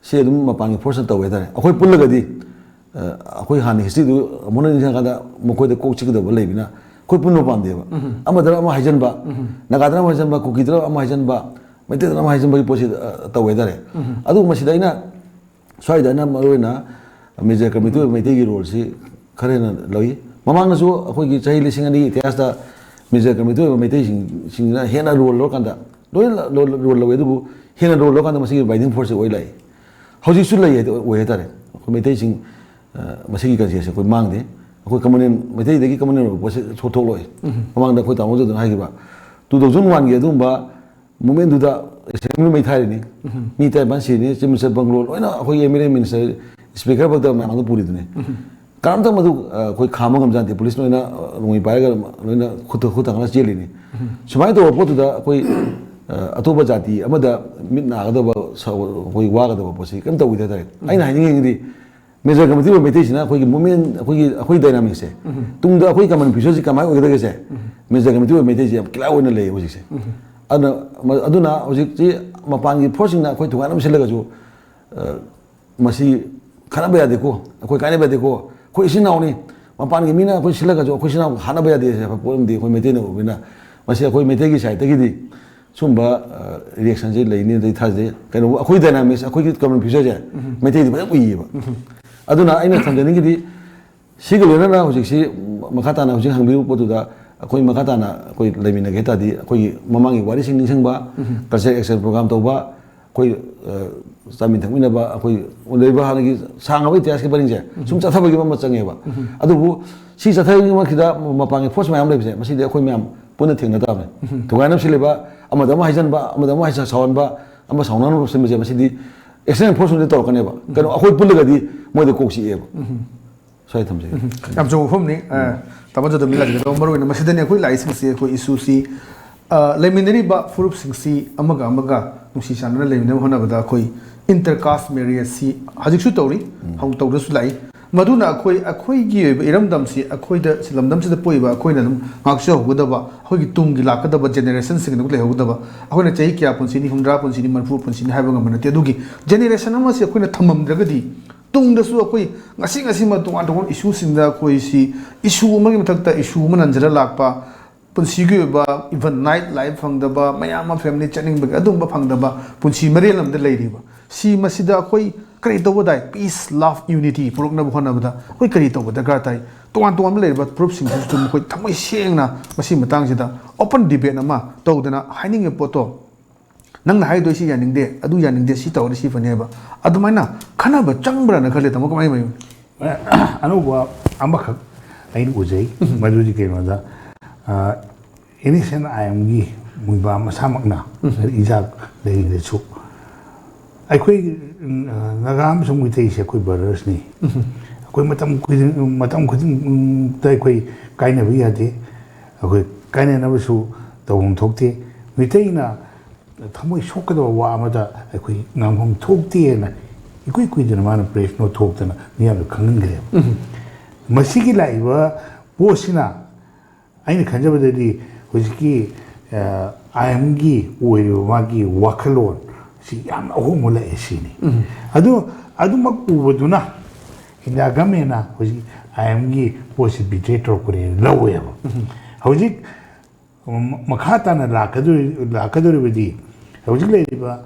ꯁꯤ ꯑꯗꯨꯝ ꯃꯄꯥꯟꯒꯤ ꯐꯣꯔꯁꯅ ꯇꯧꯋꯦ ꯍꯥꯏꯇꯥꯔꯦ꯫ ꯑꯩꯈꯣꯏ ꯄꯨꯜꯂꯒꯗꯤ, ꯑ, ꯑꯩꯈꯣꯏ ꯍꯥꯟꯅ ꯍꯤꯁꯇ꯭ꯔꯤꯗꯨ ꯑꯃꯨꯛ ꯍꯟꯅ ꯅꯤꯡꯁꯤꯡꯉꯀꯥꯟꯗ ꯃꯈꯣꯏꯗ ꯀꯣꯛ ꯆꯤꯛꯀꯗꯕ ꯂꯩꯕꯅꯤꯅ ꯑꯩꯈꯣꯏ ꯄꯨꯟꯕ ꯄꯥꯝꯗꯦꯕ꯫ ꯑꯃꯗꯅ ꯑꯃ ꯍꯥꯏꯖꯟꯕ, ꯅꯥꯒꯥꯗꯅ ꯑꯃ ꯍꯥꯏꯖꯟꯕ, ꯀꯨꯀꯤꯗꯅ ꯑꯃ ꯍꯥꯏꯖꯟꯕ, ꯃꯩꯇꯩꯗꯅ ꯑꯃ ꯍꯥꯏꯖꯟꯕꯒꯤ ꯄꯣꯠꯁꯤ, ꯑ, ꯇꯧꯋꯦ ꯍꯥꯏꯇꯥꯔꯦ꯫ ꯑꯗꯨ ꯃꯁꯤꯗ ꯑꯩꯅ ꯁ꯭ꯋꯥꯏꯗ ꯑꯩꯅ ꯃꯔꯨ ꯑꯣꯏꯅ ꯃꯦꯖꯔ ꯀꯃꯤꯇꯤ ꯑꯣꯏꯕ ꯃꯩꯇꯩꯒꯤ ꯔꯣꯜꯁꯤ ꯈꯔ ꯍꯦꯟꯅ ꯂꯧꯏ꯫ ꯃꯃꯥꯡꯗꯁꯨ ꯑꯩꯈꯣꯏꯒꯤ ꯆꯍꯤ ꯂꯤꯁꯤꯡ ꯑꯅꯤꯒꯤ ꯏꯇꯤꯍꯥꯁꯇ ꯃꯦꯖꯔ ꯀꯃꯤꯇꯤ ꯑꯣꯏꯕ ꯃꯩꯇꯩꯁꯤꯡ, ꯁꯤꯡꯁꯤꯅ ꯍꯦꯟꯅ ꯔꯣꯜ ꯂꯧꯔꯀꯥꯟꯗ, ꯂꯣꯏꯅ ꯂꯣ-, ꯔꯣꯜ ꯂꯧꯏ, ꯑꯗꯨꯕꯨ ꯍꯦꯟꯅ ꯔꯣꯜ ꯂꯧꯔꯀꯥꯟꯗ ꯃꯁꯤꯒꯤ ꯕꯥꯏꯟꯗꯤꯡ ꯐꯣꯔꯁꯁꯦ ꯑꯣꯏ ꯂꯥꯛꯏ꯫ ꯍꯧꯖꯤꯛꯁꯨ ꯂꯩ ꯍꯥꯏꯗꯤ ꯑꯣꯏ ꯍꯥꯏꯇꯥꯔꯦ꯫ ꯑꯩꯈꯣꯏ ꯃꯩꯇꯩꯁꯤꯡ, ꯑ, ꯃꯁꯤꯒꯤ ꯀꯟꯁꯤꯌꯁꯁꯦ ꯑꯩꯈꯣꯏ ꯃꯥꯡꯗꯦ꯫ ꯑꯩꯈꯣꯏ ꯀꯃꯟ ꯃꯦꯟ, ꯃꯩꯇꯩꯗꯒꯤ ꯀꯃꯟ ꯃꯦꯟ ꯑꯣꯏꯕ ꯄꯣꯠꯁꯦ ꯊꯣꯛꯂꯛꯑꯣꯏ꯫ ꯃꯃꯥꯡꯗ ꯑꯩꯈꯣꯏ ꯇꯥꯃꯣ ꯖꯦꯗꯨꯅ ꯍꯥꯏꯈꯤꯕ, ꯇꯨ ꯊꯥꯎꯖꯟ ꯋꯥꯟꯒꯤ ꯑꯗꯨꯒꯨꯝꯕ ꯃꯣꯃꯦꯟꯗꯨꯗ ꯑꯦꯁꯦꯝꯕ꯭ꯂꯤ ꯃꯩ ꯊꯥꯔꯤꯅꯤ, ꯃꯤ ꯇꯔꯥꯅꯤꯄꯥꯟ ꯁꯤꯔꯤꯅꯤ, ꯆꯤꯐ ꯃꯤꯅꯤꯁꯇꯔ ꯕꯪꯒ꯭ꯂꯣ ꯂꯣꯏꯅ ꯑꯩꯈꯣꯏ M L A, minister, speaker ꯐꯥꯎꯗ ꯃꯌꯥꯝꯗꯣ ꯄꯨꯔꯤꯗꯨꯅꯤ꯫ ꯀꯅꯥꯝꯇ ꯃꯗꯨ, ꯑ, ꯑꯩꯈꯣꯏ ꯈꯥꯝꯕ ꯉꯝꯖꯗꯦ꯫ ꯄꯨꯂꯤꯁ ꯂꯣꯏꯅ, ꯑ, ꯅꯣꯡꯃꯩ ꯄꯥꯏꯔꯒ ꯂꯣꯏꯅ ꯈꯨꯠꯇ ꯈꯨꯠ ꯊꯥꯡꯒꯠꯂ ꯆꯦꯜꯂꯤꯅꯤ꯫ ꯁꯨꯃꯥꯏꯅ ꯇꯧꯕ ꯄꯣꯠꯇꯨꯗ ꯑꯩꯈꯣꯏ, ꯑ, ꯑꯇꯣꯞꯄ ꯖꯥꯇꯤ ꯑꯃꯗ ꯃꯤꯠ ꯅꯥꯒꯗꯕ, ꯁ-, ꯑꯩꯈꯣꯏ ꯋꯥꯒꯗꯕ ꯄꯣꯠꯁꯤ ꯀꯔꯤꯝ ꯇꯧꯈꯤꯗꯦ ꯍꯥꯏꯇꯥꯔꯦ꯫ ꯑꯩꯅ ꯍꯥꯏꯅꯤꯡꯉꯤꯗꯤ, ꯃꯦꯖꯔ ꯀꯃꯤꯇꯤ ꯑꯣꯏꯕ ꯃꯩꯇꯩꯁꯤꯅ ꯑꯩꯈꯣꯏꯒꯤ ꯃꯣꯃꯦꯟ, ꯑꯩꯈꯣꯏꯒꯤ, ꯑꯩꯈꯣꯏ ꯗꯥꯏꯅꯥꯃꯤꯛꯁꯦ, ꯇꯨꯡꯗ ꯑꯩꯈꯣꯏ ꯀꯃꯟ ꯐ꯭ꯌꯨꯆꯔꯁꯤ ꯀꯃꯥꯏꯅ ꯑꯣꯏꯒꯗꯒꯦꯁꯦ, ꯃꯤꯁ ꯖꯒꯃꯤꯇꯤ ꯑꯣꯏꯕ ꯃꯩꯇꯩꯁꯦ ꯌꯥꯝ ꯀꯤꯂꯥ ꯑꯣꯏꯅ ꯂꯩꯌꯦ ꯍꯧꯖꯤꯛꯁꯦ꯫ ꯑꯗꯨꯅ, ꯑꯗꯨꯅ ꯍꯧꯖꯤꯛꯁꯤ ꯃꯄꯥꯟꯒꯤ ꯐꯣꯔꯁꯁꯤꯡꯅ ꯑꯩꯈꯣꯏ ꯊꯨꯒꯥꯏꯅꯕ ꯁꯤꯜꯂꯒꯁꯨ, ꯑ, ꯃꯁꯤ ꯈꯠꯅꯕ ꯌꯥꯗꯦꯀꯣ, ꯑꯩꯈꯣꯏ ꯀꯥꯏꯅꯕ ꯌꯥꯗꯦꯀꯣ, ꯑꯩꯈꯣꯏ ꯏꯆꯤꯟ ꯏꯅꯥꯎꯅꯤ, ꯃꯄꯥꯟꯒꯤ ꯃꯤꯅ ꯑꯩꯈꯣꯏ ꯁꯤꯜꯂꯒꯁꯨ ꯑꯩꯈꯣꯏ ꯏꯆꯤꯟ ꯏꯅꯥꯎ ꯍꯥꯠꯅꯕ ꯌꯥꯗꯦ ꯍꯥꯏꯕ ꯄꯣꯠ ꯑꯃꯗꯤ ꯑꯩꯈꯣꯏ ꯃꯩꯇꯩꯅ ꯎꯕꯅꯤꯅ, ꯃꯁꯤ ꯑꯩꯈꯣꯏ ꯃꯩꯇꯩꯒꯤ ꯁꯥꯏꯠꯇꯒꯤꯗꯤ ꯁꯨꯝꯕ, ꯑ, ꯔꯤꯌꯦꯛꯁꯟꯁꯦ ꯂꯩꯅꯤꯅ ꯑꯩ ꯊꯥꯖꯗꯦ꯫ ꯀꯩꯅꯣ, ꯑꯩꯈꯣꯏ ꯗꯥꯏꯅꯥꯃꯤꯛꯁ, ꯑꯩꯈꯣꯏꯒꯤ ꯀꯃꯟ ꯐ꯭ꯌꯨꯆꯔꯁꯦ ꯃꯩꯇꯩꯗꯤ ꯐꯖꯅ ꯎꯏꯌꯦꯕ꯫ ꯑꯗꯨꯅ ꯑꯩꯅ ꯊꯝꯖꯅꯤꯡꯉꯤꯗꯤ, ꯁꯤꯒ ꯂꯣꯏꯅꯅ ꯍꯧꯖꯤꯛꯁꯤ ꯃꯈꯥ ꯇꯥꯅ ꯍꯧꯖꯤꯛ ꯍꯪꯕꯤꯔꯤꯕ ꯄꯣꯠꯇꯨꯗ, ꯑꯩꯈꯣꯏ ꯃꯈꯥ ꯇꯥꯅ ꯑꯩꯈꯣꯏ ꯂꯩꯃꯤꯟꯅꯒꯦ ꯍꯥꯏ ꯇꯥꯔꯗꯤ, ꯑꯩꯈꯣꯏꯒꯤ ꯃꯃꯥꯡꯒꯤ ꯋꯥꯔꯤꯁꯤꯡ ꯅꯤꯡꯁꯤꯡꯕ, ꯀꯜꯆꯔ ꯑꯦꯛꯁꯆꯦꯟꯖ ꯄ꯭ꯔꯣꯒ꯭ꯔꯥꯝ ꯇꯧꯕ, ꯑꯩꯈꯣꯏ, ꯑ, ꯆꯥꯃꯤꯟ ꯊꯛꯃꯤꯟꯅꯕ, ꯑꯩꯈꯣꯏ ꯂꯩꯔꯤꯕ ꯍꯥꯟꯅꯒꯤ ꯁꯥꯡꯉꯕ ꯏꯇꯤꯍꯥꯁꯀꯤ ꯄꯔꯤꯡꯁꯦ ꯁꯨꯝ ꯆꯠꯊꯕꯒꯤ ꯑꯃ ꯆꯪꯉꯦꯕ꯫ ꯑꯗꯨꯕꯨ ꯁꯤ ꯆꯠꯊꯕꯒꯤ ꯃꯔꯛꯁꯤꯗ ꯃꯄꯥꯟꯒꯤ ꯐꯣꯔꯁ ꯃꯌꯥꯝ ꯂꯩꯕꯁꯦ, ꯃꯁꯤꯗꯤ ꯑꯩꯈꯣꯏ ꯃꯌꯥꯝ ꯄꯨꯟꯅ ꯊꯦꯡꯅ ꯇꯥꯕꯅꯤ꯫ ꯊꯨꯒꯥꯏꯅꯕ ꯁꯤꯜꯂꯤꯕ, ꯑꯃꯗ ꯑꯃ ꯍꯥꯏꯖꯟꯕ, ꯑꯃꯗ ꯑꯃ ꯍꯥꯏꯖ-, ꯁꯥꯎꯍꯟꯕ, ꯑꯃ ꯁꯥꯎꯅꯅꯕ ꯁꯤꯟꯕꯁꯦ, ꯃꯁꯤꯗꯤ ꯑꯦꯛꯁꯇꯔꯅꯦꯜ ꯐꯣꯔꯁ ꯑꯣꯏꯅ ꯇꯧꯔꯛꯀꯅꯦꯕ꯫ ꯀꯩꯅꯣ, ꯑꯩꯈꯣꯏ ꯄꯨꯜꯂꯒꯗꯤ ꯃꯣꯏꯗ ꯀꯣꯛ ꯆꯤꯛꯑꯦꯕ꯫ ꯁ꯭ꯋꯥꯏ ꯊꯝꯖꯒꯦ꯫ ꯌꯥꯝ ꯆꯨꯝꯕ ꯋꯥꯐꯝꯅꯤ꯫ ꯑ, ꯇꯥꯃꯣ ꯖꯣꯗꯣꯃꯤ ꯂꯥꯛꯆꯒꯗꯧꯕ ꯃꯔꯨ ꯑꯣꯏꯅ ꯃꯁꯤꯗꯅꯤ ꯑꯩꯈꯣꯏ ꯂꯥꯛꯏꯁꯤꯡꯁꯤ, ꯑꯩꯈꯣꯏ ꯏꯁꯨꯁꯤ, ꯑ, ꯂꯩꯃꯤꯟꯅꯔꯤꯕ ꯐꯨꯔꯨꯞꯁꯤꯡꯁꯤ ꯑꯃꯒ ꯑꯃꯒ ꯅꯨꯡꯁꯤ ꯆꯥꯟꯅꯅ ꯂꯩꯃꯤꯟꯅꯕ ꯍꯣꯠꯅꯕꯗ ꯑꯩꯈꯣꯏ ꯏꯟꯇꯔ ꯀꯥꯁ ꯃꯦꯔꯤꯌꯦꯖꯁꯤ ꯍꯧꯖꯤꯛꯁꯨ ꯇꯧꯔꯤ, ꯍꯧ-, ꯇꯧꯗ꯭ꯔꯁꯨ ꯂꯥꯛꯏ꯫ ꯃꯗꯨꯅ ꯑꯩꯈꯣꯏ, ꯑꯩꯈꯣꯏꯒꯤ ꯑꯣꯏꯕ ꯏꯔꯝꯗꯝꯁꯤ, ꯑꯩꯈꯣꯏꯗ, ꯁꯤ ꯂꯝꯗꯝꯁꯤꯗ ꯄꯣꯛꯏꯕ ꯑꯩꯈꯣꯏꯅ ꯑꯗꯨꯝ ꯉꯥꯛꯆꯍꯧꯒꯗꯕ, ꯑꯩꯈꯣꯏꯒꯤ ꯇꯨꯡꯒꯤ ꯂꯥꯛꯀꯗꯕ ꯖꯦꯅꯦꯔꯦꯁꯟꯁꯤꯡꯅ ꯂꯩꯍꯧꯒꯗꯕ, ꯑꯩꯈꯣꯏꯅ ꯆꯍꯤ ꯀꯌꯥ ꯄꯨꯟꯁꯤꯅꯤ, ꯍꯨꯝꯗ꯭ꯔꯥ ꯄꯨꯟꯁꯤꯅꯤ, ꯃꯔꯤꯐꯨ ꯄꯨꯟꯁꯤꯅꯤ ꯍꯥꯏꯕ ꯉꯝꯕ ꯅꯠꯇꯦ꯫ ꯑꯗꯨꯒꯤ ꯖꯦꯅꯦꯔꯦꯁꯟ ꯑꯃꯁꯤ ꯑꯩꯈꯣꯏꯅ ꯊꯝꯃꯝꯗ꯭ꯔꯒꯗꯤ, ꯇꯨꯡꯗꯁꯨ ꯑꯩꯈꯣꯏ ꯉꯁꯤ ꯉꯁꯤꯃꯛ ꯇꯣꯉꯥꯟ ꯇꯣꯉꯥꯟꯕ ꯏꯁꯨꯁꯤꯡꯗ ꯑꯩꯈꯣꯏꯁꯤ ꯏꯁꯨ ꯑꯃꯒꯤ ꯃꯊꯛꯇ ꯏꯁꯨ ꯑꯃ ꯅꯟꯖꯔ ꯂꯥꯛꯄ, ꯄꯨꯟꯁꯤꯒꯤ ꯑꯣꯏꯕ even night life ꯐꯪꯗꯕ, ꯃꯌꯥꯝ ꯑꯃ ꯐꯦꯃꯤꯂꯤ ꯆꯠꯅꯤꯡꯕꯒꯤ ꯑꯗꯨꯝꯕ ꯐꯪꯗꯕ ꯄꯨꯟꯁꯤ ꯃꯔꯦꯜ ꯑꯃꯗ ꯂꯩꯔꯤꯕ꯫ ꯁꯤ ꯃꯁꯤꯗ ꯑꯩꯈꯣꯏ ꯀꯔꯤ ꯇꯧꯕ ꯇꯥꯏ? Peace, love, unity ꯄꯨꯔꯛꯅꯕ ꯍꯣꯠꯅꯕꯗ ꯑꯩꯈꯣꯏ ꯀꯔꯤ ꯇꯧꯕ ꯗꯔꯀꯥꯔ ꯇꯥꯏ? ꯇꯣꯉꯥꯟ ꯇꯣꯉꯥꯟꯕ ꯂꯩꯔꯤꯕ ꯐꯨꯔꯨꯞꯁꯤꯡꯁꯤꯁꯨ ꯑꯗꯨꯝ ꯑꯩꯈꯣꯏ ꯊꯃꯣꯏ ꯁꯦꯡꯅ ꯃꯁꯤ ꯃꯇꯥꯡꯁꯤꯗ open debate ꯑꯃ ꯇꯧꯗꯅ ꯍꯥꯏꯅꯤꯡꯉꯤꯕ ꯄꯣꯠꯇꯣ ꯅꯪꯅ ꯍꯥꯏꯗꯣꯏꯁꯤ ꯌꯥꯅꯤꯡꯗꯦ, ꯑꯗꯨ ꯌꯥꯅꯤꯡꯗꯦ, ꯁꯤ ꯇꯧꯔꯗꯤ ꯁꯤ ꯐꯅꯤ ꯍꯥꯏꯕ, ꯑꯗꯨꯃꯥꯏꯅ ꯈꯟꯅꯕ ꯆꯪꯕ꯭ꯔꯥꯅ ꯈꯜꯂꯦ, ꯇꯥꯃꯣ, ꯀꯃꯥꯏꯅ ꯇꯧꯕꯅꯣ? ꯑꯅꯧꯕ ꯑꯃꯈꯛ ꯑꯩꯅ ꯎꯖꯩ꯫ ꯃꯗꯨꯗꯤ ꯀꯩꯅꯣꯗ, ꯑ, ꯑꯦꯟ ꯑꯦꯁ ꯑꯦꯟ ꯑꯥꯏ ꯑꯦꯝꯒꯤ ꯃꯣꯏꯕꯥ ꯃꯁꯥꯃꯛꯅ ꯏꯖꯥꯛ ꯂꯩꯔꯤꯉꯩꯗꯁꯨ ꯑꯩꯈꯣꯏ, ꯎꯝ, ꯅꯥꯒꯥ ꯑꯃꯁꯨꯡ ꯃꯩꯇꯩꯁꯦ ꯑꯩꯈꯣꯏ ꯕ꯭ꯔꯗꯔꯁꯅꯤ꯫ ꯑꯩꯈꯣꯏ ꯃꯇꯝ ꯈꯨꯗꯤꯡ, ꯃꯇꯝ ꯈꯨꯗꯤꯡꯗ ꯑꯩꯈꯣꯏ ꯀꯥꯏꯅꯕ ꯌꯥꯗꯦ꯫ ꯑꯩꯈꯣꯏ ꯀꯥꯏꯅꯅꯕꯁꯨ ꯇꯧꯐꯝ ꯊꯣꯛꯇꯦ꯫ ꯃꯩꯇꯩꯅ ꯊꯃꯣꯏ ꯁꯣꯛꯀꯗꯕ ꯋꯥ ꯑꯃꯗ ꯑꯩꯈꯣꯏ ꯉꯥꯡꯐꯝ ꯊꯣꯛꯇꯦꯅ ꯏꯀꯨꯏ ꯀꯨꯏꯗꯅ ꯃꯥꯅ ꯄ꯭ꯔꯦꯁ ꯅꯣꯠ ꯊꯣꯛꯇꯅ ꯃꯤꯌꯥꯝꯗ ꯈꯪꯍꯟꯈ꯭ꯔꯦꯕ꯫ ꯃꯁꯤꯒꯤ ꯂꯥꯛꯏꯕ ꯄꯣꯠꯁꯤꯅ ꯑꯩꯅ ꯈꯟꯖꯕꯗꯗꯤ ꯍꯧꯖꯤꯛꯀꯤ ꯑꯥꯏ ꯑꯦꯝꯒꯤ ꯑꯣꯏꯔꯤꯕ ꯃꯥꯒꯤ ꯋꯥꯈꯜꯂꯣꯟ ꯁꯤ ꯌꯥꯝꯅ ꯑꯍꯣꯡꯕ ꯂꯥꯛꯑꯦ ꯁꯤꯅꯤ꯫ ꯑꯗꯨ ꯑꯗꯨꯃꯛ ꯎꯕꯗꯨꯅ ꯏꯟꯗꯤꯌꯥ ꯒꯃꯦꯟꯅ ꯍꯧꯖꯤꯛ ꯑꯥꯏ ꯑꯦꯝꯒꯤ ꯄꯣꯠꯁꯤ ꯕꯤꯇ꯭ꯔꯦ ꯇꯧꯔꯛꯄꯅꯦꯅ ꯂꯧꯋꯦꯕ꯫ ꯍꯧꯖꯤꯛ ꯃꯈꯥ ꯇꯥꯅ ꯂꯥꯛꯀꯗꯧꯔꯤꯕꯗꯤ ꯍꯧꯖꯤꯛ ꯂꯩꯔꯤꯕ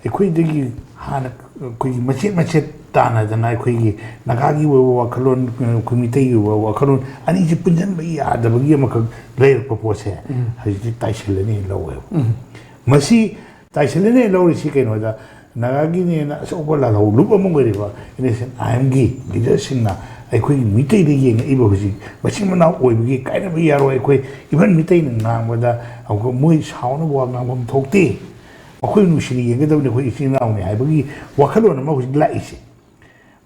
ꯑꯩꯈꯣꯏꯗꯒꯤ ꯍꯥꯟꯅ ꯑꯩꯈꯣꯏꯒꯤ ꯃꯆꯦꯠ ꯃꯆꯦꯠ ꯇꯥꯟꯅꯗꯅ ꯑꯩꯈꯣꯏꯒꯤ ꯅꯥꯒꯥꯒꯤ ꯑꯣꯏꯕ ꯋꯥꯈꯜꯂꯣꯟ, ꯑꯩꯈꯣꯏ ꯃꯤꯇꯩꯒꯤ ꯑꯣꯏꯕ ꯋꯥꯈꯜꯂꯣꯟ ꯑꯅꯤꯁꯤ ꯄꯨꯟꯁꯤꯟꯕ ꯌꯥꯗꯕꯒꯤ ꯑꯃꯈꯛ ꯂꯩꯔꯛꯄ ꯄꯣꯠꯁꯦ ꯍꯧꯖꯤꯛꯇꯤ ꯇꯥꯏꯁꯤꯜꯂꯅꯤ ꯂꯧꯋꯦꯕ꯫ ꯃꯁꯤ ꯇꯥꯏꯁꯤꯜꯂꯅꯤ ꯂꯧꯔꯤꯁꯤ ꯀꯩꯅꯣꯗ ꯅꯥꯒꯥꯒꯤꯅꯦꯅ ꯑꯆꯧꯕ ꯂꯥꯜꯍꯧ ꯂꯨꯞ ꯑꯃ ꯑꯣꯏꯔꯤꯕ ꯑꯦꯟ ꯑꯦꯁ ꯑꯦꯟ ꯑꯥꯏ ꯑꯦꯝꯒꯤ ꯂꯤꯗꯔꯁꯤꯡꯅ ꯑꯩꯈꯣꯏꯒꯤ ꯃꯤꯇꯩꯗ ꯌꯦꯡꯉꯛꯏꯕ ꯍꯧꯖꯤꯛ ꯃꯆꯤꯟ ꯃꯅꯥꯎ ꯑꯣꯏꯕꯒꯤ ꯀꯥꯏꯅꯕ ꯌꯥꯔꯣꯏ, ꯑꯩꯈꯣꯏ ꯏꯚꯟ ꯃꯤꯇꯩꯅ ꯉꯥꯡꯕꯗ ꯑꯃꯨꯛꯀ ꯃꯣꯏ ꯁꯥꯎꯅꯕ ꯋꯥ ꯉꯥꯡꯐꯝ ꯊꯣꯛꯇꯦ, ꯃꯈꯣꯏ ꯅꯨꯡꯁꯤꯅ ꯌꯦꯡꯒꯗꯕꯅꯤ, ꯑꯩꯈꯣꯏ ꯏꯆꯤꯟ ꯏꯅꯥꯎꯅꯤ ꯍꯥꯏꯕꯒꯤ ꯋꯥꯈꯜꯂꯣꯟ ꯑꯃ ꯍꯧꯖꯤꯛ ꯂꯥꯛꯏꯁꯦ꯫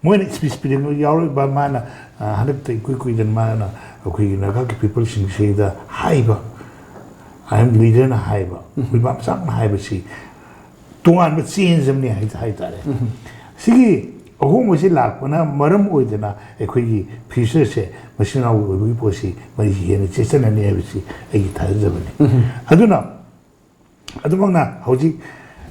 ꯃꯣꯏꯅ ꯁ꯭ꯄꯤꯆ ꯄꯤꯔꯛꯄ ꯌꯥꯎꯔꯛꯏꯕ ꯃꯥꯅ ꯍꯟꯗꯛꯇ ꯏꯀꯨꯏ ꯀꯨꯏꯗꯅ ꯃꯥꯅ ꯑꯩꯈꯣꯏꯒꯤ ꯅꯥꯒꯥꯒꯤ ꯄꯤꯄꯜꯁꯤꯡꯁꯤꯗ ꯍꯥꯏꯕ, ꯑꯥꯏ ꯑꯦꯝ ꯂꯤꯗꯔꯅ ꯍꯥꯏꯕ, ꯃꯣꯏꯕꯥ ꯃꯆꯥꯅ ꯍꯥꯏꯕꯁꯤ ꯇꯣꯉꯥꯟꯕ ꯆꯦꯟꯖ ꯑꯃꯅꯤ ꯍꯥꯏ ꯍꯥꯏꯇꯥꯔꯦ꯫ ꯁꯤꯒꯤ ꯑꯍꯣꯡꯕꯁꯤ ꯂꯥꯛꯄꯅ ꯃꯔꯝ ꯑꯣꯏꯗꯅ ꯑꯩꯈꯣꯏꯒꯤ ꯐ꯭ꯌꯨꯆꯔꯁꯦ ꯃꯆꯤꯟ ꯃꯅꯥꯎꯒꯤ ꯑꯣꯏꯕꯒꯤ ꯄꯣꯠꯁꯤ ꯃꯔꯤꯁꯤ ꯍꯦꯟꯅ ꯆꯦꯠꯁꯤꯟꯅꯅꯤ ꯍꯥꯏꯕꯁꯤ ꯑꯩꯒꯤ ꯊꯥꯖꯖꯕꯅꯤ꯫ ꯑꯗꯨꯅ ꯑꯗꯨꯃꯛꯅ ꯍꯧꯖꯤꯛ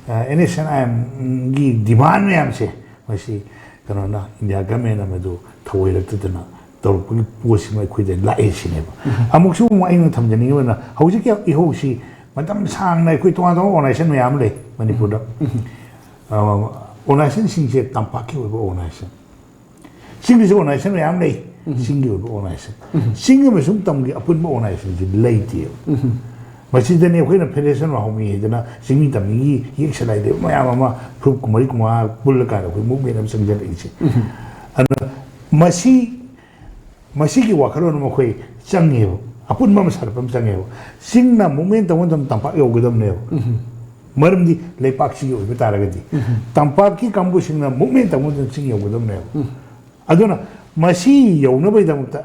ꯑꯦꯟ ꯑꯦꯁ ꯑꯦꯟ ꯑꯥꯏ ꯑꯦꯝꯒꯤ ꯗꯤꯃꯥꯟ ꯃꯌꯥꯝꯁꯦ ꯃꯁꯤ ꯀꯩꯅꯣꯅ ꯏꯟꯗꯤꯌꯥ ꯒꯃꯦꯟꯅ ꯃꯗꯨ ꯊꯧꯑꯣꯏꯔꯛꯇꯗꯅ ꯇꯧꯔꯛꯄꯒꯤ ꯄꯣꯠꯁꯤꯃ ꯑꯩꯈꯣꯏꯗ ꯂꯥꯛꯑꯦ ꯁꯤꯅꯦꯕ꯫ ꯑꯃꯨꯛꯁꯨ ꯑꯃꯨꯛ ꯑꯩꯅ ꯊꯝꯖꯅꯤꯡꯉꯤꯕꯅ ꯍꯧꯖꯤꯛꯀꯤ ꯏꯍꯧꯁꯤ ꯃꯇꯝ ꯁꯥꯡꯅ ꯑꯩꯈꯣꯏ ꯇꯣꯉꯥꯟ ꯇꯣꯉꯥꯟꯕ ꯑꯣꯔꯒꯅꯥꯏꯖꯦꯁꯟ ꯃꯌꯥꯝ ꯑꯃ ꯂꯩ ꯃꯅꯤꯄꯨꯔꯗ꯫ ꯑꯣꯔꯒꯅꯥꯏꯖꯦꯁꯟꯁꯤꯡꯁꯦ ꯇꯝꯄꯥꯛꯀꯤ ꯑꯣꯏꯕ ꯑꯣꯔꯒꯅꯥꯏꯖꯦꯁꯟ, ꯆꯤꯡꯗꯁꯨ ꯑꯣꯔꯒꯅꯥꯏꯖꯦꯁꯟ ꯃꯌꯥꯝ ꯂꯩ꯫ ꯆꯤꯡꯒꯤ ꯑꯣꯏꯕ ꯑꯣꯔꯒꯅꯥꯏꯖꯦꯁꯟ, ꯆꯤꯡ ꯑꯃꯁꯨꯡ ꯇꯝꯒꯤ ꯑꯄꯨꯟꯕ ꯑꯣꯔꯒꯅꯥꯏꯖꯦꯁꯟꯁꯤ ꯂꯩꯇꯦꯕ꯫ ꯃꯁꯤꯗꯅꯤ ꯑꯩꯈꯣꯏꯅ ꯐꯦꯗꯔꯦꯁꯟ ꯍꯧꯃꯤ ꯍꯥꯏꯗꯅ ꯆꯤꯡꯃꯤ ꯇꯝꯃꯤꯒꯤ ꯌꯦꯛ ꯁꯂꯥꯏ ꯂꯩꯕ ꯃꯌꯥꯝ ꯑꯃ ꯐꯨꯔꯨꯞ ꯀꯨꯝꯃꯔꯤ ꯀꯨꯝꯃꯉꯥ ꯄꯨꯜꯂꯀꯥꯟꯗ ꯑꯩꯈꯣꯏ ꯃꯨꯞꯃꯦꯟ ꯑꯃ ꯆꯪꯁꯤꯜꯂꯛꯏꯁꯦ꯫ ꯑꯗꯨꯅ ꯃꯁꯤ ꯃꯁꯤꯒꯤ ꯋꯥꯈꯜꯂꯣꯟ ꯑꯃ ꯑꯩꯈꯣꯏ ꯆꯪꯉꯦꯕ, ꯑꯄꯨꯟꯕ ꯑꯃ ꯁꯥꯒꯠꯄ ꯑꯃ ꯆꯪꯉꯦꯕ꯫ ꯆꯤꯡꯅ ꯃꯨꯞꯃꯦꯟ ꯇꯧꯕ ꯃꯇꯝꯗ ꯇꯝꯄꯥꯛ ꯌꯧꯒꯗꯕꯅꯦꯕ꯫ ꯃꯔꯝꯗꯤ ꯂꯩꯄꯥꯛꯁꯤꯒꯤ ꯑꯣꯏꯕ ꯇꯥꯔꯒꯗꯤ ꯇꯝꯄꯥꯛꯀꯤ ꯀꯥꯡꯕꯨꯁꯤꯡꯅ ꯃꯨꯞꯃꯦꯟ ꯇꯧꯕ ꯃꯇꯝꯗ ꯆꯤꯡ ꯌꯧꯒꯗꯕꯅꯦꯕ꯫ ꯑꯗꯨꯅ ꯃꯁꯤ ꯌꯧꯅꯕꯒꯤꯗꯃꯛꯇ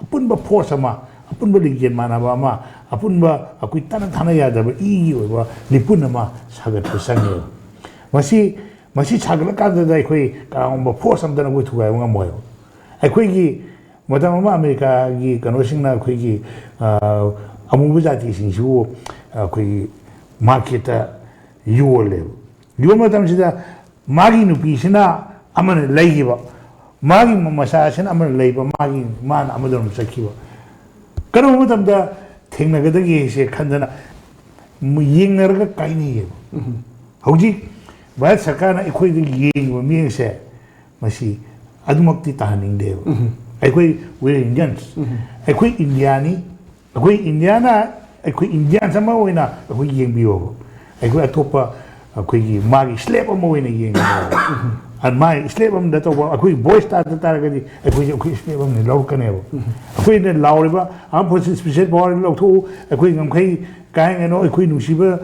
ꯑꯄꯨꯟꯕ ꯐꯣꯔꯁ ꯑꯃ, ꯑꯄꯨꯟꯕ ꯂꯤꯡꯖꯦꯜ ꯃꯥꯟꯅꯕ ꯑꯃ, ꯑꯄꯨꯟꯕ ꯑꯩꯈꯣꯏ ꯇꯠꯅ ꯊꯥꯅ ꯌꯥꯗꯕ ꯏꯒꯤ ꯑꯣꯏꯕ ꯂꯤꯄꯨꯟ ꯑꯃ ꯁꯥꯒꯠꯄ ꯆꯪꯉꯦꯕ꯫ ꯃꯁꯤ ꯃꯁꯤ ꯁꯥꯒꯠꯂꯀꯥꯟꯗꯗ ꯑꯩꯈꯣꯏ ꯀꯅꯥꯒꯨꯝꯕ ꯐꯣꯔꯁ ꯑꯃꯇꯅ ꯑꯩꯈꯣꯏ ꯊꯨꯒꯥꯏꯕ ꯉꯝꯃꯣꯏꯕ꯫ ꯑꯩꯈꯣꯏꯒꯤ ꯃꯇꯝ ꯑꯃ ꯑꯃꯦꯔꯤꯀꯥꯒꯤ ꯀꯩꯅꯣꯁꯤꯡꯅ ꯑꯩꯈꯣꯏꯒꯤ ꯑꯃꯨꯕ ꯖꯥꯇꯤꯁꯤꯡꯁꯤꯕꯨ ꯑꯩꯈꯣꯏꯒꯤ ꯃꯥꯔꯀꯦꯠꯇ ꯌꯣꯜꯂꯦꯕ꯫ ꯌꯣꯟꯕ ꯃꯇꯝꯁꯤꯗ ꯃꯥꯒꯤ ꯅꯨꯄꯤꯁꯤꯅ ꯑꯃꯅ ꯂꯩꯈꯤꯕ, ꯃꯥꯒꯤ ꯃꯆꯥꯁꯤꯅ ꯑꯃꯅ ꯂꯩꯕ, ꯃꯥꯒꯤ, ꯃꯥꯅ ꯑꯃꯗꯔꯣꯝ ꯆꯠꯈꯤꯕ꯫ ꯀꯔꯝꯕ ꯃꯇꯝꯗ ꯊꯦꯡꯅꯒꯗꯒꯦꯁꯦ ꯈꯟꯗꯅ ꯌꯦꯡꯅꯔꯒ ꯀꯥꯏꯅꯩꯌꯦꯕ꯫ ꯍꯧꯖꯤꯛ ꯚꯥꯔꯠ ꯁꯔꯀꯥꯔꯅ ꯑꯩꯈꯣꯏꯗ ꯌꯦꯡꯉꯤꯕ ꯃꯤꯠꯌꯦꯡꯁꯦ, ꯃꯁꯤ ꯑꯗꯨꯃꯛꯇꯤ ꯇꯥꯍꯟꯅꯤꯡꯗꯦꯕ꯫ ꯑꯩꯈꯣꯏ, we are Indians꯫ ꯑꯩꯈꯣꯏ ꯏꯟꯗꯤꯌꯥꯅꯤ꯫ ꯑꯩꯈꯣꯏ ꯏꯟꯗꯤꯌꯥꯅ, ꯑꯩꯈꯣꯏ ꯏꯟꯗꯤꯌꯥꯟꯁ ꯑꯃ ꯑꯣꯏꯅ ꯑꯩꯈꯣꯏ ꯌꯦꯡꯕꯤꯌꯣꯕ꯫ ꯑꯩꯈꯣꯏ ꯑꯇꯣꯞꯄ, ꯑꯩꯈꯣꯏꯒꯤ ꯃꯥꯒꯤ ꯁ꯭ꯂꯦꯕ ꯑꯃ ꯑꯣꯏꯅ ꯌꯦꯡꯕꯤꯌꯣꯕ꯫ ꯑꯗ ꯃꯥꯒꯤ ꯁ꯭ꯂꯦꯕ ꯑꯃꯗ ꯇꯧꯕ, ꯑꯩꯈꯣꯏ ꯚꯣꯏꯁ ꯇꯥꯗ ꯇꯥꯔꯒꯗꯤ ꯑꯩꯈꯣꯏꯁꯦ ꯑꯩꯈꯣꯏ ꯁ꯭ꯂꯦꯕ ꯑꯃꯅ ꯂꯧꯔꯛꯀꯅꯦꯕ꯫ ꯑꯩꯈꯣꯏꯅ ꯂꯥꯎꯔꯤꯕ "Armed Forces Special Power" ꯂꯧꯊꯣꯛꯎ, ꯑꯩꯈꯣꯏ ꯉꯝꯈꯩ ꯀꯥꯏꯍꯟꯒꯅꯨ, ꯑꯩꯈꯣꯏ ꯅꯨꯡꯁꯤꯕ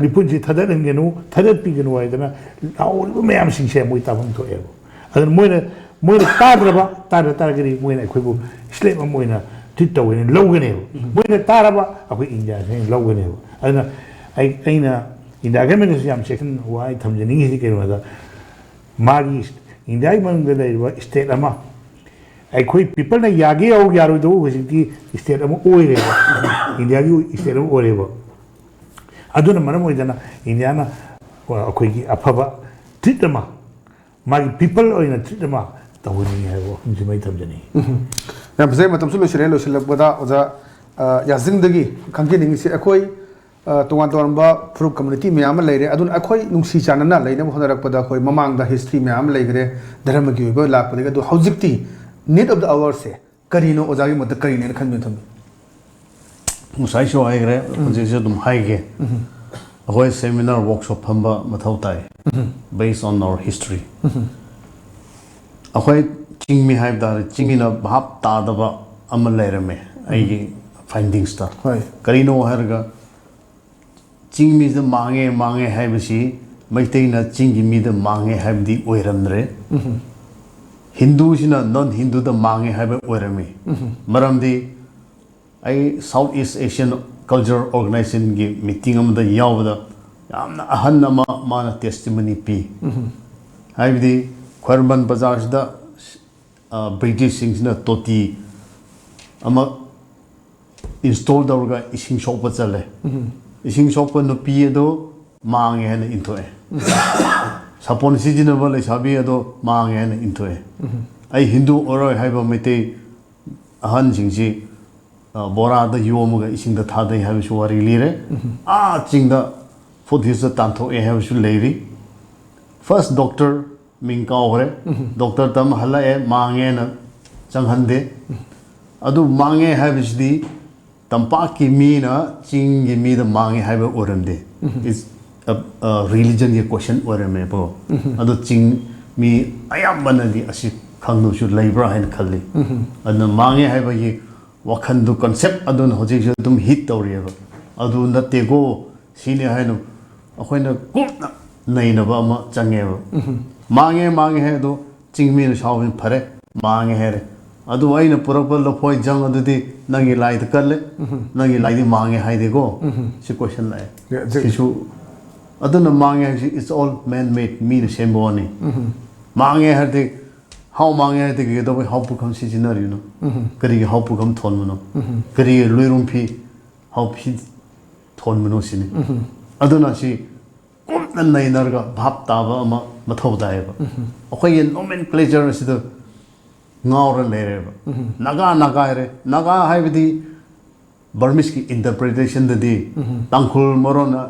ꯂꯤꯄꯨꯟꯁꯤ ꯊꯥꯗꯠꯍꯟꯒꯅꯨ, ꯊꯥꯗꯠꯄꯤꯒꯅꯨ ꯍꯥꯏꯗꯅ ꯂꯥꯎꯔꯤꯕ ꯃꯌꯥꯝꯁꯤꯡꯁꯦ ꯃꯣꯏ ꯇꯥꯐꯝ ꯊꯣꯛꯑꯦꯕ꯫ ꯑꯗꯨꯅ ꯃꯣꯏꯅ, ꯃꯣꯏꯅ ꯇꯥꯗ꯭ꯔꯕ, ꯇꯥꯗ꯭ꯔ ꯇꯥꯔꯒꯗꯤ ꯃꯣꯏꯅ ꯑꯩꯈꯣꯏꯕꯨ ꯁ꯭ꯂꯦꯕ ꯑꯃ ꯑꯣꯏꯅ ꯇ꯭ꯔꯤꯠ ꯇꯧꯋꯦꯅ ꯂꯧꯒꯅꯦꯕ꯫ ꯃꯣꯏꯅ ꯇꯥꯔꯕ, ꯑꯩꯈꯣꯏ ꯏꯟꯗꯤꯌꯥꯁꯦ ꯂꯧꯒꯅꯦꯕ꯫ ꯑꯗꯨꯅ ꯑꯩ, ꯑꯩꯅ ꯏꯟꯗꯤꯌꯥ ꯒꯃꯦꯟꯗꯁꯨ ꯌꯥꯝ ꯆꯦꯛꯁꯤꯟ ꯋꯥ ꯑꯩ ꯊꯝꯖꯅꯤꯡꯉꯤꯁꯤ ꯀꯩꯅꯣꯗ, ꯃꯥꯒꯤ ꯏꯟꯗꯤꯌꯥꯒꯤ ꯃꯅꯨꯡꯗ ꯂꯩꯔꯤꯕ ꯁ꯭ꯇꯦꯠ ꯑꯃ, ꯑꯩꯈꯣꯏ ꯄꯤꯄꯜꯅ ꯌꯥꯒꯦ ꯌꯥꯎ ꯌꯥꯔꯣꯏꯗꯧꯕ ꯍꯧꯖꯤꯛꯇꯤ ꯁ꯭ꯇꯦꯠ ꯑꯃ ꯑꯣꯏꯔꯦꯕ꯫ ꯏꯟꯗꯤꯌꯥꯒꯤ ꯁ꯭ꯇꯦꯠ ꯑꯃ ꯑꯣꯏꯔꯦꯕ꯫ ꯑꯗꯨꯅ ꯃꯔꯝ ꯑꯣꯏꯗꯅ ꯏꯟꯗꯤꯌꯥꯅ ꯑꯩꯈꯣꯏꯒꯤ ꯑꯐꯕ ꯇ꯭ꯔꯤꯠ ꯑꯃ, ꯃꯥꯒꯤ ꯄꯤꯄꯜ ꯑꯣꯏꯅ ꯇ꯭ꯔꯤꯠ ꯑꯃ ꯇꯧꯍꯟꯅꯤꯡꯉꯤ ꯍꯥꯏꯕ ꯋꯥꯐꯝꯁꯤꯃ ꯑꯩ ꯊꯝꯖꯅꯤꯡꯉꯤ꯫ ꯌꯥꯝ ꯐꯖꯩ꯫ ꯃꯇꯝꯁꯨ ꯂꯣꯏꯁꯤꯜꯂꯦ꯫ ꯂꯣꯏꯁꯤꯜꯂꯛꯄꯗ ꯑꯣꯖꯥ, ꯑ, ꯌꯥꯖꯤꯡꯗꯒꯤ ꯈꯪꯖꯅꯤꯡꯉꯤꯁꯤ, ꯑꯩꯈꯣꯏ, ꯑ, ꯇꯣꯉꯥꯟ ꯇꯣꯉꯥꯟꯕ ꯐꯨꯔꯨꯞ, ꯀꯝꯃ꯭ꯌꯨꯅꯤꯇꯤ ꯃꯌꯥꯝ ꯑꯃ ꯂꯩꯔꯦ꯫ ꯑꯗꯨꯅ ꯑꯩꯈꯣꯏ ꯅꯨꯡꯁꯤ ꯆꯥꯟꯅꯅ ꯂꯩꯅꯕ ꯍꯣꯠꯅꯔꯛꯄꯗ ꯑꯩꯈꯣꯏ ꯃꯃꯥꯡꯗ ꯍꯤꯁꯇ꯭ꯔꯤ ꯃꯌꯥꯝ ꯑꯃ ꯂꯩꯈ꯭ꯔꯦ, ꯙꯔꯃꯒꯤ ꯑꯣꯏꯕ ꯂꯥꯛꯄꯗꯒꯤ꯫ ꯑꯗꯨ ꯍꯧꯖꯤꯛꯇꯤ need of the hour ꯁꯦ ꯀꯔꯤꯅꯣ, ꯑꯣꯖꯥꯒꯤ ꯃꯣꯠꯇ ꯀꯔꯤꯅꯦꯅ ꯈꯟꯕꯤꯅ ꯊꯝꯕꯤ? ꯉꯁꯥꯏꯁꯨ ꯍꯥꯏꯈ꯭ꯔꯦ, ꯍꯧꯖꯤꯛꯁꯨ ꯑꯗꯨꯝ ꯍꯥꯏꯒꯦ꯫ ꯑꯩꯈꯣꯏ ꯁꯦꯃꯤꯅꯥꯔ, ꯋꯥꯔꯛꯁꯣꯞ ꯐꯝꯕ ꯃꯊꯧ ꯇꯥꯏ, based on our history꯫ ꯑꯩꯈꯣꯏ ꯆꯤꯡꯃꯤ ꯍꯥꯏꯕ ꯇꯥꯔꯦ, ꯆꯤꯡꯃꯤꯅ ꯚꯥꯞ ꯇꯥꯗꯕ ꯑꯃ ꯂꯩꯔꯝꯃꯦ ꯑꯩꯒꯤ ꯐꯥꯏꯟꯗꯤꯡꯁꯇ꯫ ꯍꯣꯏ꯫ ꯀꯔꯤꯅꯣ ꯍꯥꯏꯔꯒ, ꯆꯤꯡꯃꯤꯗ ꯃꯥꯡꯉꯦ, ꯃꯥꯡꯉꯦ ꯍꯥꯏꯕꯁꯤ ꯃꯩꯇꯩꯅ ꯆꯤꯡꯒꯤ ꯃꯤꯗ ꯃꯥꯡꯉꯦ ꯍꯥꯏꯕꯗꯤ ꯑꯣꯏꯔꯝꯗ꯭ꯔꯦ꯫ ꯍꯤꯟꯗꯨꯁꯤꯅ ꯅꯟ ꯍꯤꯟꯗꯨꯗ ꯃꯥꯡꯉꯦ ꯍꯥꯏꯕ ꯑꯣꯏꯔꯝꯃꯤ꯫ ꯃꯔꯝꯗꯤ ꯑꯩ South East Asian Cultural Organizationꯒꯤ meeting ꯑꯃꯗ ꯌꯥꯎꯕꯗ ꯌꯥꯝꯅ ꯑꯍꯟ ꯑꯃ, ꯃꯥꯅ testimony ꯄꯤ꯫ ꯍꯥꯏꯕꯗꯤ ꯈ꯭ꯋꯥꯏꯔꯝꯕꯟ ꯕꯖꯥꯔꯁꯤꯗ ꯕ꯭ꯔꯤꯇꯤꯁꯁꯤꯡꯁꯤꯅ ꯇꯣꯇꯤ ꯑꯃ ꯏꯟꯁꯇꯣꯜ ꯇꯧꯔꯒ ꯏꯁꯤꯡ ꯁꯣꯛꯄ ꯆꯠꯂꯦ꯫ ꯏꯁꯤꯡ ꯁꯣꯛꯄ ꯅꯨꯄꯤ ꯑꯗꯣ ꯃꯥꯡꯉꯦ ꯍꯥꯏꯅ ꯏꯟꯊꯣꯛꯑꯦ꯫ ꯁꯥꯄꯣꯟ ꯁꯤꯖꯤꯟꯅꯕ ꯂꯩꯁꯥꯕꯤ ꯑꯗꯣ ꯃꯥꯡꯉꯦ ꯍꯥꯏꯅ ꯏꯟꯊꯣꯛꯑꯦ꯫ ꯑꯩ ꯍꯤꯟꯗꯨ ꯑꯣꯏꯔꯣꯏ ꯍꯥꯏꯕ ꯃꯩꯇꯩ ꯑꯍꯟꯁꯤꯡꯁꯤ, ꯑ, ꯕꯣꯔꯥꯗ ꯌꯣꯝꯃꯒ ꯏꯁꯤꯡꯗ ꯊꯥꯗꯩ ꯍꯥꯏꯕꯁꯨ ꯋꯥꯔꯤ ꯂꯤꯔꯦ꯫ ꯑꯥ ꯆꯤꯡꯗ ꯐꯨꯠ ꯍꯤꯜꯁꯇ ꯇꯥꯟꯊꯣꯛꯑꯦ ꯍꯥꯏꯕꯁꯨ ꯂꯩꯔꯤ꯫ ꯐꯥꯔꯁ ꯗꯣꯛꯇꯔ ꯃꯤꯡ ꯀꯥꯎꯈ꯭ꯔꯦ꯫ ꯗꯣꯛꯇꯔ ꯇꯝ ꯍꯜꯂꯛꯑꯦ, ꯃꯥꯡꯉꯦꯅ ꯆꯪꯍꯟꯗꯦ꯫ ꯑꯗꯨ ꯃꯥꯡꯉꯦ ꯍꯥꯏꯕꯁꯤꯗꯤ ꯇꯝꯄꯥꯛꯀꯤ ꯃꯤꯅ ꯆꯤꯡꯒꯤ ꯃꯤꯗ ꯃꯥꯡꯉꯦ ꯍꯥꯏꯕ ꯑꯣꯏꯔꯝꯗꯦ꯫ It's a, a religionꯒꯤ question ꯑꯣꯏꯔꯝꯃꯦꯕꯀꯣ꯫ ꯑꯗꯣ ꯆꯤꯡ ꯃꯤ ꯑꯌꯥꯝꯕꯅꯗꯤ ꯑꯁꯤ ꯈꯪꯗꯕꯁꯨ ꯂꯩꯕ꯭ꯔꯥ ꯍꯥꯏꯅ ꯈꯜꯂꯤ꯫ ꯑꯗꯨꯅ ꯃꯥꯡꯉꯦ ꯍꯥꯏꯕꯒꯤ ꯋꯥꯈꯟꯗꯨ, concept ꯑꯗꯨꯅ ꯍꯧꯖꯤꯛꯁꯨ ꯑꯗꯨꯝ ꯍꯤꯠ ꯇꯧꯔꯤꯑꯕ꯫ ꯑꯗꯨ ꯅꯠꯇꯦꯀꯣ, ꯁꯤꯅꯤ ꯍꯥꯏꯅ ꯑꯩꯈꯣꯏꯅ ꯀꯨꯞꯅ ꯅꯩꯅꯕ ꯑꯃ ꯆꯪꯉꯦꯕ꯫ ꯃꯥꯡꯉꯦ, ꯃꯥꯡꯉꯦ ꯍꯥꯏ ꯑꯗꯣ ꯆꯤꯡꯃꯤꯅ ꯁꯥꯎꯕꯅꯤ, "ꯐꯔꯦ, ꯃꯥꯡꯉꯦ ꯍꯥꯏꯔꯦ꯫ ꯑꯗꯨ ꯑꯩꯅ ꯄꯨꯔꯛꯄ ꯂꯐꯣꯏ ꯖꯪ ꯑꯗꯨꯗꯤ ꯅꯪꯒꯤ ꯂꯥꯏꯗ ꯀꯜꯂꯦ, ꯅꯪꯒꯤ ꯂꯥꯏꯗꯤ ꯃꯥꯡꯉꯦ ꯍꯥꯏꯗꯦꯀꯣ?" ꯁꯤ ꯀꯣꯏꯁꯟ ꯂꯥꯛꯑꯦ꯫ ꯁꯤꯁꯨ ꯑꯗꯨꯅ ꯃꯥꯡꯉꯦ ꯍꯥꯏꯕꯁꯤ it's all man made, ꯃꯤꯅ ꯁꯦꯝꯕ ꯋꯥꯅꯤ꯫ ꯃꯥꯡꯉꯦ ꯍꯥꯏꯔꯗꯤ, ꯍꯥꯎ ꯃꯥꯡꯉꯦ ꯍꯥꯏꯔꯗꯤ ꯀꯩꯗꯧꯕꯩ ꯍꯥꯎ ꯄꯨꯈꯝ ꯁꯤꯖꯤꯟꯅꯔꯤꯅꯣ? ꯀꯔꯤꯒꯤ ꯍꯥꯎ ꯄꯨꯈꯝ ꯊꯣꯟꯕꯅꯣ? ꯀꯔꯤꯒꯤ ꯂꯣꯏꯔꯨꯝ ꯐꯤ, ꯍꯥꯎ ꯐꯤ ꯊꯣꯟꯕꯅꯣ ꯁꯤꯅꯤ꯫ ꯑꯗꯨꯅ ꯁꯤ ꯀꯨꯞꯅ ꯅꯩꯅꯔꯒ ꯚꯥꯞ ꯇꯥꯕ ꯑꯃ ꯃꯊꯧ ꯇꯥꯏꯌꯦꯕ꯫ ꯑꯩꯈꯣꯏꯒꯤ nomenclature ꯑꯁꯤꯗ ꯉꯥꯎꯔ ꯂꯩꯔꯦꯕ꯫ ꯅꯥꯒꯥ, ꯅꯥꯒꯥ ꯍꯥꯏꯔꯦ꯫ ꯅꯥꯒꯥ ꯍꯥꯏꯕꯗꯤ ꯕꯔꯃꯤꯁꯀꯤ interpretationꯗꯗꯤ ꯇꯥꯡꯈꯨꯜ ꯃꯔꯣꯟꯅ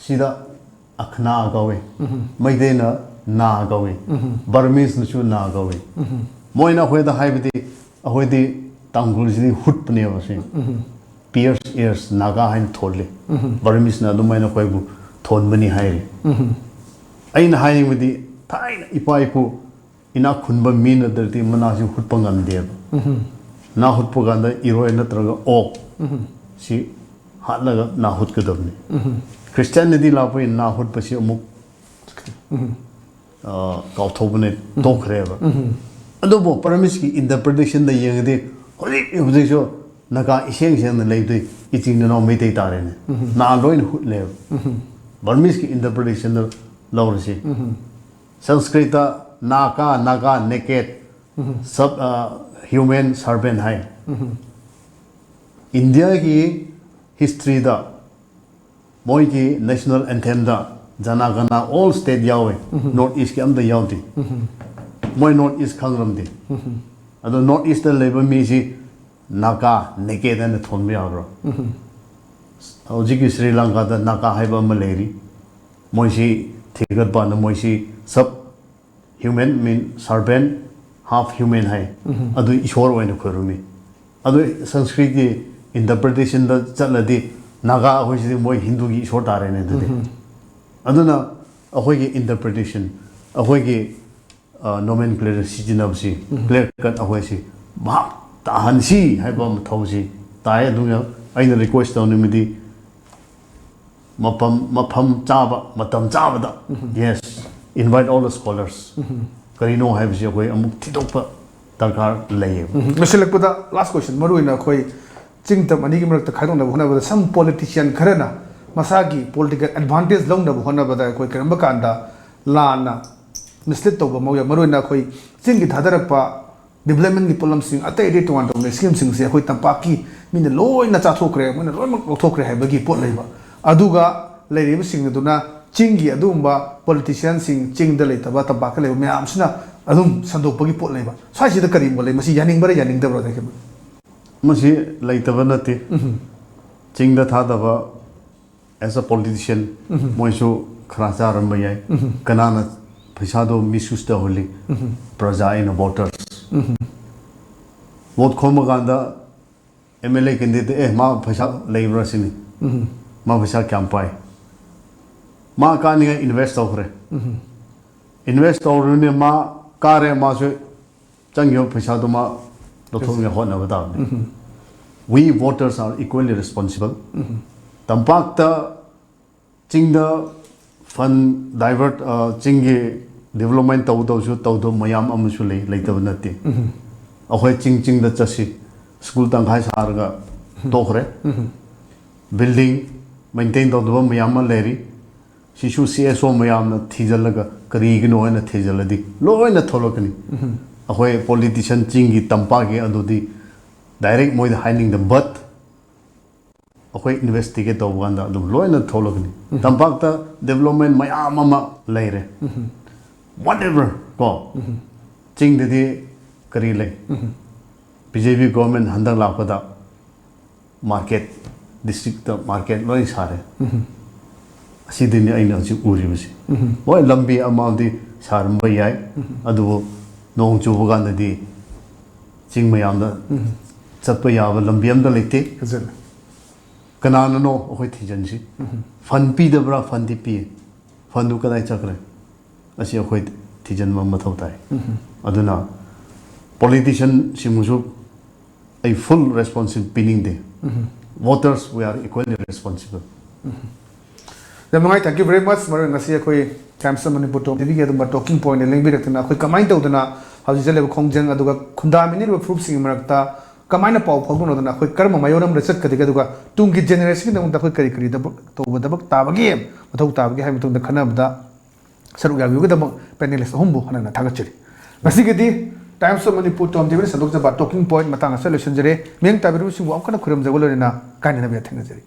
ꯁꯤꯗ ꯑꯈꯅꯥ ꯀꯧꯏ, ꯃꯩꯇꯩꯅ ꯅꯥ ꯀꯧꯏ, ꯕꯔꯃꯤꯁꯅꯁꯨ ꯅꯥ ꯀꯧꯏ꯫ ꯃꯣꯏꯅ ꯑꯩꯈꯣꯏꯗ ꯍꯥꯏꯕꯗꯤ ꯑꯩꯈꯣꯏꯗꯤ ꯇꯥꯡꯈꯨꯜꯁꯤꯗꯤ ꯍꯨꯠꯄꯅꯦꯕ ꯁꯤ꯫ Pierce ears ꯅꯥꯒꯥ ꯍꯥꯏꯅ ꯊꯣꯜꯂꯤ꯫ ꯕꯔꯃꯤꯁꯅ ꯑꯗꯨꯃꯥꯏꯅ ꯑꯩꯈꯣꯏꯕꯨ ꯊꯣꯟꯕꯅꯤ ꯍꯥꯏꯔꯤ꯫ ꯑꯩꯅ ꯍꯥꯏꯅꯤꯡꯕꯗꯤ ꯊꯥꯏꯅ ꯏꯄꯥ ꯏꯄꯨ ꯏꯅꯥꯛ ꯈꯨꯟꯕ ꯃꯤ ꯅꯠꯇ꯭ꯔꯗꯤ ꯃꯅꯥꯁꯤ ꯍꯨꯠꯄ ꯉꯝꯗꯦꯕ꯫ ꯅꯥ ꯍꯨꯠꯄ ꯀꯥꯟꯗ ꯏꯔꯣꯏ ꯅꯠꯇ꯭ꯔꯒ ꯑꯣꯛ ꯁꯤ ꯍꯥꯠꯂꯒ ꯅꯥ ꯍꯨꯠꯀꯗꯕꯅꯤ꯫ ꯈ꯭ꯔꯤꯁꯇꯤꯌꯥꯅꯤꯇꯤ ꯂꯥꯛꯄꯒꯤ ꯅꯥ ꯍꯨꯠꯄꯁꯤ ꯑꯃꯨꯛ, ꯑ, ꯀꯥꯎꯊꯣꯛꯄꯅꯦ, ꯇꯣꯛꯈ꯭ꯔꯦꯕ꯫ ꯑꯗꯨꯕꯨ ꯕꯔꯃꯤꯁꯀꯤ interpretationꯗ ꯌꯦꯡꯉꯗꯤ ꯍꯧꯖꯤꯛ ꯍꯧꯖꯤꯛꯁꯨ ꯅꯥꯒꯥ ꯏꯁꯦꯡ ꯁꯦꯡꯅ ꯂꯩꯕꯗꯤ ꯏꯆꯤꯟ ꯏꯅꯥꯎ ꯃꯩꯇꯩ ꯇꯥꯔꯦꯅꯦ꯫ ꯅꯥ ꯂꯣꯏꯅ ꯍꯨꯠꯂꯦꯕ꯫ ꯕꯔꯃꯤꯁꯀꯤ interpretationꯗ ꯂꯧꯔꯁꯤ꯫ ꯁꯪꯁꯀ꯭ꯔꯤꯠꯇ ꯅꯥꯀꯥ, Naga, naked, sub human servant ꯍꯥꯏ꯫ ꯏꯟꯗꯤꯌꯥꯒꯤ ꯍꯤꯁꯇ꯭ꯔꯤꯗ ꯃꯣꯏꯒꯤ ꯅꯦꯁꯅꯦꯜ ꯑꯦꯟꯊꯦꯝꯗ ꯖꯅꯥ ꯒꯅꯥ ꯑꯣꯜ ꯁ꯭ꯇꯦꯠ ꯌꯥꯎꯋꯦ꯫ ꯅꯣꯔꯠ ꯏꯁꯀꯤ ꯑꯝꯇ ꯌꯥꯎꯗꯦ꯫ ꯃꯣꯏ ꯅꯣꯔꯠ ꯏꯁ ꯈꯪꯂꯝꯗꯦ꯫ ꯑꯗꯣ ꯅꯣꯔꯠ ꯏꯁꯇ ꯂꯩꯕ ꯃꯤꯁꯤ ꯅꯥꯒꯥ ꯅꯦꯀꯦꯠ ꯍꯥꯏꯅ ꯊꯣꯟꯕ ꯌꯥꯕ꯭ꯔꯣ? ꯍꯧꯖꯤꯛꯀꯤ ꯁ꯭ꯔꯤ ꯂꯪꯀꯥꯗ ꯅꯥꯒꯥ ꯍꯥꯏꯕ ꯑꯃ ꯂꯩꯔꯤ꯫ ꯃꯣꯏꯁꯤ ꯊꯤꯒꯠꯄꯅ ꯃꯣꯏꯁꯤ ꯁꯕ ꯍ꯭ꯌꯨꯃꯦꯟ ꯃꯤꯟ ꯁꯔꯚꯦꯟ, ꯍꯥꯐ ꯍ꯭ꯌꯨꯃꯦꯟ ꯍꯥꯏ꯫ ꯑꯗꯨ ꯏꯁꯣꯔ ꯑꯣꯏꯅ ꯈꯣꯏꯔꯝꯃꯤ꯫ ꯑꯗꯨ ꯁꯪꯁꯀ꯭ꯔꯤꯠꯀꯤ ꯏꯟꯇꯔꯄ꯭ꯔꯤꯇꯦꯁꯟꯗ ꯆꯠꯂꯗꯤ ꯅꯥꯒꯥ ꯑꯩꯈꯣꯏꯁꯤꯗꯤ ꯃꯣꯏ ꯍꯤꯟꯗꯨꯒꯤ ꯏꯁꯣꯔ ꯇꯥꯔꯦꯅꯦ ꯑꯗꯨꯗꯤ꯫ ꯑꯗꯨꯅ ꯑꯩꯈꯣꯏꯒꯤ ꯏꯟꯇꯔꯄ꯭ꯔꯤꯇꯦꯁꯟ, ꯑꯩꯈꯣꯏꯒꯤ ꯅꯣꯃꯦꯟ ꯀ꯭ꯂꯦꯆꯔ ꯁꯤꯖꯤꯟꯅꯕꯁꯤ, ꯀ꯭ꯂꯤꯌꯔ ꯀꯠ ꯑꯩꯈꯣꯏꯁꯤ ꯚꯥꯞ ꯇꯥꯍꯟꯁꯤ ꯍꯥꯏꯕ ꯃꯊꯧꯁꯤ ꯇꯥꯏ꯫ ꯑꯗꯨꯅ ꯑꯩꯅ ꯔꯤꯀ꯭ꯋꯦꯁ ꯇꯧꯅꯤꯡꯕꯗꯤ ꯃꯐꯝ ꯃꯐꯝ ꯆꯥꯕ ꯃꯇꯝ ꯆꯥꯕꯗ, yes, invite all the scholars, ꯀꯔꯤꯅꯣ ꯍꯥꯏꯕꯁꯤ ꯑꯩꯈꯣꯏ ꯑꯃꯨꯛ ꯊꯤꯗꯣꯛꯄ ꯗꯔꯀꯥꯔ ꯂꯩꯌꯦꯕ꯫ ꯂꯣꯏꯁꯤꯜꯂꯛꯄꯗ ꯂꯥꯁ ꯀꯣꯏꯁꯟ, ꯃꯔꯨꯑꯣꯏꯅ ꯑꯩꯈꯣꯏ ꯆꯤꯡ ꯇꯝ ꯑꯅꯤꯒꯤ ꯃꯔꯛꯇ ꯈꯥꯏꯗꯣꯛꯅꯕ ꯍꯣꯠꯅꯕꯗ ꯁꯝ ꯄꯣꯂꯤꯇꯤꯁꯤꯌꯥꯟ ꯈꯔꯅ ꯃꯁꯥꯒꯤ ꯄꯣꯂꯤꯇꯤꯀꯦꯜ ꯑꯦꯗꯚꯥꯟꯇꯦꯖ ꯂꯧꯅꯕ ꯍꯣꯠꯅꯕꯗ ꯑꯩꯈꯣꯏ ꯀꯔꯝꯕ ꯀꯥꯟꯗ ꯂꯥꯟꯅ ꯃꯤꯁꯂꯤꯠ ꯇꯧꯕ ꯃꯑꯣꯡ ꯌꯥꯎ-, ꯃꯔꯨꯑꯣꯏꯅ ꯑꯩꯈꯣꯏ ꯆꯤꯡꯒꯤ ꯊꯥꯗꯔꯛꯄ ꯗꯤꯕꯂꯞꯃꯦꯟꯒꯤ ꯄꯣꯠꯂꯝꯁꯤꯡ ꯑꯇꯩ ꯑꯇꯩ ꯇꯣꯉꯥꯟ ꯇꯣꯉꯥꯟꯕ ꯁ꯭ꯀꯤꯝꯁꯤꯡꯁꯦ ꯑꯩꯈꯣꯏ ꯇꯝꯄꯥꯛꯀꯤ ꯃꯤꯅ ꯂꯣꯏꯅ ꯆꯥꯊꯣꯛꯈ꯭ꯔꯦ, ꯃꯣꯏꯅ ꯂꯣꯏꯅꯃꯛ ꯂꯧꯊꯣꯛꯈ꯭ꯔꯦ ꯍꯥꯏꯕꯒꯤ ꯄꯣꯠ ꯂꯩꯕ꯫ ꯑꯗꯨꯒ ꯂꯩꯔꯤꯕꯁꯤꯡ ꯑꯗꯨꯅ ꯆꯤꯡꯒꯤ ꯑꯗꯨꯒꯨꯝꯕ ꯄꯣꯂꯤꯇꯤꯁꯤꯌꯥꯟꯁꯤꯡ, ꯆꯤꯡꯗ ꯂꯩꯇꯕ ꯇꯝꯄꯥꯛꯇ ꯂꯩꯕ ꯃꯌꯥꯝꯁꯤꯅ ꯑꯗꯨꯝ ꯁꯟꯗꯣꯛꯄꯒꯤ ꯄꯣꯠ ꯂꯩꯕ꯫ ꯁ꯭ꯋꯥꯏꯁꯤꯗ ꯀꯔꯤ ꯃꯣꯠ ꯂꯩ? ꯃꯁꯤ ꯌꯥꯅꯤꯡꯕꯔꯥ ꯌꯥꯅꯤꯡꯗꯕ꯭ꯔꯥ, ꯗꯥ ꯈꯦꯝꯕ? ꯃꯁꯤ ꯂꯩꯇꯕ ꯅꯠꯇꯦ꯫ ꯆꯤꯡꯗ ꯊꯥꯗꯕ, as a politician, ꯃꯣꯏꯁꯨ ꯈꯔ ꯆꯥꯔꯝꯕ ꯌꯥꯏ꯫ ꯀꯅꯥꯅ ꯄꯩꯁꯥꯗꯣ ꯃꯤꯁꯌꯨꯁ ꯇꯧꯍꯜꯂꯤ? ꯄ꯭ꯔꯖꯥ ꯑꯩꯅ, ꯚꯣꯇꯔꯁ꯫ ꯚꯣꯠ ꯈꯣꯝꯕ ꯀꯥꯟꯗ ꯑꯦꯝ ꯑꯦꯜ ꯑꯦ ꯀꯦꯟꯗꯤꯗꯦꯠ, ꯑꯦ, ꯃꯥ ꯄꯩꯁꯥ ꯂꯩꯕ꯭ꯔꯥ ꯁꯤꯅꯤ꯫ ꯃꯥ ꯄꯩꯁꯥ ꯀꯌꯥꯝ ꯄꯥꯏ? ꯃꯥ ꯀꯥꯅꯤꯡꯉꯥꯏ ꯏꯟꯚꯦꯁ ꯇꯧꯈ꯭ꯔꯦ꯫ ꯏꯟꯚꯦꯁ ꯇꯧꯔꯕꯅꯤꯅ ꯃꯥ ꯀꯥꯔꯦ, ꯃꯥꯁꯨ ꯆꯪꯈꯤꯕ ꯄꯩꯁꯥꯗꯣ ꯃꯥ ꯂꯧꯊꯣꯛꯅꯤꯡꯉꯥꯏ ꯍꯣꯠꯅꯕ ꯇꯥꯕꯅꯤ꯫ We voters are equally responsible. ꯇꯝꯄꯥꯛꯇ, ꯆꯤꯡꯗ ꯐꯟ ꯗꯥꯏꯚꯔꯠ, ꯆꯤꯡꯒꯤ ꯗꯤꯕꯂꯞꯃꯦꯟ ꯇꯧꯗꯧꯁꯨ ꯇꯧꯗꯕ ꯃꯌꯥꯝ ꯑꯃꯁꯨ ꯂꯩ, ꯂꯩꯇꯕ ꯅꯠꯇꯦ꯫ ꯑꯩꯈꯣꯏ ꯆꯤꯡ ꯆꯤꯡꯗ ꯆꯠꯁꯤ, ꯁ꯭ꯀꯨꯜ ꯇꯪꯈꯥꯏ ꯁꯥꯔꯒ ꯇꯣꯛꯈ꯭ꯔꯦ꯫ ꯕꯤꯜꯗꯤꯡ ꯃꯦꯟꯇꯦꯟ ꯇꯧꯗꯕ ꯃꯌꯥꯝ ꯑꯃ ꯂꯩꯔꯤ꯫ ꯁꯤꯁꯨ ꯁꯤ ꯑꯦꯁ ꯑꯣ ꯃꯌꯥꯝꯅ ꯊꯤꯖꯤꯜꯂꯒ ꯀꯔꯤꯒꯤꯅꯣ ꯍꯥꯏꯅ ꯊꯤꯖꯤꯜꯂꯗꯤ ꯂꯣꯏꯅ ꯊꯣꯛꯂꯛꯀꯅꯤ꯫ ꯑꯩꯈꯣꯏ ꯄꯣꯂꯤꯇꯤꯁꯤꯌꯥꯟ ꯆꯤꯡꯒꯤ ꯇꯝꯄꯥꯛꯀꯤ ꯑꯗꯨꯗꯤ ꯗꯥꯏꯔꯦꯛ ꯃꯣꯏꯗ ꯍꯥꯏꯅꯤꯡꯗꯦ, ꯕꯠ ꯑꯩꯈꯣꯏ ꯏꯟꯚꯦꯁꯇꯤꯒꯦꯠ ꯇꯧꯕ ꯀꯥꯟꯗ ꯑꯗꯨꯝ ꯂꯣꯏꯅ ꯊꯣꯛꯂꯛꯀꯅꯤ꯫ ꯇꯝꯄꯥꯛꯇ ꯗꯦꯕꯂꯞꯃꯦꯟ ꯃꯌꯥꯝ ꯑꯃ ꯂꯩꯔꯦ, ꯋꯥꯠ ꯑꯦꯚꯔ ꯀꯣ꯫ ꯆꯤꯡꯗꯗꯤ ꯀꯔꯤ ꯂꯩ? ꯕꯤ ꯖꯦ ꯄꯤ ꯒꯣꯔꯃꯦꯟ ꯍꯟꯗꯛ ꯂꯥꯛꯄꯗ ꯃꯥꯔꯀꯦꯠ, ꯗꯤꯁꯇ꯭ꯔꯤꯛꯇ ꯃꯥꯔꯀꯦꯠ ꯂꯣꯏ ꯁꯥꯔꯦ꯫ ꯑꯁꯤꯗꯅꯤ ꯑꯩꯅ ꯍꯧꯖꯤꯛ ꯎꯔꯤꯕꯁꯤ꯫ ꯍꯣꯏ, ꯂꯝꯕꯤ ꯑꯃꯗꯤ ꯁꯥꯔꯝꯕ ꯌꯥꯏ, ꯑꯗꯨꯕꯨ ꯅꯣꯡ ꯆꯨꯕ ꯀꯥꯟꯗꯗꯤ ꯆꯤꯡ ꯃꯌꯥꯝꯗ ꯆꯠꯄ ꯌꯥꯕ ꯂꯝꯕꯤ ꯑꯝꯇ ꯂꯩꯇꯦ꯫ ꯐꯖꯅ ꯀꯅꯥꯅꯅꯣ ꯑꯩꯈꯣꯏ ꯊꯤꯖꯤꯟꯁꯤ꯫ ꯐꯟ ꯄꯤꯗꯕ꯭ꯔꯥ? ꯐꯟꯗꯤ ꯄꯤ꯫ ꯐꯟꯗꯨ ꯀꯗꯥꯏ ꯆꯠꯈ꯭ꯔꯦ? ꯑꯁꯤ ꯑꯩꯈꯣꯏ ꯊꯤꯖꯤꯟꯕ ꯃꯊꯧ ꯇꯥꯏ꯫ ꯑꯗꯨꯅ ꯄꯣꯂꯤꯇꯤꯁꯤꯌꯥꯟꯁꯤꯡꯕꯨꯁꯨ ꯑꯩ ꯐꯨꯜ responsible ꯄꯤꯅꯤꯡꯗꯦ꯫ Voters, we are equally responsible. ꯌꯥꯝ ꯅꯨꯡꯉꯥꯏ꯫ Thank you very much꯫ ꯃꯔꯨꯞ, ꯉꯁꯤ ꯑꯩꯈꯣꯏ Times of Manipur ꯇꯣꯞ ꯇꯤꯚꯤꯒꯤ ꯑꯗꯨꯝꯕ ꯇꯣꯀꯤꯡ ꯄꯣꯏꯟꯠ ꯂꯦꯡꯕꯤꯔꯛꯇꯅ, ꯑꯩꯈꯣꯏ ꯀꯃꯥꯏꯅ ꯇꯧꯗꯅ ꯍꯧꯖꯤꯛ ꯆꯠꯂꯤꯕ ꯈꯣꯡꯖꯪ ꯑꯗꯨꯒ ꯈꯨꯟꯗꯥꯃꯤꯟꯅꯔꯤꯕ ꯐꯨꯔꯨꯞꯁꯤꯡꯒꯤ ꯃꯔꯛꯇ ꯀꯃꯥꯏꯅ ꯄꯥꯎ ꯐꯥꯎꯗꯣꯛꯅꯗꯅ ꯑꯩꯈꯣꯏ ꯀꯔꯝꯕ ꯃꯥꯏꯑꯣꯟ ꯑꯃꯗ ꯆꯠꯀꯗꯒꯦ, ꯑꯗꯨꯒ ꯇꯨꯡꯒꯤ ꯖꯦꯅꯦꯔꯦꯁꯟꯒꯤꯗꯃꯛꯇ ꯑꯩꯈꯣꯏ ꯀꯔꯤ ꯀꯔꯤ ꯊꯕꯛ ꯇꯧꯕ ꯊꯕꯛ ꯇꯥꯕꯒꯦ, ꯃꯊꯧ ꯇꯥꯕꯒꯦ ꯍꯥꯏꯕ ꯃꯇꯨꯡꯗ ꯈꯟꯅꯕꯗ ꯁꯔꯨꯛ ꯌꯥꯕꯤꯕꯒꯤꯗꯃꯛ ꯄꯦꯅꯦꯂꯤꯁ ꯑꯍꯨꯝꯕꯨ ꯍꯟꯅ ꯊꯥꯒꯠꯆꯔꯤ꯫ ꯉꯁꯤꯒꯤꯗꯤ Times of Manipur ꯇꯣꯞ ꯇꯤꯚꯤꯅ ꯁꯟꯗꯣꯛꯆꯕ ꯇꯣꯀꯤꯡ ꯄꯣꯏꯟꯠ ꯃꯇꯥꯡ ꯑꯁꯤꯗ ꯂꯣꯏꯁꯤꯟꯖꯔꯦ꯫ ꯃꯤꯌꯦꯡ ꯇꯥꯕꯤꯔꯤꯕꯁꯤꯡꯕꯨ ꯑꯃꯨꯛ ꯍꯟꯅ ꯈꯨꯔꯨꯝꯖꯕ ꯂꯣꯏꯅꯅ ꯀꯥꯏꯅꯅꯕ ꯌꯥꯊꯪ ꯅꯤꯖꯔꯤ꯫